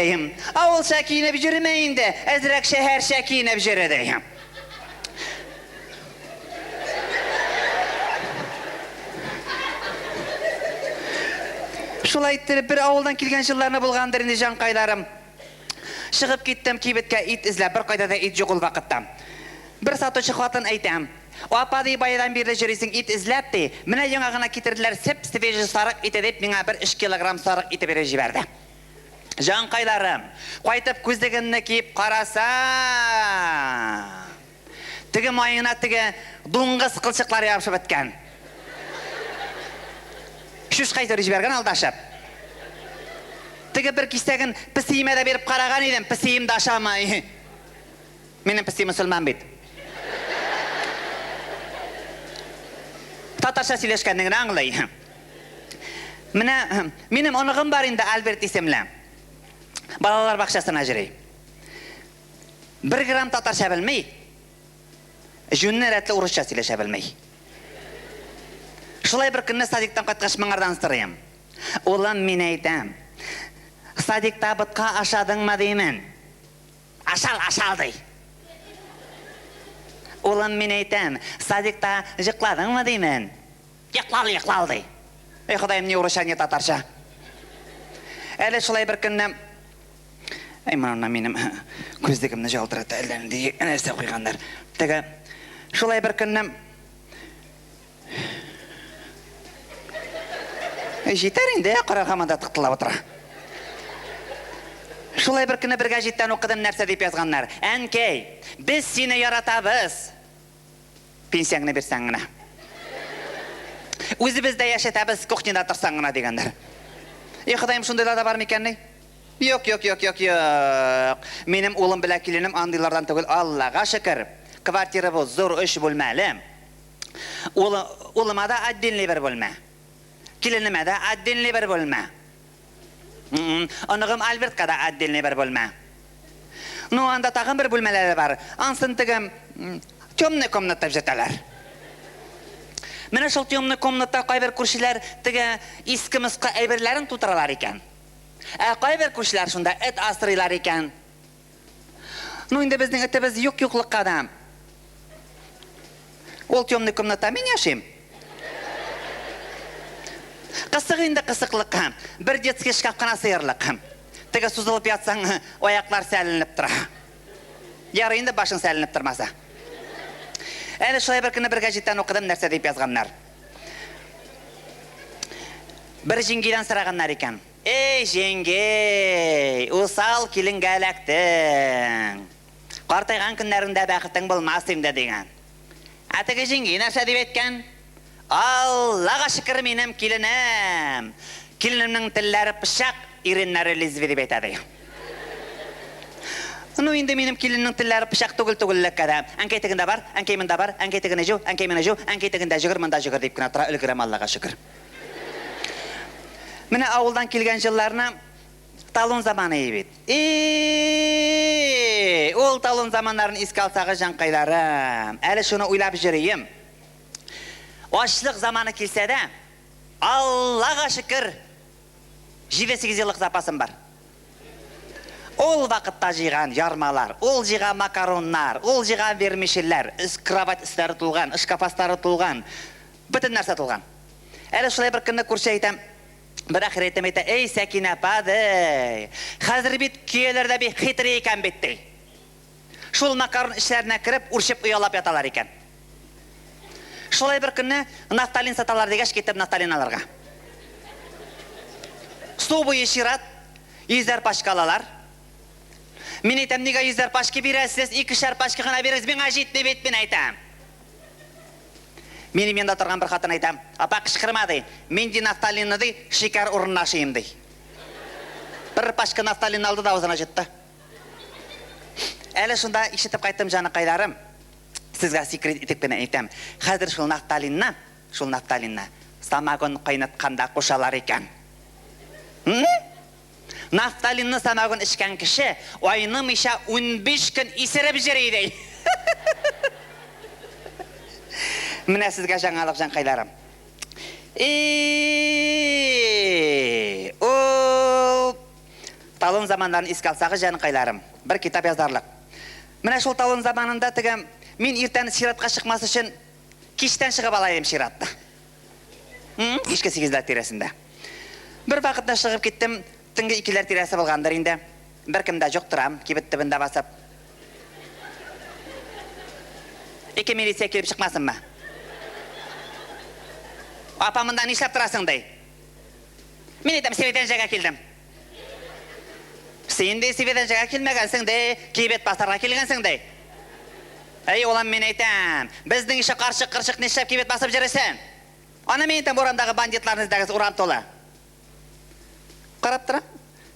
авылча киенеп йөрмә инде, әзрәк шәһәрчә киенеп йөре, ди. Шулай иттереп, бер авылдан килгән җылларны булгандыр инде, җанкайларым. Чыгып киттем кибеткә ит эзләп, беркайда да ит юк ул вакытта. Бер сатучы хатын әйтә, Апа, ди, баядан бирле йөрисең ит эзләп, ди, менә яңа гына китерделәр сеп-свежий сарык ите, дип, миңа бер өч килограмм сарык ите биреп җибәрде. Җанкайларым, кайтып күзлегемне киеп карасам! Теге маена теге дуңгыз кылчыклары ябышып беткән. Чучка итеп җибәргән алдашып. Теге бер кисәген песиемә дә биреп караган идем, песием дә ашамый. Минем песи мөселман бит. Татарча сөйләшкәнне генә аңлый. Менә минем оныгым бар инде, Альберт исемле. Балалар бакчасына йөри. Бер грамм татарча белми, җүнле рәтле урысча сөйләшә белми. Шулай бер көнне садиктан кайткач моңардан сорыйм. Улым, мин әйтәм, садикта ботка ашадыңмы димен. Ашал, ашал, ди. Улым, мин әйтәм, садикта җыкладыңмы димен. Йоклал, йоклал, ди. Эй, Ходаем, ни урысча, ни татарча. Әле шулай бер көнне Әй, моны минем күзлегемне җалтырата, әллә нинди нәрсә куйганнар. Теге шулай бер көнне Җитәр инде, кара һаман да тыктылап утыра. Шулай бер көнне бер гәҗиттән укыдым, нәрсә дип язганнар. Әнкәй, без сине яратабыз. Пенсияңне бирсәң генә. Үзебез дә яшәтәбез, кухняда торсаң гына дигәннәр. И Ходаем, шундыйлар да бар микәнни? Юк, юк, юк, юк, юк. Минем улым белән киленем андыйлардан түгел, Аллага шөкер. Квартирабыз зур, өч бүлмәле. Улы, улыма да отдельный бер бүлмә. Киленемә дә отдельный бер бүлмә. Оныгым Альбертка да отдельный бер бүлмә. Ну, анда тагын бер бүлмәләре бар. Ансын теге темный комната дип йөртәләр. Менә шул темный комната кайбер күршеләр теге иске-москы әйберләрен тутыралар икән. Ә кайбер күршеләр шунда эт асрыйлар икән. Ну, инде безнең этебез юк юклыкка да. Ул темный комната мин яшим. Кысык инде кысыклыкка. Бер детский шкаф кына сыярлык. Теге сузылып ятсаң, аяклар сәленеп тора. Ярый инде башың сәленеп тормаса. Әле шулай бер көнне бер гәҗиттән укыдым, нәрсә дип язганнар. Бер җиңгидән сораганнар икән. Эй, җиңги, усал киленгә эләктең. Картайган көннәреңдә бәхетең булмас инде, дигән. Ә теге җиңги нәрсә дип әйткән? Аллага шөкер, минем киленем! Киленемнең телләре пычак, иреннәре лезвие дип әйтә, ди. Ну, инде минем киленнең телләре пычак түгел түгеллеккә дә. Әнкәй тегендә бар, әнкәй монда бар, әнкәй тегене җу, әнкәй моны җу, әнкәй тегендә җөгер, монда җөгер дип кенә тора, өлгерәм, Аллага шөкер. Менә авылдан килгән җылларны талон заманы и бит. И-и-и, ул талон заманнарын искә алсагыз, җанкайларым, әле шуны уйлап җөрием. Ачлык заманы килсә дә, Аллага шөкер, җиде-сигез еллык запасым бар. Ул вакытта җыйган ярмалар, ул җыйган макароннар, ул җыйган вермишельләр, кровать өсләре тулган, шкаф аслары тулган, бөтен нәрсә тулган. Әле шулай бер көнне күрше әйтәм, бер ахирәтем әйтә, Эй, Сәкинә апа, ди, хәзер бит көяләр дә бик хитрый икән бит, ди. Шул макарон эчләренә кереп, үрчеп оялап яталар икән. Шулай бер көнне нафталин саталар дигәч, киттем нафталин алырга. Су буе чират, йөзәр пачка алалар. Мин әйтәм, нигә йөзәр пачка бирәсез, икешәр пачка гына бирегез, миңа җитми бит, мин әйтәм. Минем янда торган бер хатын әйтә, апа, кычкырма, ди, мин ди нафталинны, ди, шикәр урынына ашыйм, ди. Бер пачка нафталин алды да авызына җотты. Әле шунда ишетеп кайттым, җаныкайларым. Сезгә секрет итеп кенә әйтәм, хәзер шул нафталинны, шул нафталинны самогон кайнатканда кушалар икән. Нафталинны самогон эчкән кеше айнымыйча 15 көн исереп йөри, ди. Менә сезгә жаңалык, җанкайларым. И-и-и, ул талон заманнарын искә алсагыз, җанкайларым, бер китап язарлык. Менә шул талон заманында теге мин иртән чиратка чыкмас өчен кичтән чыгып ала идем чиратны. Кичке сигезләр тирәсендә. Бер вакытны чыгып киттем, төнге икеләр тирәсе булгандыр инде. Беркем дә җук, торам, кибет төбендә басып. Ике милиция килеп чыкмасынмы? Апа, монда нишләп торасың, ди. Мин әйтәм, Севедәнҗәгә килдем. Син, ди, Севедәнҗәгә килмәгәнсең, ди, кибет басарга килгәнсең, ди. Әй, улым, мин әйтәм, безнең ише карчык-кырчык нишләп кибет басып йөрисең? Аны, мин әйтәм, урамдагы бандитларны эзләгез, урам тулы. Карап торам,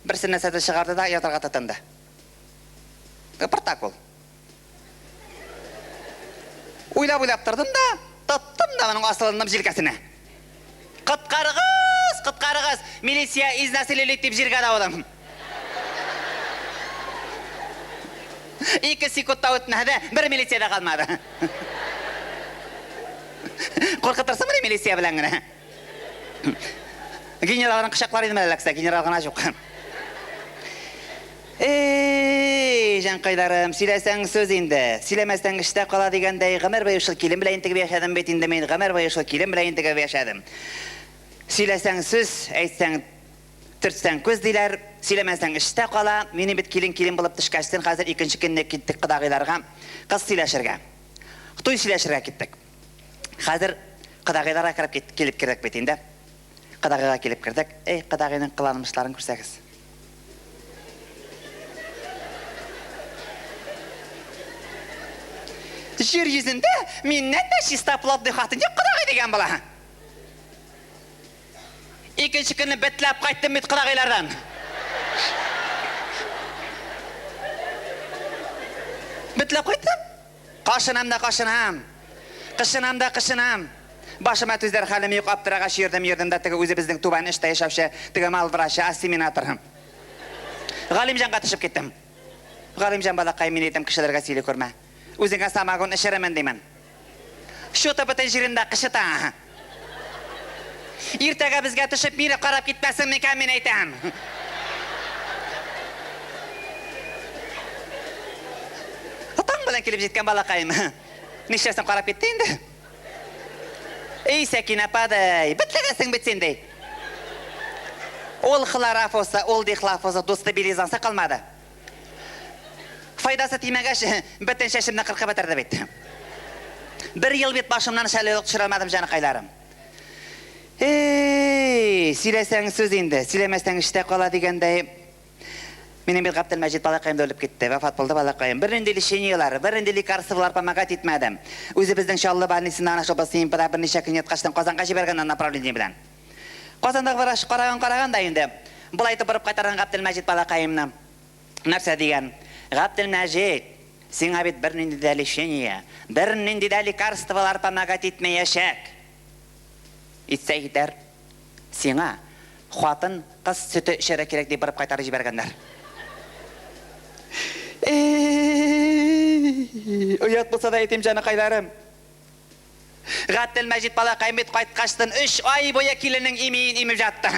берсе нәрсәдер чыгарды да язарга тотынды. Протокол. Уйлап-уйлап тордым да, тоттым да моның асылындым җилкәсенә. Коткарыгыз, коткарыгыз, милиция изнасилили дип җиргә дауладым. Ике секунд та үтмәде, бер милиция дә калмады. Куркытырсыңмыни милиция белән генә? Генералны кочаклар идем әле эләксә, генерал гына юк. Эй, җанкайларым, сөйләсәң сүз инде, сөйләмәсәң эштә кала дигәндәй, гомер буе шул килен белән интегеп яшәдем бит инде мин, гомер буе шул килен белән интегеп яшәдем. Сөйләсәң сүз, әйтсәң, төртсәң күз диләр, сөйләмәсәң эштә кала. Минем бит килен килен булып төшкәчтен хәзер икенче көнне киттек кодагыйларга кыз сөйләшергә. Туй сөйләшергә киттек. Хәзер кодагыйларга кереп кит, килеп кердек бит инде. Кодагыйга килеп кердек. Эй, кодагыйның кыланмышларын күрсәгез. Җир йөзендә миннән дә чистоплотный хатын юк, кодагый, дигән була. Икенче көнне бетләп кайттым бит кодагыйлардан. Бетләп кайттым. Кашынам да кашынам. Кышынам да кышынам. Башыма түзәр хәлем юк, аптырагач йөрдем, йөрдем дә теге үзебезнең түбән очта яшәүче теге мал врачы, ассиминатор Галимҗанга төшеп киттем. Галимҗан балакай, мин әйтәм, кешеләргә сөйли күрмә. Үзеңә самогон эчерермен, димен. Чуты бөтен җирендә кычыта. Иртәгә безгә төшеп мине карап китмәсен микән, мин әйтәм. Таң белән килеп җиткән балакаем. Нишләсен, карап китте инде. Эй, Сәкинә апа, ди, бетләгәнсең бит син, ди. Ул хлорафосы, ул дихлофосы, дусты белизансы калмады. Файдасы тимәгәч, бөтен чәчемне кыркып бетерде бит. Бер ел бит башымнан шәле төшерә алмадым, җаныкайларым. Эй, сөйләсәң сүз инде, сөйләмәсәң эштә кала дигәндәй, минем бит Габделмәҗит балакаем да үлеп китте, вафат булды балакаем. Бернинди лечениеләр, бернинди лекарстволар помогать итмәде. Үзебезнең Чаллы больницасында ана шул БСМПда берничә көн яткачтан Казанга җибәргәннәр направление белән. Казандагы врач караган-караган да инде, болай итеп борып кайтарган Габделмәҗит балакаемны. Нәрсә дигән? Габделмәҗит, сиңа бит бернинди дә лечение, бернинди дә лекарстволар помогать итмәячәк. Итсә итәр. Сиңа хатын кыз сөте эчәргә кирәк дип борып кайтарып җибәргәннәр. Эй, оят булса да әйтим, җаныкайларым. Габделмәҗит балакаем бит кайткачтын өч ай буе киленнең имиен имеп ятты.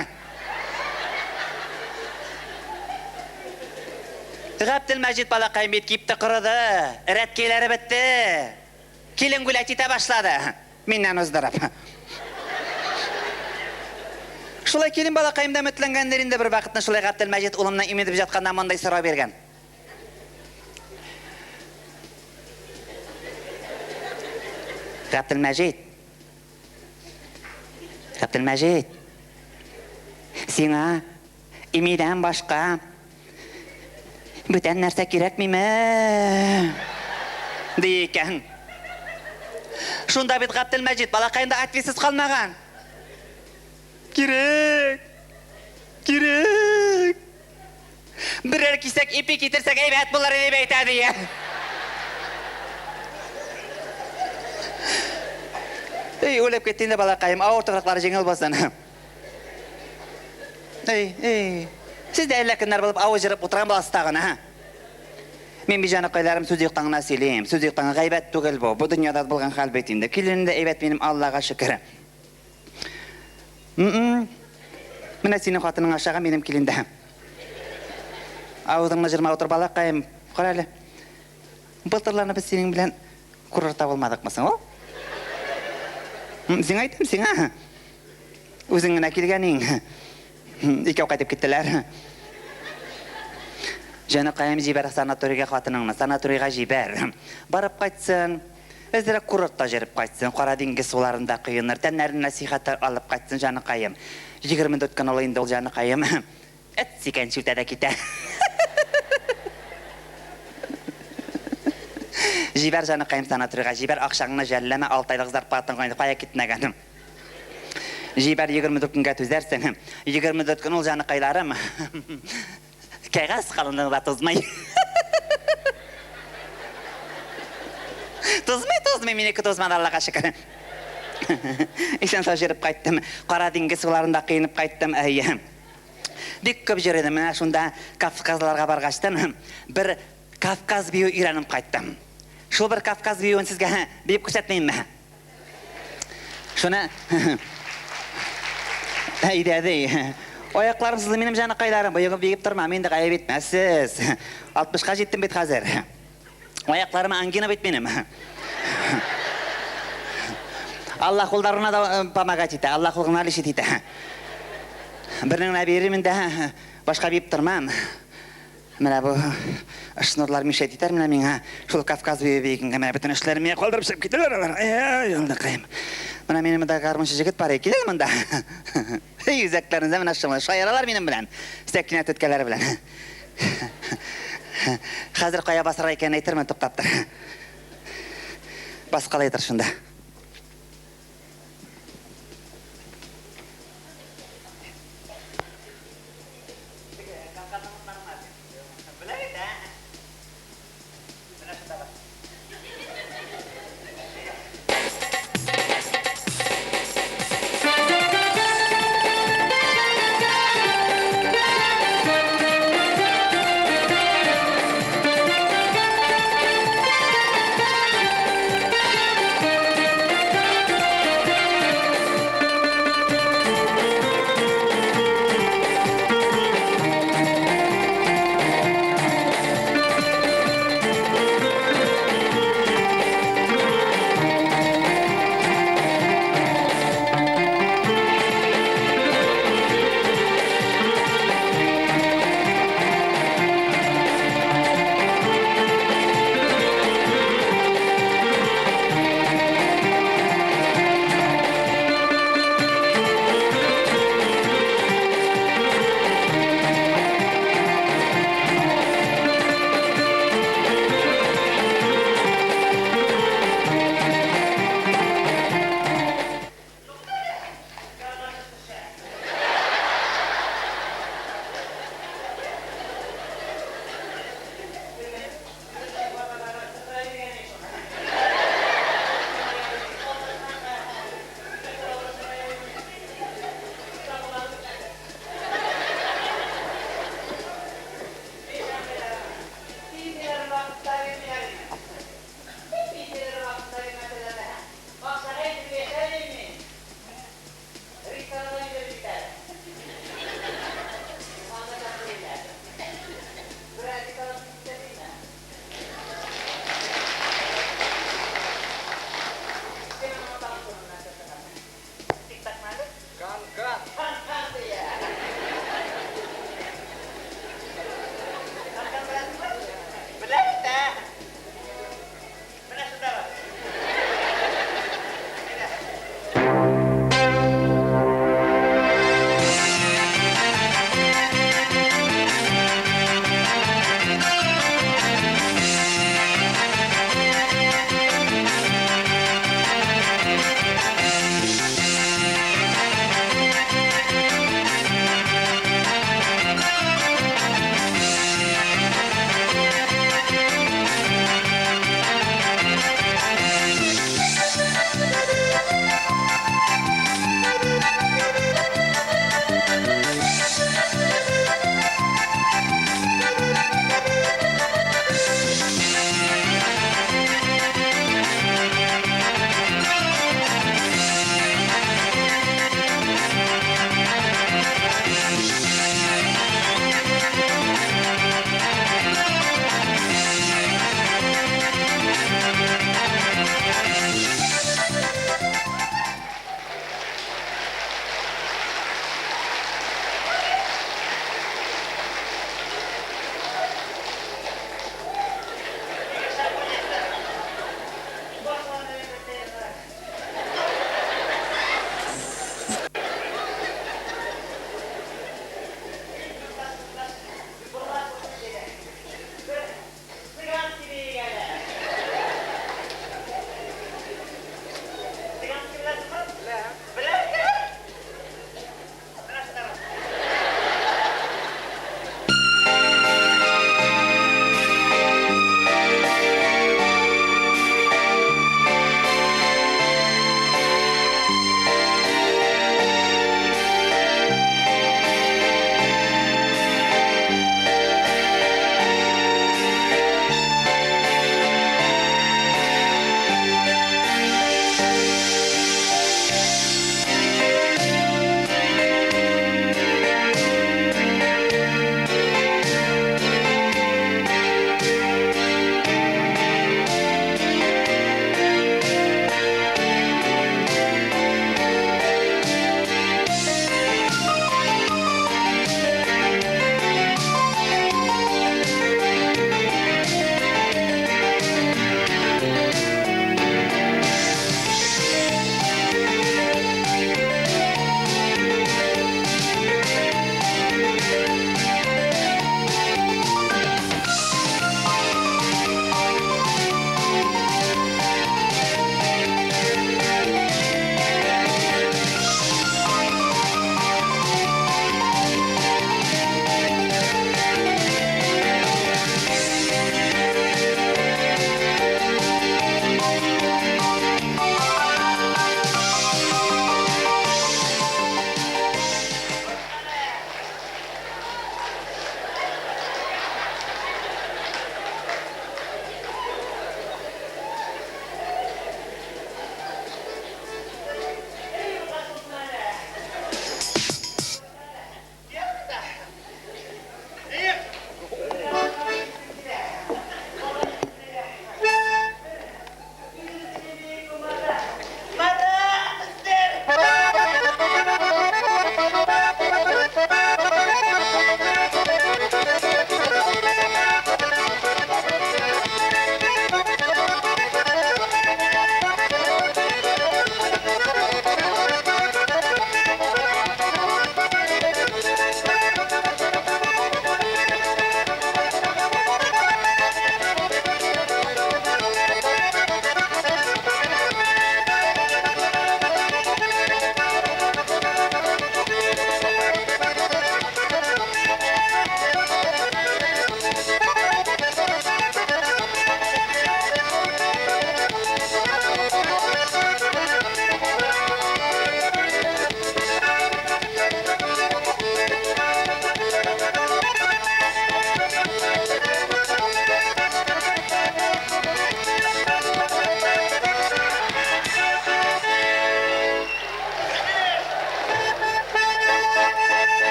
Габделмәҗит балакаем бит кипте корыды, рәткәйләре бетте. Килен гулять итә башлады, миннән уздырып. Шулай килен балакаем да өметләнгәндер инде бер вакытны шулай Габделмәҗит улымны имезеп ятканда мондый сорау биргән. Габделмәҗит. Габделмәҗит. Сиңа имидән башка бүтән нәрсә кирәкмиме? Ди икән. Шунда бит Габделмәҗит балакаем да ответсыз калмаган. Кирәк! Кирәк! Берәр кисәк ипи китерсәк әйбәт булыр иде дип әйтә, ди. Эй, үлеп китте инде балакаем, авыр туфраклары җиңел булсын. Эй, эй. Сез дә әллә кемнәр булып авыз җырып утырган буласыз тагын, ә? Мин бит җаныкайларым сүз юктан гына сөйлим. Сүз юктан гайбәт түгел бу. Бу дөньяда булган хәл бит инде. Киленем дә әйбәт минем, Аллага шөкер. Менә синең хатының ашаган, минем килен дә. Авызыңны җырма утыр, балакаем. Кара әле. Былтырларны без синең белән курортта булмадыкмы соң, ул? Сиңа әйтәм, сиңа. Үзең генә килгән иң. Икәү кайтып киттеләр. Җаныкаем, җибәр санаторийга хатыныңны, санаторийга җибәр. Барып кайтсын. Әзрәк курортта җөреп кайтсын, Кара диңгез суларында коеныр, тәннәренә сихәтләр алып кайтсын, җаныкаем. 24 көн ул инде ул, җаныкаем. Эт сикәнче үтә дә китә. Җибәр, җаныкаем, санаторийга, җибәр, акчаңны жәлләмә, алты айлык зарплатаң кая китмәгән. Җибәр, 24 көнгә түзәрсең. 24 көн ул, җаныкайларым. Кәгазь калынлыгы да тузмый. Тузмый, тузмый, минеке тузмады, Аллага шөкер. Исән-сау җөреп кайттым. Кара диңгез суларында коенып кайттым. Әйе. Бик күп җөрдем. Менә шунда Кавказларга баргачтын бер Кавказ бию өйрәнеп кайттым. Шул бер Кавказ биюен сезгә биеп күрсәтмимме? Шуны әйдә ди. Аякларым сызлый минем җаныкайларым. Боегып биеп тормам инде, гаеп итмәссез. Алтмышка җиттем бит хәзер. Аякларым ангина бит минем. Алла кулларына да помогать итә, Алла кул гына лечить итә. Берне генә бирермен дә, башка биеп тормам. Менә бу шнурлар мишәйт итәр менә миңа. Шул Кавказ бию биегенгә менә бөтен эшләрен миңа калдырып чыгып китәләр алар. Ай, җаныкаем. Менә минем монда гармунчы җегет бар, кил әле монда. Эй, үзәкләрендә менә шуңа шаяралар минем белән. Сәкинә түткәләре белән. Хәзер кая басарга икәнен әйтермен, туктап тор. Баскалый тор шунда.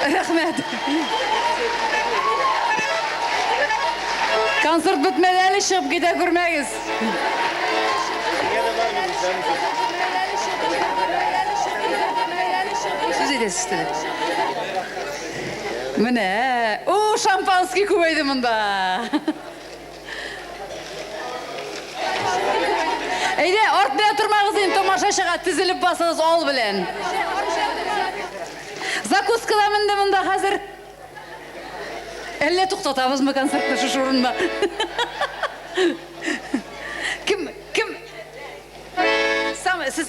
Рәхмәт. Концерт бетмәде әле, чыгып китә күрмәгез. Сүз әйтәсез теле. Менә, о, шампанский күбәйде монда. Әйдә, арт белән тормагыз инде, тамашачыга тезелеп басыгыз ал белән. Закуска да менде монда хәзер. Әллә туктатабызмы концертны шушы урында? Кем, кем? Сам, сез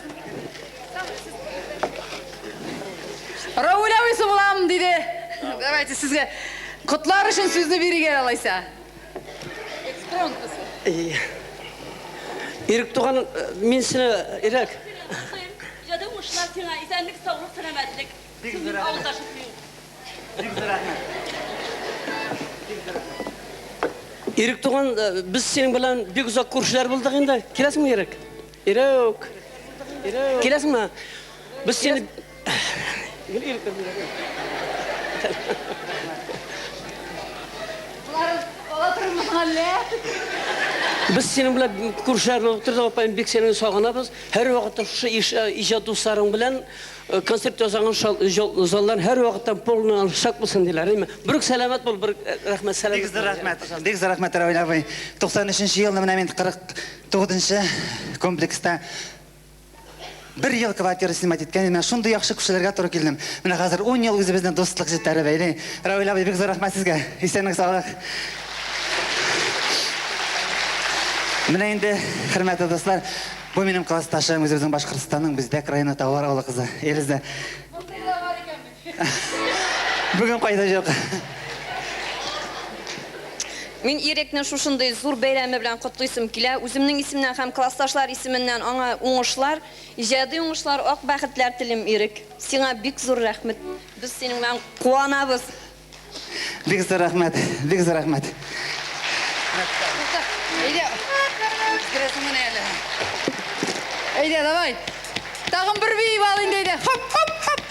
Рауль абыйсы булам, диде. Давайте сезгә котлар өчен сүзне бирик әле алайса. Ирек туган, мин сине, Ирек. Иҗади уңышлар сиңа, исәнлек, саулык, сәламәтлек. Бик зур рәхмәт. Авылдашым синең. Бик зур рәхмәт. Бик зур рәхмәт. Ирек туган, без синең белән бик озак күршеләр булдык инде. Киләсеңме, Ирек? Ирек. Ирек. Киләсеңме? Без сине Гел Ирек. Без синең белән күршеләр булып тордык, апаем, бик сине сагынабыз. Һәрвакытта шушы иҗат дусларың белән концерт ясаган заллар һәрвакытта полный аншлаг булсын диләр, әйме? Берүк сәламәт бул, бер рәхмәт, сәламәт. Бик зур рәхмәт. Бик зур рәхмәт, Равил абый. 93 нче елны менә мин 49 нчы комплекста Бер ел квартира снимать иткән идем, менә шундый яхшы кешеләргә туры килдем. Менә хәзер ун ел үзебезне дуслык җепләре бәйли. Равил абый, бик зур рәхмәт сезгә. Исәнлек, саулык. Менә инде, хөрмәтле дуслар, бу минем классташым, үзебезнең Башкортстанның Бүздәк районы Таулар авылы кызы Эльза. Бүген кайда җок. Мин Ирекне шушындый зур бәйрәме белән котлыйсым килә. Үземнең исемнән һәм классташлар исеменнән аңа уңышлар, иҗади уңышлар, ак бәхетләр телим, Ирек. Сиңа бик зур рәхмет. Без синең белән куанабыз. Бик зур рәхмәт, бик зур рәхмәт. Тукта, әйдә. Керәсең менә әле. Әйдә, давай. Тагын бер биеп ал инде, әйдә. Хоп, хоп, хоп.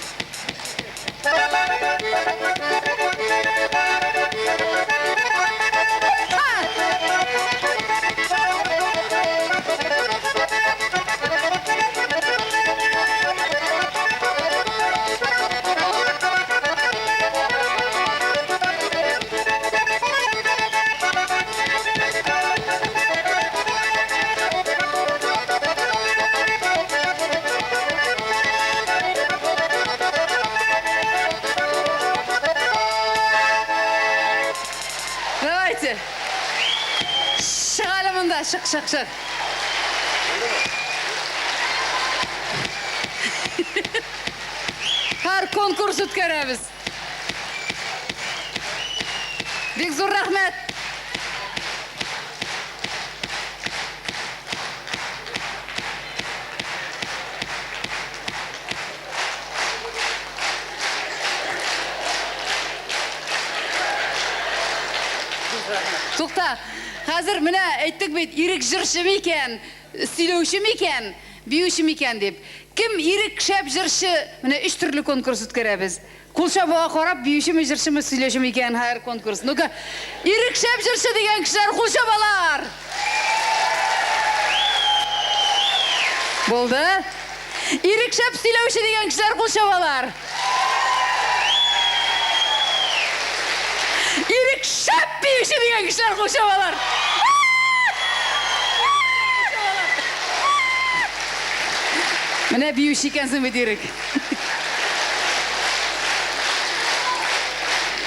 Давайте. Чык әле монда, чык, чык, чык. Һәр конкурс үткәрәбез. Бик зур рәхмәт. Тукта, хәзер менә әйттек бит, Ирек җырчы микән, сөйләүче микән, биюче микән дип. Кем Ирек шәп җырчы, менә өч төрле конкурс үткәрәбез. Кул чабуга карап, биючеме, җырчымы, сөйләүчеме икән һәр конкурс. Ну-ка, Ирек шәп җырчы дигән кешеләр кул чабалар! Булды. Ирек шәп сөйләүче дигән кешеләр кул чабалар. Ирек шәп биюче дигән кешеләр кул чабалар. Менә биюче икәнсең бит, Ирек.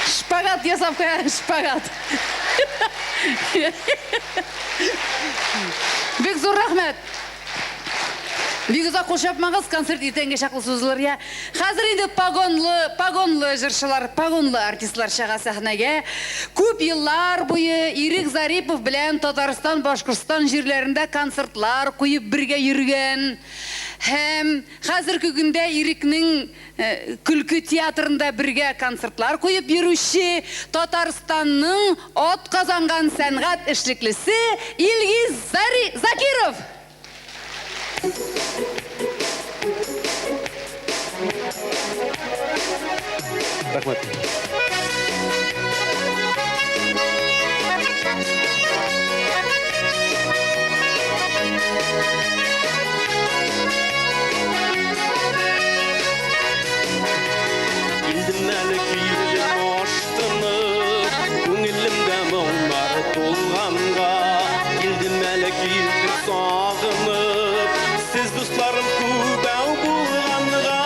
Шпагат ясап куя, шпагат. Бик зур рәхмәт. Бик озак кул чапмагыз, концерт иртәнгә чаклы сузылыр, я. Хәзер инде погонлы, погонлы җырчылар, погонлы артистлар чыга сәхнәгә. Күп еллар буе Ирек Зарипов белән Татарстан, Башкортстан җирләрендә концертлар куеп бергә йөргән һәм хәзерге көндә Ирекнең Көлке театрында бергә концертлар куеп йөрүче Татарстанның атказанган сәнгать эшлеклесе Илгиз Зари Закиров! Рәхмәт. Килдем әле, килдем ашкынып, күңелемдә моңнар тулганга. Килдем әле, килдем сагынып, сез дусларым күбәү булганга.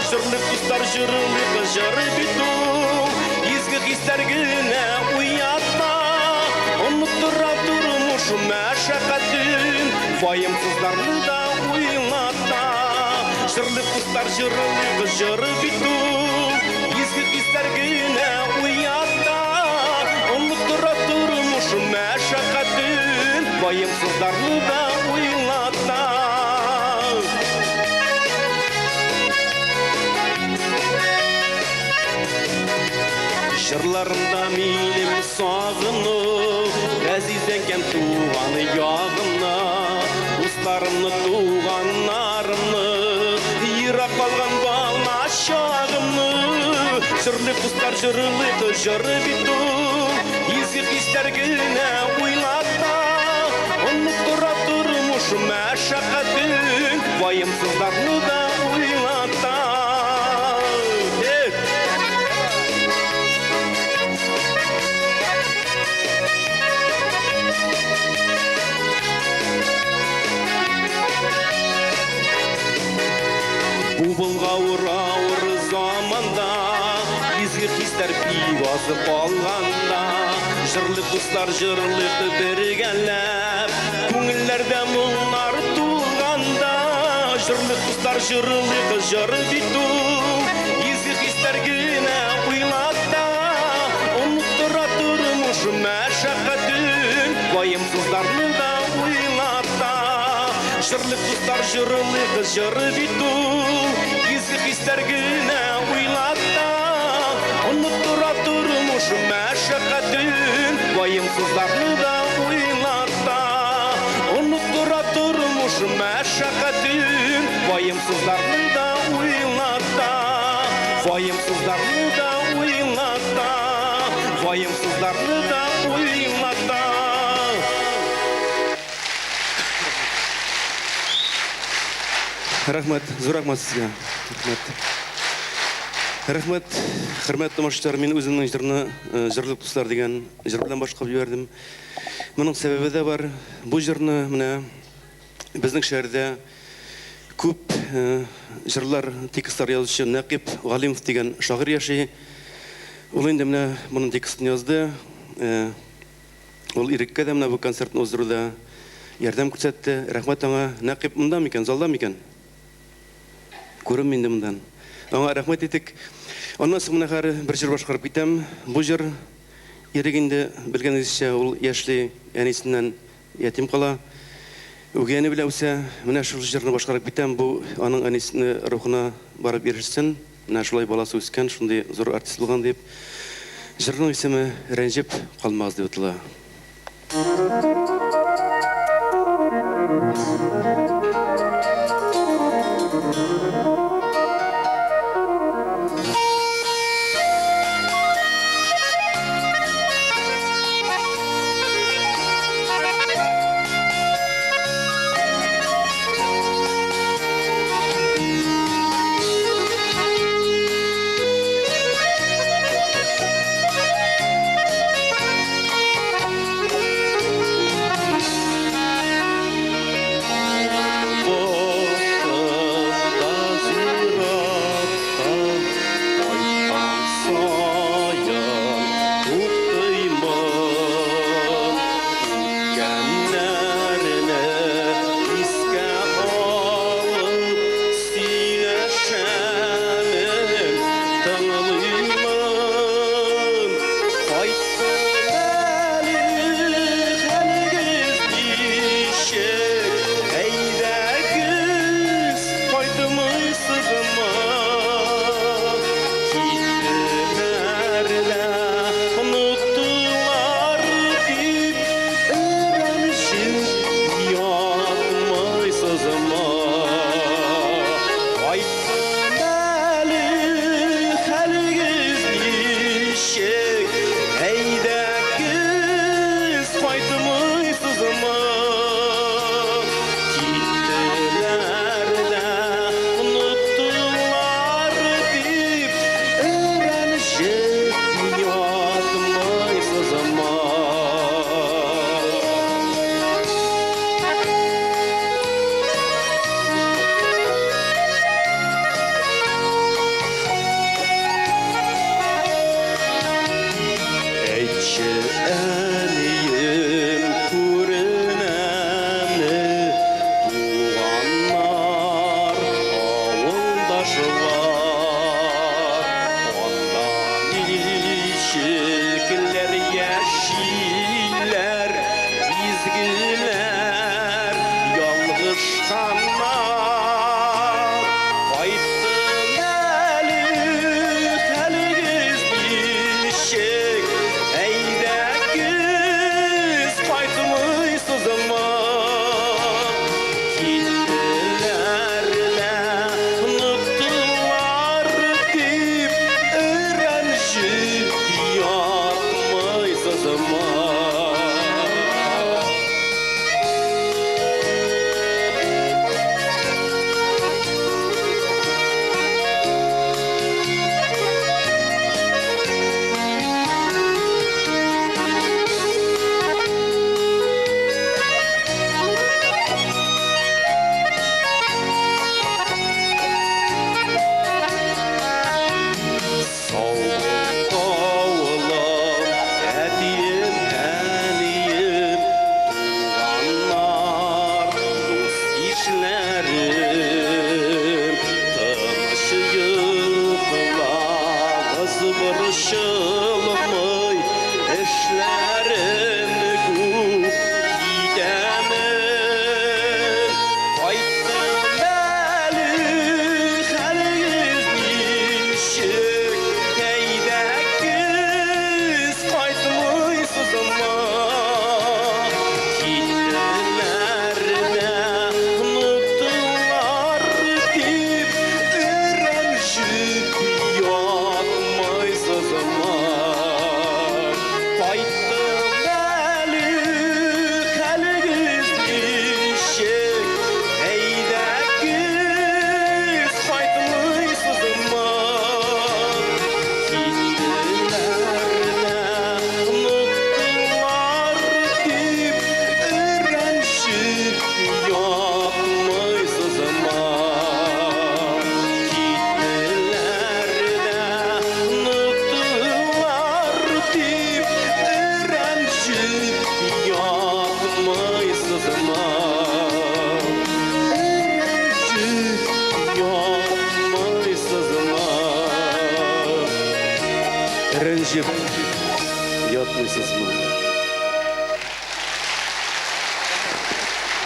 Җырлык дуслар, җырлык җыр бит ул, изге хисләр генә уята. Оныттыра тормыш мәшәкатен, ваемсызларны да уйлата. Җырлык дуслар, җырлык җыр бит ул, изге хисләр генә уята. Оныттыра тормыш мәшәкатен, ваемсызларны да уйлата. Җырларымда минем сагыну, газиз әнкәм туган ягымны, дусларымны, туганнарымны, ерак калган бала чагымны. Җырлык дуслар, җырлык җыр бит ул, изге хисләр генә уйлата. Оныттыра тормыш мәшәкатен, ваемсызларны да уйлата. Бу болгавыр авыр заманда, изге хисләр бик азып алганда, җырлык дуслар, җырлык бергәләп, күңелләрдә моңнар тулганда. Җырлык дуслар, җырлык җыр бит ул, изге хисләр генә уйлата. Оныттыра тормыш мәшәкатен, ваемсызларны да уйлата. Җырлык дуслар, җырлык җыр бит ул, изге хисләр генә уйлата. Оныттыра тормыш мәшәкатен, ваемсызларны да уйлата. Оныттыра тормыш мәшәкатен, ваемсызларны да уйлата. Ваемсызларны да уйлата. Ваемсызларны да уйлата. Рәхмәт, зур рәхмәт сезгә. Рәхмәт. Рәхмәт, хөрмәтле тамашачылар, мин үземнең җырны Җырлык дуслар дигән җыр белән башкарып җибәрдем. Моның сәбәбе дә бар. Бу җырны менә безнең шәһәрдә күп җырлар, текстлар язучы Нәкыйп Галимов дигән шагыйрь яши. Ул инде менә моның текстын язды. Ул Иреккә дә менә бу концертны уздыруда ярдәм күрсәтте. Рәхмәт аңа. Нәкыйп монда микән, залда микән? Күренми инде мондан. Аңа рәхмәт итик. Аннан соң менә хәзер бер җыр башкарып китәм. Бу җыр Ирек инде белгәнегезчә, ул яшьли әнисеннән ятим кала. Үги әни белән үсә. Менә шул җырны башкарып китәм. Бу аның әнисене рухына барып ирешсен. Менә шулай баласы үскән, шундый зур артист булган дип. Җырның исеме Рәнҗеп калмагыз дип атала. Рәнҗеп ятмыйсызмы?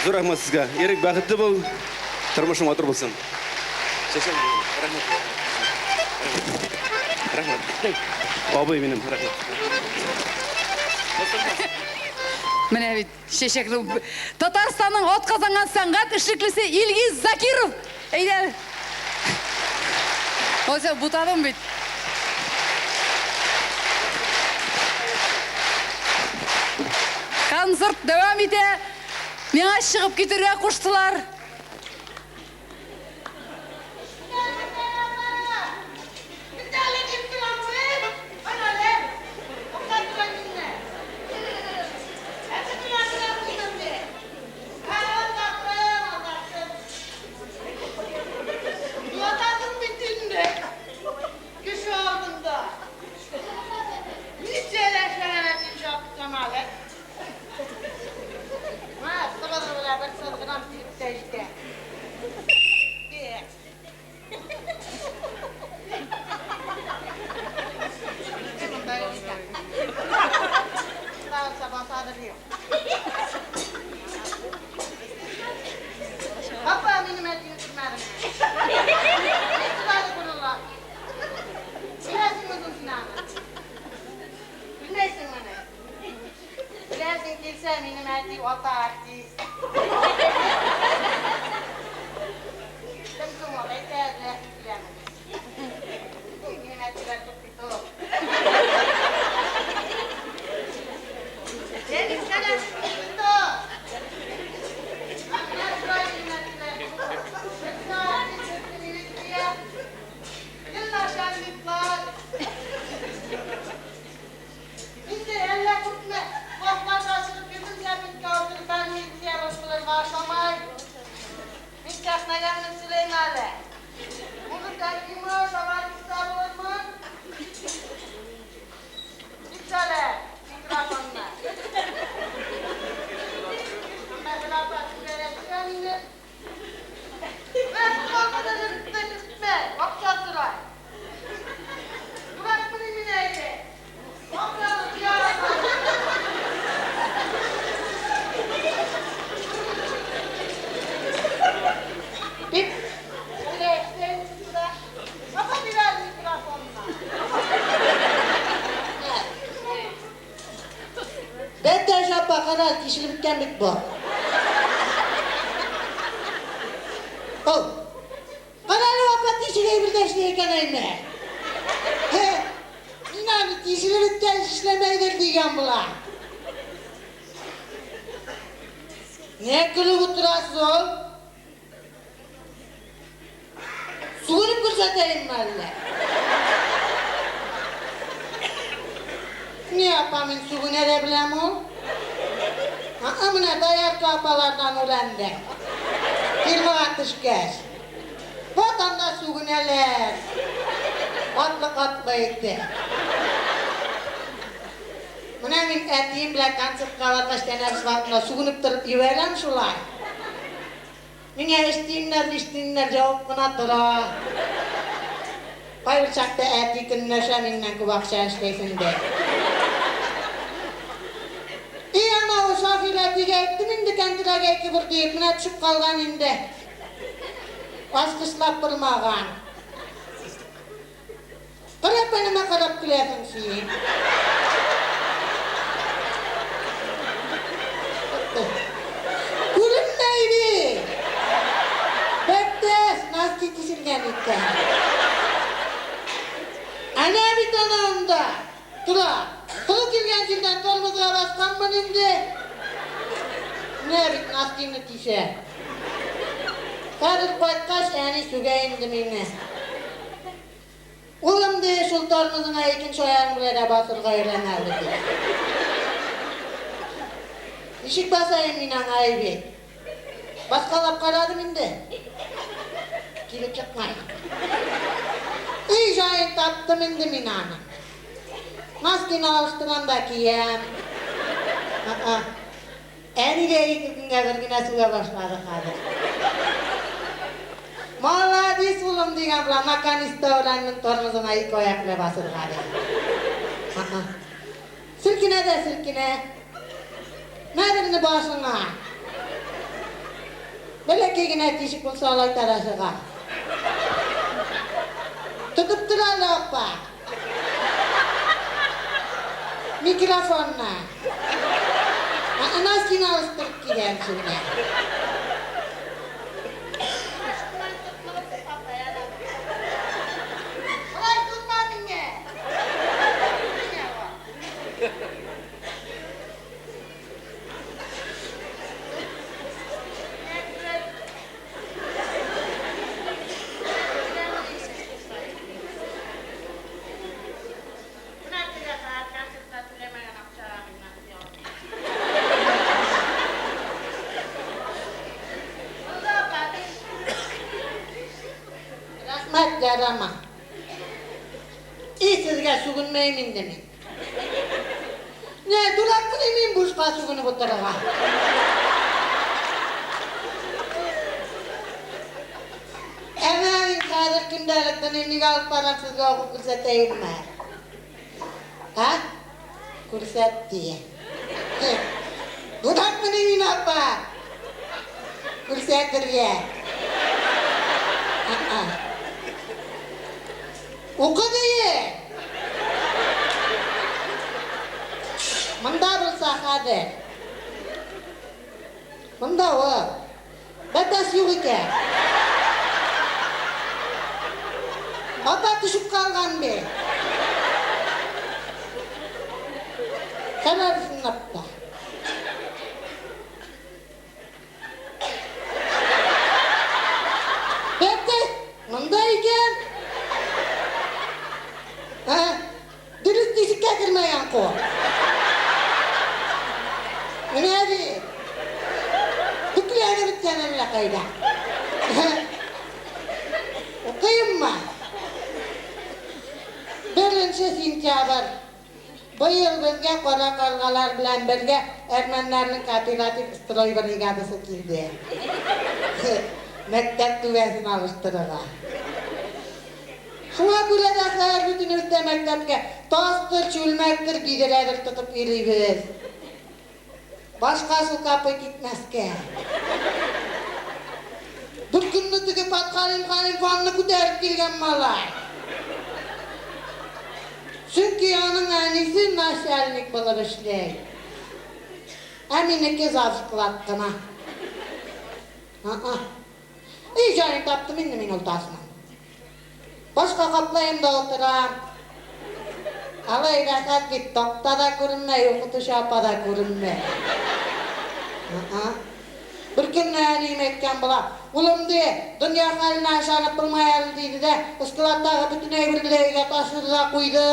Зур рәхмәт сезгә. Ирек, бәхетле бул, тормышың матур булсын. Чәчәк, рәхмәт. Рәхмәт. Абый минем, рәхмәт. Менә бит чәчәкле Татарстанның атказанган сәнгать эшлеклесе Илгиз Закиров. Әйдә. Озя бутадым бит. Концерт дәвам итә. Миңа чыгып китергә куштылар. Кеше алдында. Ничәләр сәламәтен чаптым әле. Ма, сыбызгы белән бер сызгырам килеп тә җитә. Монда юк икән. Монда булса басадыр юк. Апа, минем әтине күрмәдеңме? Ни сулады борыла? Беләсеңме соң син аны? Белмәйсеңмени? Беләсең килсә, минем әти ата артист. Кем соң ул? Әйтә, беләсең киләме? Минем әтиләр күп бит ул. Җәнек сәлам бит ул. Менә шулай минем әтиләр. Берсе артист, берсе милиция. Гел начальниклар. Инде әллә күпме классларга чыгып йөрдем дә мин утырып милиция булырга ошамай. Мин сәхнәгә менеп сөйләйм әле. Музыка имеш, артист булырмын. Кит әле микрофонны. Әмма апа сүгәрәсе мине. Менә шул вакытта көтмә, акча сорай. Дуракмыни мин әйе? Акчаны җыярмын. Дип сөйләште да. Апа бирә микрофонны. Бәттәш апа, кара, тишелеп беткән бит бу. Ул. Кара әле, апа, тишек әйбер дә эшли икән әйме. Мин аны тишелеп беткән эшләмәйдер дигән була. Не көлеп утырасыз ул? Сугылып күрсәтәйемме әллә? Ни апа, мин сүгенә дә беләм ул. Aa, менә доярка апалардан өйрәндем. Фермага төшкәч. Ватанда сүгенәләр. Катлы-катлы итеп. Менә мин әтием белән концертка баргач тәнәфес вакытында сүгенеп торып җибәрәм шулай. Миңа өч тиеннәр, биш тиеннәр җавып кына тора. Кайбер чакта әти көнләшә миннән күп акча эшләйсең дип. И анау шофер әтигә әйттем инде кәнтрәгә ике бер диеп, менә төшеп калган инде. Ачкычлап тормаган. Карап әнемә карап көләсең син. Күренмәй бит. Бәттәш, носки тишелгән икән. Әнә бит ана анда. Тора. Туры килгән җирдән тормозга басканмын инде. Менә бит носкины тишә. Хәзер кайткач, әни сүгә инде мине. Улым, ди, шул тормозыңа икенче аягың белән дә басырга өйрән әле, ди. Ничек басайым мин аңа әйбит? Баскалап карадым инде. Килеп чыкмай. Өй җаен таптым инде мин аны. Носкины алыштырам да киям. Әни дә ике көнгә бер генә сүгә башлады хәзер. Молодец, улым, дигән була, наконец-то өйрәндең тормозыңа ике аяк белән басырга, ди. Селкенә дә селкенә. Мә берне башыңа. Бәләкәй генә тишек булса алай таразыга. Тотып тор әле, апа. Микрофонны. Носкины алыштырып киләм менә. Алай тотма мине. Рәхмәт, ярама. И сезгә сүгенмәйм инде мин. Не, дуракмыни мин бушка сүгенеп утырырга? Ә менә мин хәзер көндәлек дневник алып барам, сезгә укып күрсәтәемме? А? Күрсәт дия. Дуракмыни мин, апа? Күрсәтергә. Укы дие. Монда булса хәзер. Монда ул. Бәтәс юк икән. Апа төшеп калган бит. Хәбәрсен апа. Бәтәс монда икән. Ә? Дөрес тишеккә кермәгән кул. Менә бит. Бөкләнеп беткән әллә кайда. Укыйммы? 1 сентябрь. Быел безгә кара каргалар белән бергә әрмәннәрнең кооператив строй бригадасы килде. Мәктәп түбәсен алыштырырга. Шуңа күрә дә хәзер бөтенебез дә мәктәпкә тастыр, чүлмәктер, бидрәдер тотып йөрибез. Башка су капый китмәскә. Бер көнне теге Патхалим Халим ванны күтәреп килгән малай. Чөнки аның әнисе начальник булып эшли. Ә минеке завсклад кына. И җаен таптым инде мин ул тасның. Башка каплайым да утырам. Алай рәхәт бит, такта да күренмәй, укытучы апа да күренмәй. Бер көнне әнием әйткән була, улым ди, дөнья хәленә ышанып булмай әле диде дә, складтагы бөтен әйберне дә өйгә ташыды да куйды.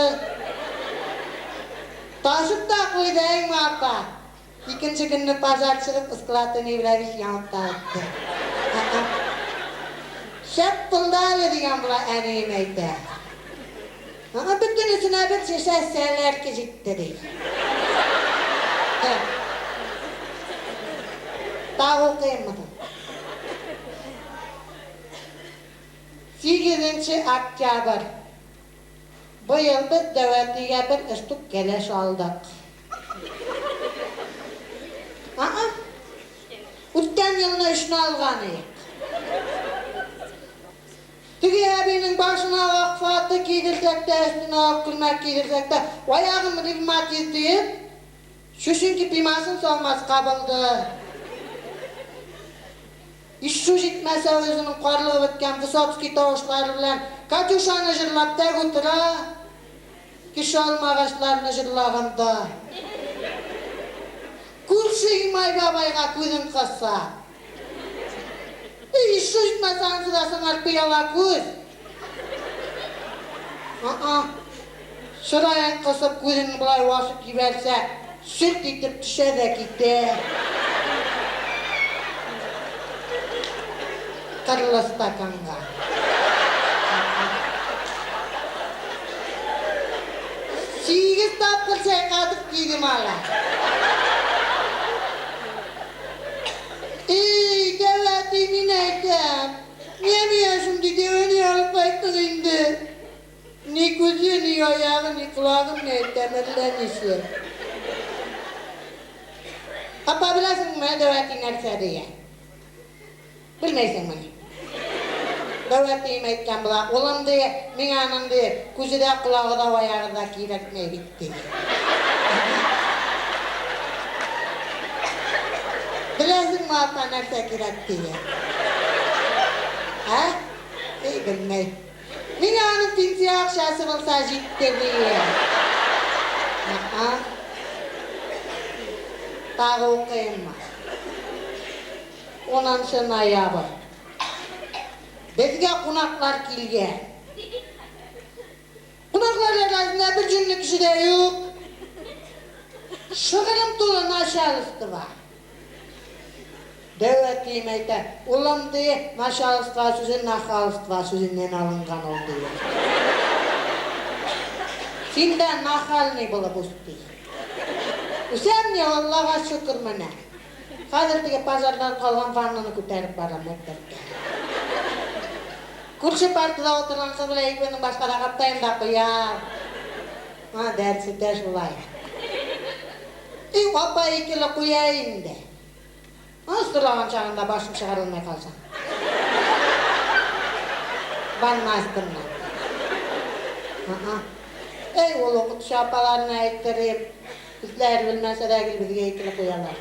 Ташып та куйды, әйме апа. Икенче көнне пожар чыгып, склад ни белән бик янып та үтте. Шәп булды әле дигән була әнием әйтә. Аңа бөтенесенә бер шешә сәләрке җитте ди. Тагы укыйммы? 8 октябрь. Быел без дәүәтигә бер штук кәләш алдык. Үткән елны өчне алган идек. Теге әбинең башына ак фаты кидерсәк тә, өстенә ак күлмәк кидерсәк тә, аягым ревматиз диеп, чүченки пимасын салмаска булды. Ишшу җитмәсә үзенең карлыгып беткән Высоцкий тавышлары белән Катюшаны җырлап тәк утыра. Кеше алмагачларны җырлаганда. Күрше Имай бабайга күзен кыса. Ишшу җитмәсә ансы да сыңар пыяла күз. Чыраен кысып күзен болай васып җибәрсә, сөлт итеп төшә дә китә. Кырлы стаканга. 8 тапкыр чайкатып кидем ала. Ey, дәүәти, мин әйтәм. Нигә миңа шундый дәвәне алып кайттың инде? Ни күзе, ни ни аягы, ни колагы, мин әйтәм, әллә ничек. Апа, беләсеңме, дәү әти нәрсә дия? Белмәйсеңмени? Дәү әтием әйткән була, улым, ди, миңа аның, ди, күзе дә, колагы да, аягы да кирәкмәй бит, ди. Беләсеңме, апа, нәрсә кирәк, дия? Ә? Эй, белмәй. Миңа аның пенсия акчасы булса җитте, дия. А-а. Тагы укыйммы? Унынчы ноябрь. Безгә кунаклар килгән. Кунаклар арасында бер җүнле кеше дә юк. Шыгрым тулы начальство. Дәү әтием әйтә, улым, ди, начальство сүзе нахальство сүзеннән алынган ул, ди. Син дә нахальный булып үс, ди. Үсәм ни, Аллага шөкер менә. Хәзер теге пожардан калган ваннаны күтәреп барам мәктәпкә. Күрше партада утырган кыз белән икебезнең башка да каптаен да куям. Аңа дәрес үтә шулай. И, апа икеле куя инде. Аңа сораган чагында башым чыгарылмый калса. Ванна астыннан. Ага. Әй, ул укытучы апаларына әйттерим. Үзләре белмәсә дә гел безгә икеле куялар.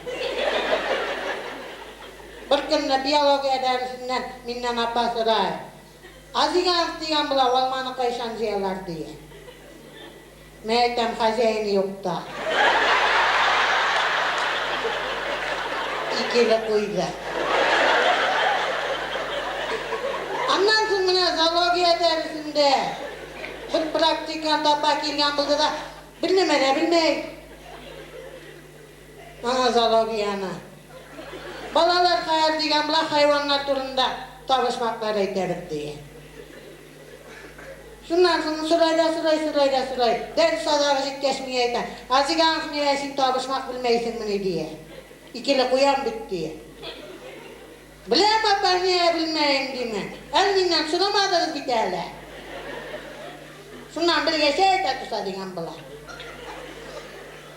Бер көнне биология дәресеннән миннән апа сорай. Азиганов дигән була, алманы кайчан җыялар, дия. Мин әйтәм, хозяины юкта. Икеле куйды. Аннан соң менә зоология дәресендә бер практикант апа килгән булды да, Бернәмә дә белмәй. Аңа зоологияне. Балалар хәер дигән була, хайваннар турында табышмаклар әйтәбез, ди. Шуннан соң сорай да сорай, сорай да сорай. Дәрес азагы җиткәч, миңа әйтә, Азиганов, нигә син табышмак белмәйсеңмени, дия. Икеле куям бит, дия. Беләм, апа, нигә белмәем, димен. Әле миннән сорамадыгыз бит әле. Шуннан белгәч әйтә торса дигән була.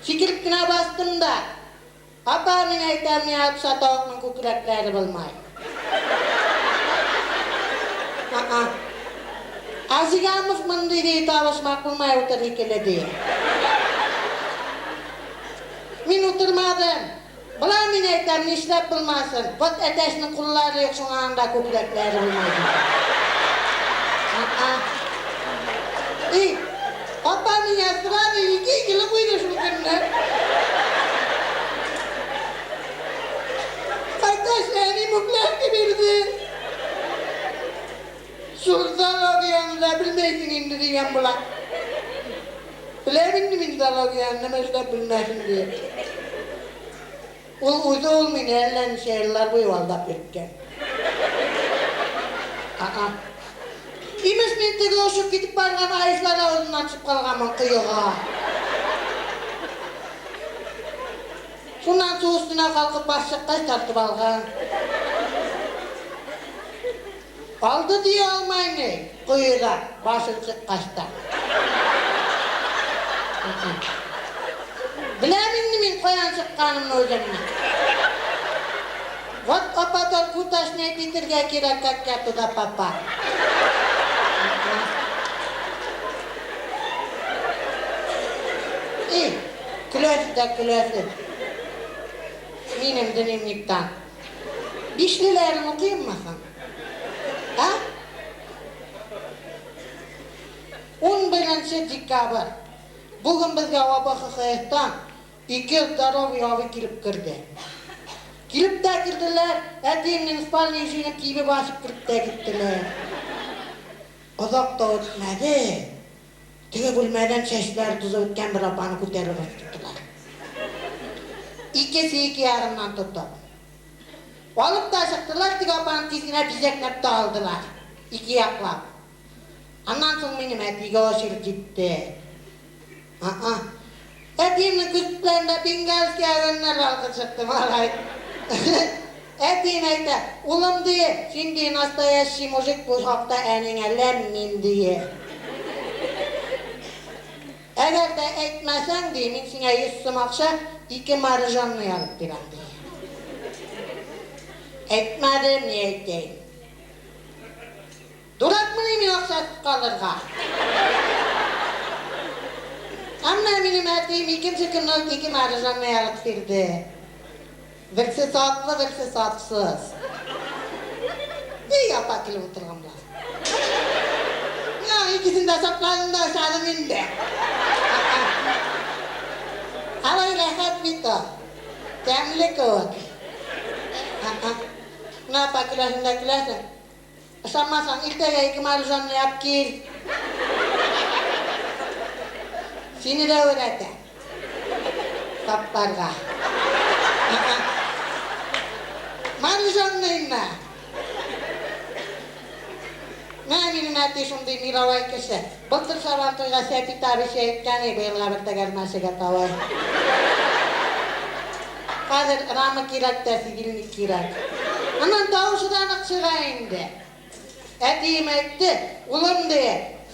Сикереп кенә бастым да, апа, мин әйтәм, миңа торса тавыкның күкрәкләре булмай. А-а. Азиганов мондый ди, табышмак булмай утыр икеле, ди. Мин утырмадым. Болай мин әйтәм, нишләп булмасын, вот әтәчнең куллары юк, шуңа анда күкрәкләре булмай ди. А-а. И, апа меня сразу ике икеле куйды шул көнне. Кайткач, әни мүкләк бирде. Шул зоологияне дә белмәйсең инде дигән була. Беләм инде мин зоологияне, нәмә эшләп белмәсен ди. Ул үзе ул мине әллә ничә еллар буе алдап йөрткән. А-а. Имеш, мин теге очып китеп барган аистлар авызыннан төшеп калганмын коега. Шуннан су өстенә калкып баш чыккач, тартып алган. Алды дия алмыйм ни, коеда башын чыккач та. Беләм инде мин каян чыкканымны үземнең. Вот апа только уточнять итергә кирәк, как я туда попал. И, көләсе дә көләсе. Минем дневниктан. Бишлеләрен укыйммы соң? Ә? Унберенче декабрь. Бүген безгә ОБХХСтан ике здоровый абый килеп керде. Килеп тә керделәр, әтиемнең спальня ишеген тибеп ачып кереп тә киттеләр. Озак та үтмәде, теге бүлмәдән чәчләре тузып беткән бер апаны күтәреп алып чыктылар. Икесе ике ягыннан тотып. Алып та чыктылар, теге апаны тиз генә бизәкләп тә алдылар. Ике яклап. Аннан соң минем әтигә очеред җитте. А-а. Әтиемнең күз төпләрендә бенгальский огоньнар балкып чыкты, малай. Әтием әйтә, улым, ди, син, ди, настоящий мужик, бу хакта әниңә ләм-мим, ди. Әгәр дә әйтмәсәң, ди, мин сиңа 100 сум акча, ике мороженое алып бирәм, ди. Әйтмәдем, ни әйтәйем. Дуракмыни мин акчасыз калырга? Ә менә минем әтием икенче көнне үк ике мороженое алып бирде. Берсе саплы, берсе сапсыз. И апа көлеп утырган була. Мин аның икесен дә сапладым да ашадым инде. Алай рәхәт бит ул. Тәмле кебек. Менә апа көләсең дә көләсең. Ышанмасаң, иртәгә ике мороженое алып кил. Сине дә өйрәтәм. Сапларга. Мороженое. Менә минем әти шундый мировой кеше. Былтыр Сабантуйга Сәпит абый әйткән иде, быелга бер тәгәрмәчегә талай. Хәзер рама кирәк тә, сидильник кирәк. Аннан тавышы да нык чыга инде. Әтием әйтте, улым, ди,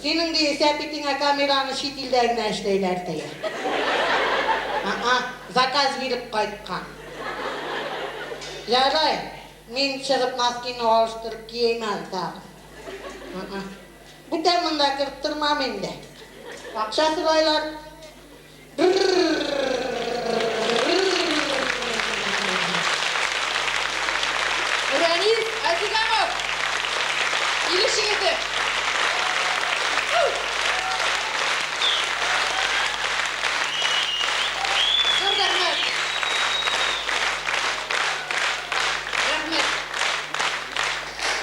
синең, ди, Сәпитеңә камераны чит илдә генә эшләйләр, ди. А-а, заказ биреп кайткан. Ярай, мин чыгып носкины алыштырып кием әле тагын. А-а. Бүтән монда кереп тормам инде. Акча сорайлар. Рәнис Әзигамов! Илеш егете! Зур рәхмәт! Рәхмәт!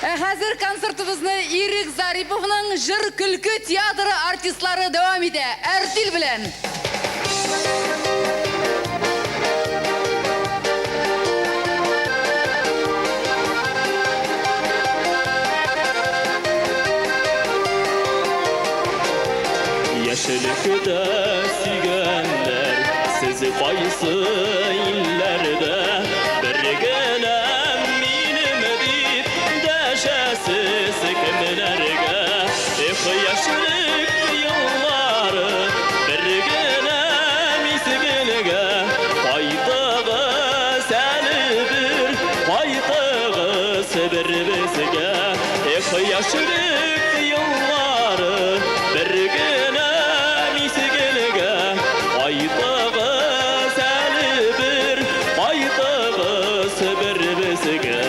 Ә хәзер концертыбызны Ирек Зариповның Җыр көлке театры артистлары дәвам итә. Әртил белән! Яшьлектә сөйгәннәр, сез кайсы илләрдә? Бер генә минем дип дәшәсез кемнәргә? Эх, яшьлек еллары, бер генә мизгелгә кайтыгыз әле бер, кайтыгыз бер безгә. Эх, яшьлек еллары, бер генә мизгелгә кайтыгыз әле бер, кайтыгыз бер безгә.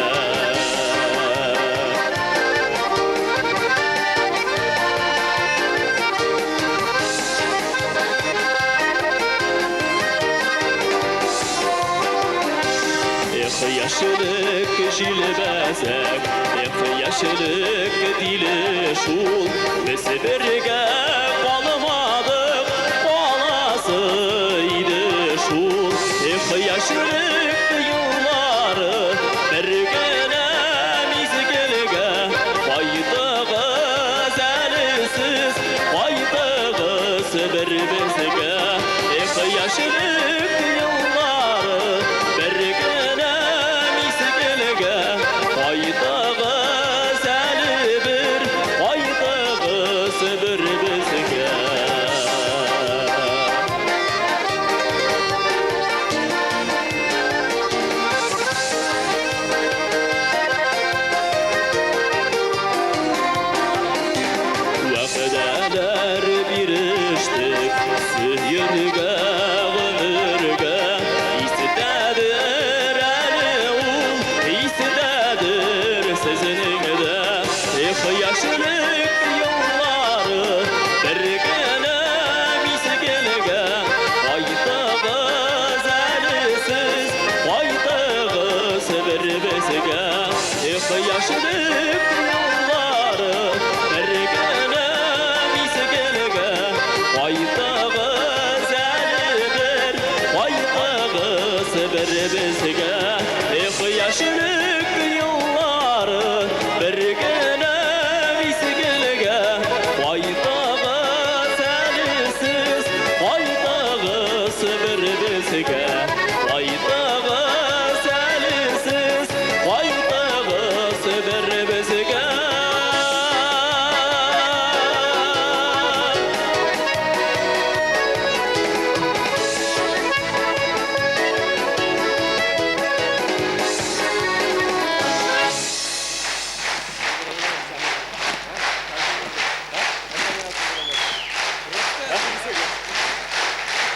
Эх, яшьлек җилбәзәк, эх, яшьлек тиле шул, без бергә калмадык, каласы иде шул. Эх, яшьлек еллары, бер генә мизгелгә кайтыгыз әле сез, кайтыгыз бер безгә. Эх, яшьлек еллары, бер генә мизгелгә кайтыгыз әле бер, кайтыгыз бер безгә. Вәгъдәләр бирештек, сөяргә гомергә. Истәдер әле ул, истәдер сезнең дә. Эх, яшьлек еллары, бер генә мизгелгә кайтыгыз әле сез, кайтыгыз бер безгә. Эх, яшьлек еллары, бер генә мизгелгә кайтыгыз әле бер, кайтыгыз бер безгә. Эх, яшьлек еллары, бер генә мизгелгә кайтыгыз әле сез, кайтыгыз бер безгә. Кайтыгыз әле сез, кайтыгыз бер безгә.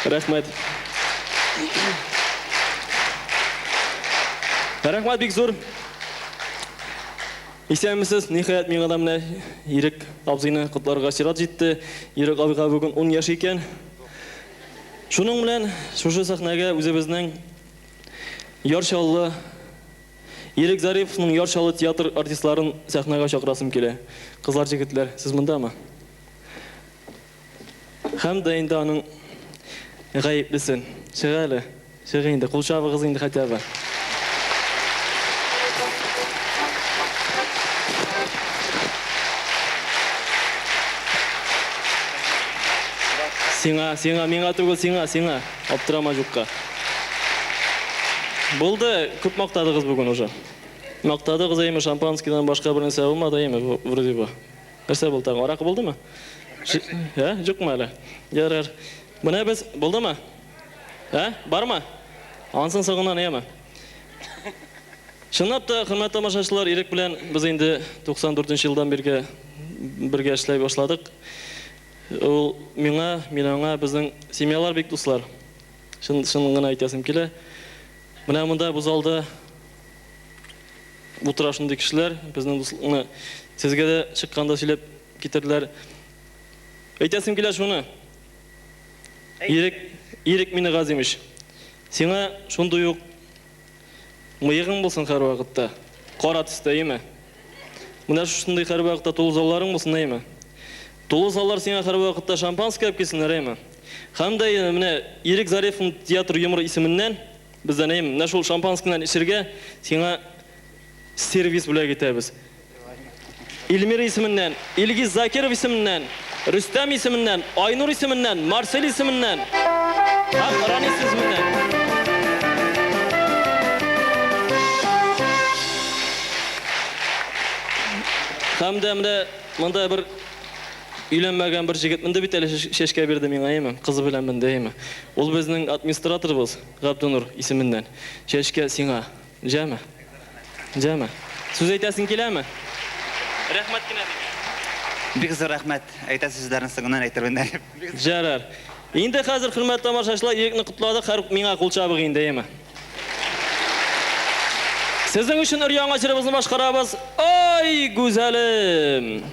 Рәхмәт. Рәхмәт бик зур. Исәнмесез, ниһаять миңа да менә Ирек абзыйны котларга чират җитте. Ирек абыйга бүген 10 яшь икән. Шуның белән шушы сәхнәгә үзебезнең Яр Чаллы Ирек Зариповның Яр Чаллы театр артистларын сәхнәгә чакырасым килә. Кызлар, җегетләр, сез мондамы? Һәм дә инде аның гаеплесен. Чык әле, чык инде, кул чабыгыз инде хотя бы. Сиңа, сиңа, миңа түгел, сиңа, сиңа. Аптырама юкка. Булды, күп мактадыгыз бүген уже. Мактадыгыз, әйме, шампанскийдан башка бер нәрсә булмады, әйме, вроде бы. Нәрсә булды тагын? Аракы булдымы? Ә, юкмы әле? Ярар. Менә без, булдымы? Ә, бармы? Ансын соңыннан, әйме? Чынлап та, хөрмәтле тамашачылар, Ирек белән без инде 94 нче елдан бирге бергә эшләй башладык. Ул миңа, мин аңа, безнең семьялар бик дуслар. Чын, чын гына әйтәсем килә. Менә монда бу залда утыра шундый кешеләр, безнең дуслыкны сезгә дә чыкканда сөйләп китерделәр. Әйтәсем килә шуны. Ирек, Ирек Минегазимович, сиңа шундый ук Мыегың булсын һәрвакытта. Кара төстә, әйеме? Менә шушындый һәрвакытта тулы залларың булсын, әйеме? Тулы заллар сиңа һәрвакытта шампанское алып килсеннәр, әйеме? Һәм дә менә Ирек Зарифовның театр юморы исеменнән бездән, әйеме? Менә шул шампанскийдан эчергә сиңа сервиз бүләк итәбез. Эльмира исеменнән, Илгиз Закиров исеменнән, Рөстәм исеменнән, Айнур исеменнән, Марсель исеменнән һәм Ранис исеменнән. Һәм дә менә монда бер өйләнмәгән бер җегет менде бит әле чәчкә бирде миңа, әйеме? Кызы белән менде, әйеме? Ул безнең администраторыбыз Габденур исеменнән. Чәчкә сиңа. Җәме? Җәме? Сүз әйтәсең киләме? Рәхмәт кенә дип. Бик зур рәхмәт. Әйтәсе сүзләрне соңыннан әйтермен әле. Җәрәр. Инде хәзер, хөрмәтле тамашачылар, Ирекне котладык, хәр миңа кул чабык инде, әйеме? Сезнең өчен өр-яңа җырыбызны башкарабыз. Ай, гүзәлем!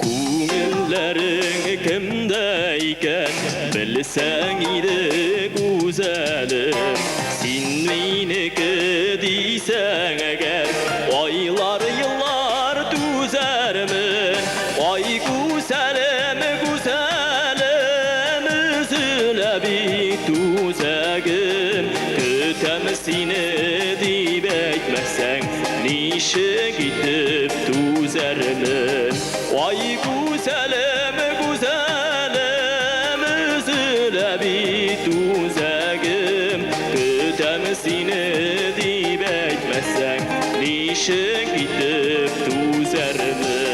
Күңелләрең кемдә икән, белсәң иде, гүзәлем. Син минеке дисәң әгәр, айлар, еллар түзәрмен. Ай, гүзәлем, гүзәлем, өзелә бит үзәгем. Көтәм сине дип әйтмәсәң, ничек итеп түзәрмен. Ай, гүзәлем, гүзәлем, өзелә бит үзәгем. Көтәм сине дип әйтмәсәң, ничек итеп түзәрмен.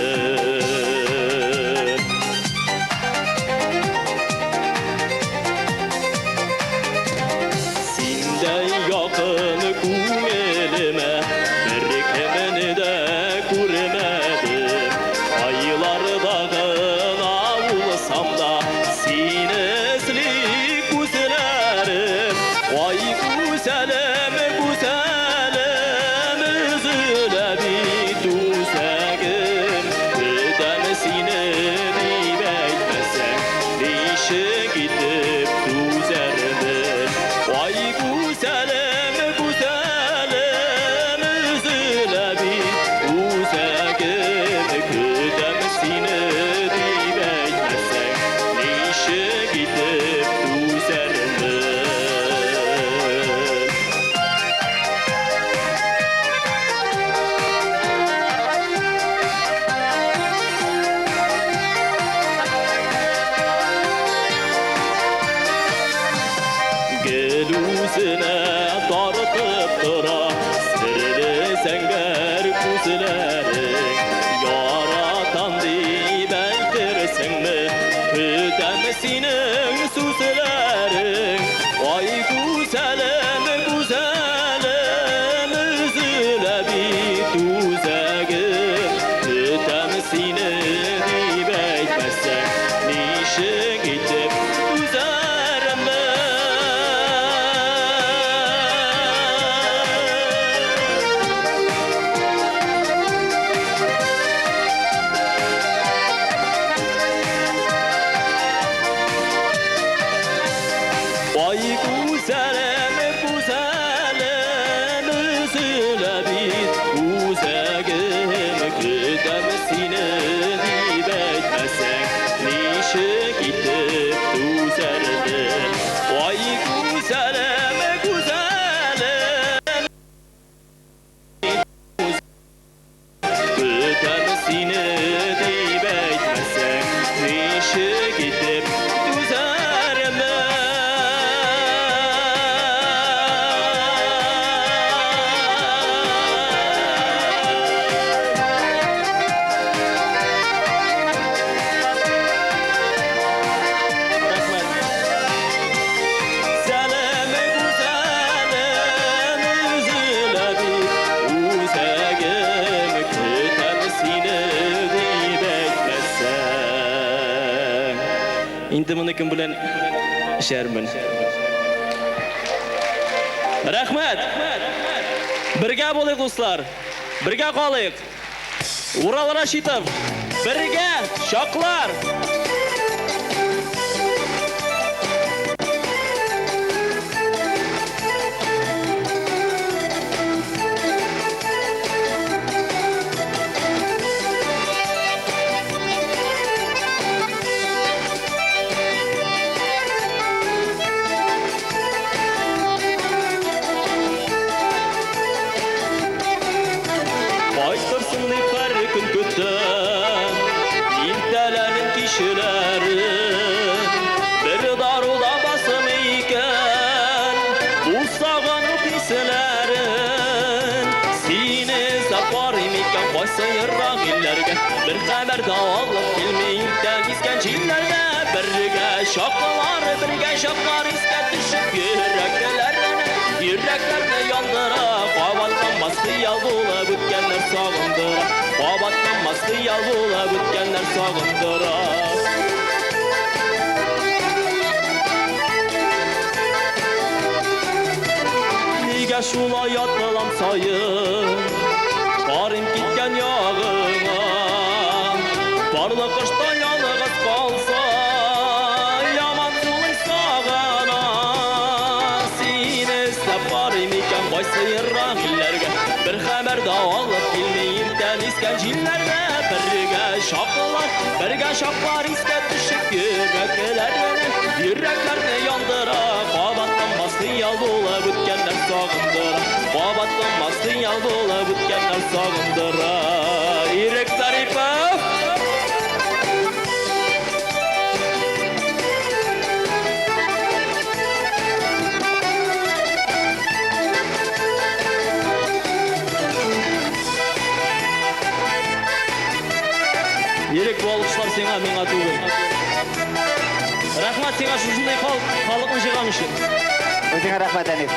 Синдәй якын күңелемә беркемне дә күрмәдем. Айларда гына булсам да, сине эзли күзләрем. Ай, гүзәлем, гүзәлем, өзелә бит үзәгем. Көтәм сине дип әйтмәсәң, ничек итеп түзәрмен. Ай, гүзәлем, гүзәлем, өзелә бит үзәгем. Көтәм сине дип әйтмәсәң, ничек итеп түзәрмен. Гел үзенә тартып тора серле зәңгәр күзләрең. Яратам дип әйтерсеңме, Инде моны кем белән эчәрмен. Рәхмәт! Бергә булыйк, дуслар! Бергә калыйк! Урал Рашитов! Бергә чаклар! Кайтырсың дип һәр көн көтәм, Иртәләрен, кичләрен. Бер дару да басым икән, Бу сагыну хисләрен. Сине эзләп барыйм икән кайсы ерак илләргә, Бер хәбәр дә алып килми иртән искән җилләргә. Бергә чаклар, бергә чаклар искә төшеп йөрәкләрне, йөрәкләрне яндыра. Кабатланмас хыял булып үткәннәр сагындыра. Кабатланмас хыял булып үткәннәр сагындыра. Нигә шулай атылам саен, Карыйм киткән ягыңа. Парлы кышта ялгыз калса, Яман сулый сагына. Сине эзләп барыйм икән кайсы ерак илләргә, Бер хәбәр дә алып килми иртән искән җилләргә. Бергә чаклар, бергә чаклар искә төшеп йөрәкләрне, йөрәкләрне яндыра. Кабатланмас хыял булып үткәннәр сагындыра. Кабатланмас хыял булып үткәннәр сагындыра. Ирек Зарипов! Ирек, бу алкышлар сиңа, миңа түгел. Рәхмәт сиңа шушындай халык, халыкны җыйган өчен. Үзеңә рәхмәт, Әниф.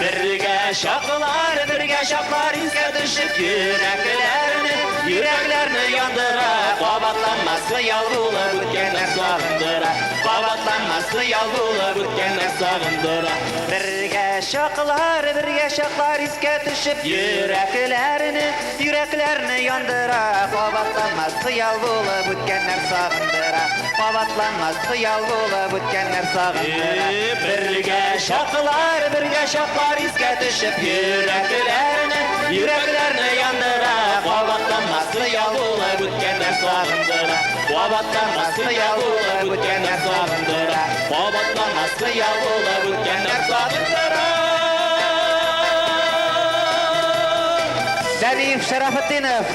Бергә чаклар, бергә чаклар искә төшеп йөрәкләрне, йөрәкләрне яндыра. Кабатланмас хыял булып үткәннәр сагындыра. Кабатланмас хыял булып үткәннәр сагындыра. Бергә чаклар, бергә чаклар искә төшеп йөрәкләрне, йөрәкләрне яндыра. Кабатланмас хыял булып үткәннәр сагындыра. Кабатланмас хыял булып үткәннәр сагындыра. Бергә чаклар, бергә чаклар искә төшеп йөрәкләрне, йөрәкләрне яндыра. Кабатланмас хыял булып үткәннәр сагындыра. Кабатланмас хыял булып үткәннәр сагындыра. Кабатланмас хыял булып үткәннәр сагындыра. Зариф Шарафетдинов.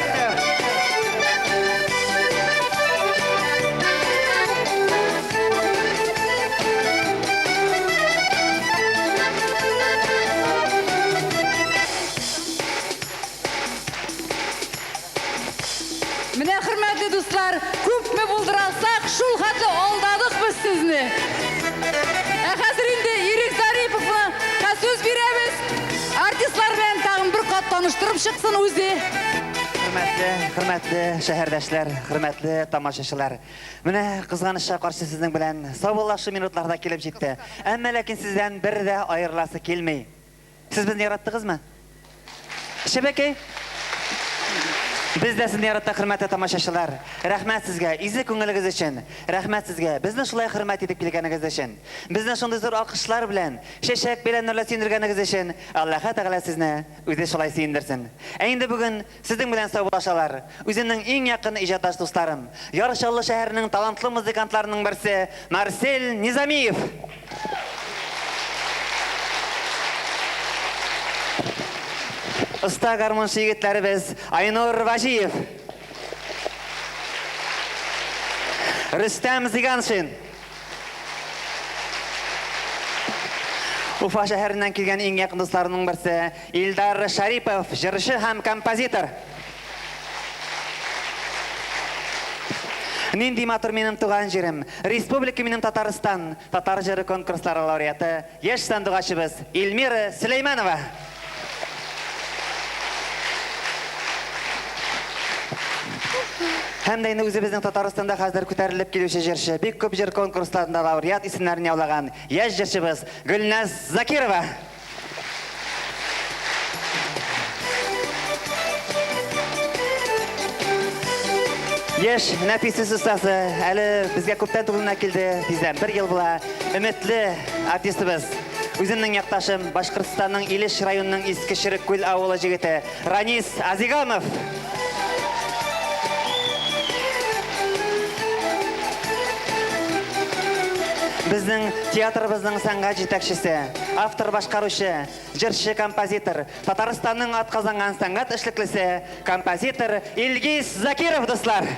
Менә, хөрмәтле дуслар, күпме булдыра алсак, шул хәтле алдадык без сезне. Ә хәзер инде Ирек Зариповка сүз бирәбез. Артистлар белән тагын бер кат таныштырып чыксын үзе. Хөрмәтле, хөрмәтле шәһәрдәшләр, хөрмәтле тамашачылар. Менә кызганычка каршы сезнең белән саубуллашу минутлары да килеп җитте. Әмма ләкин сездән бер дә аерыласы килми. Сез безне яраттыгызмы? Чебекей! Без дә сезне яраттык, хөрмәтле тамашачылар. Рәхмәт сезгә, изге күңелегез өчен. Рәхмәт сезгә, безне шулай хөрмәт итеп килгәнегез өчен. Безне шундый зур алкышлар белән, чәчәк бәйләмнәр белән сөендергәнегез өчен Аллаһы Тәгалә сезне үзе шулай сөендерсен. Ә инде бүген сезнең белән саубуллашалар үземнең иң якын иҗатташ дусларым, Яр Чаллы шәһәренең талантлы музыкантларының берсе Марсель Низамиев. Оста гармунчы егетләребез Айнур Ваҗиев, Рөстәм Зиганшин. Уфа шәһәреннән килгән иң якын дусларының берсе Илдар Шарипов, җырчы һәм композитор. Нинди матур минем туган җирем, республика минем Татарстан, татар җыры конкурслары лауреаты, яшь сандугачыбыз Эльмира Сөләйманова. Һәм дә инде үзебезнең Татарстанда хәзер күтәрелеп килүче җырчы, бик күп җыр конкурсларында лауреат исемнәрен яулаган яшь җырчыбыз Гөлназ Закирова. Яшь нәфис сүз остасы әле безгә күптән түгел генә килде, тиздән бер ел була. Өметле артистыбыз, үземнең якташым, Башкортстанның Илеш районының Иске Череккүл авылы җегете Ранис Азигамов. Безнең театрыбызның сәнгать җитәкчесе, автор-башкаручы, җырчы, композитор, Татарстанның атказанган сәнгать эшлеклесе, композитор Илгиз Закиров, дуслар!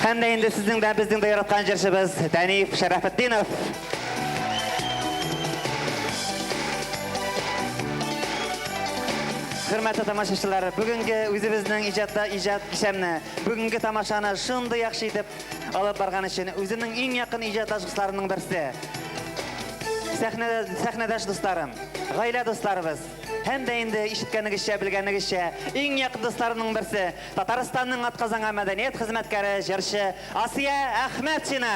Һәм дә инде сезнең дә, безнең дә яраткан җырчыбыз Дәниф Шәрәфетдинов. Хөрмәтле тамашачылар, бүгенге үзебезнең иҗатта иҗат кичәмне, бүгенге тамашаны шундый яхшы итеп алып барган өчен үземнең иң якын иҗатташ дусларымның берсе. Сәхнәдә, сәхнәдәш дусларым, гаилә дусларыбыз һәм дә инде ишеткәнегезчә, белгәнегезчә, иң якын дусларымның берсе, Татарстанның атказанган мәдәният хезмәткәре, җырчы Асия Әхмәтшина.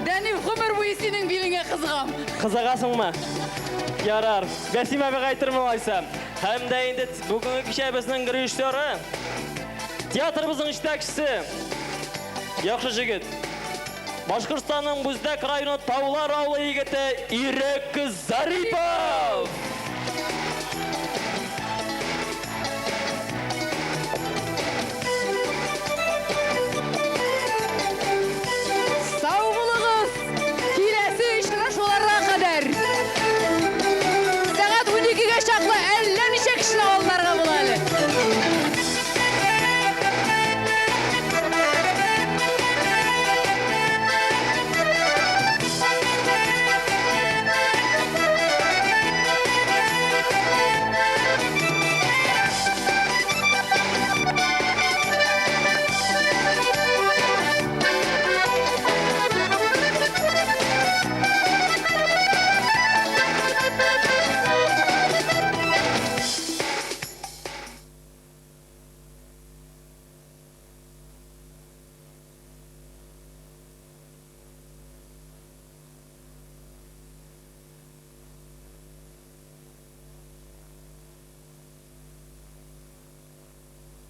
Дәниф, гомер буе синең билеңә кызыгам. Кызыгасыңмы? Ярар. Бәсим абыйга әйтермен алайса. Һәм дә инде бүгенге кичәбезнең режиссеры, театрыбызның җитәкчесе, яхшы җегет, Башкортстанның Бүздәк районы Таулар авылы егете Ирек Зарипов!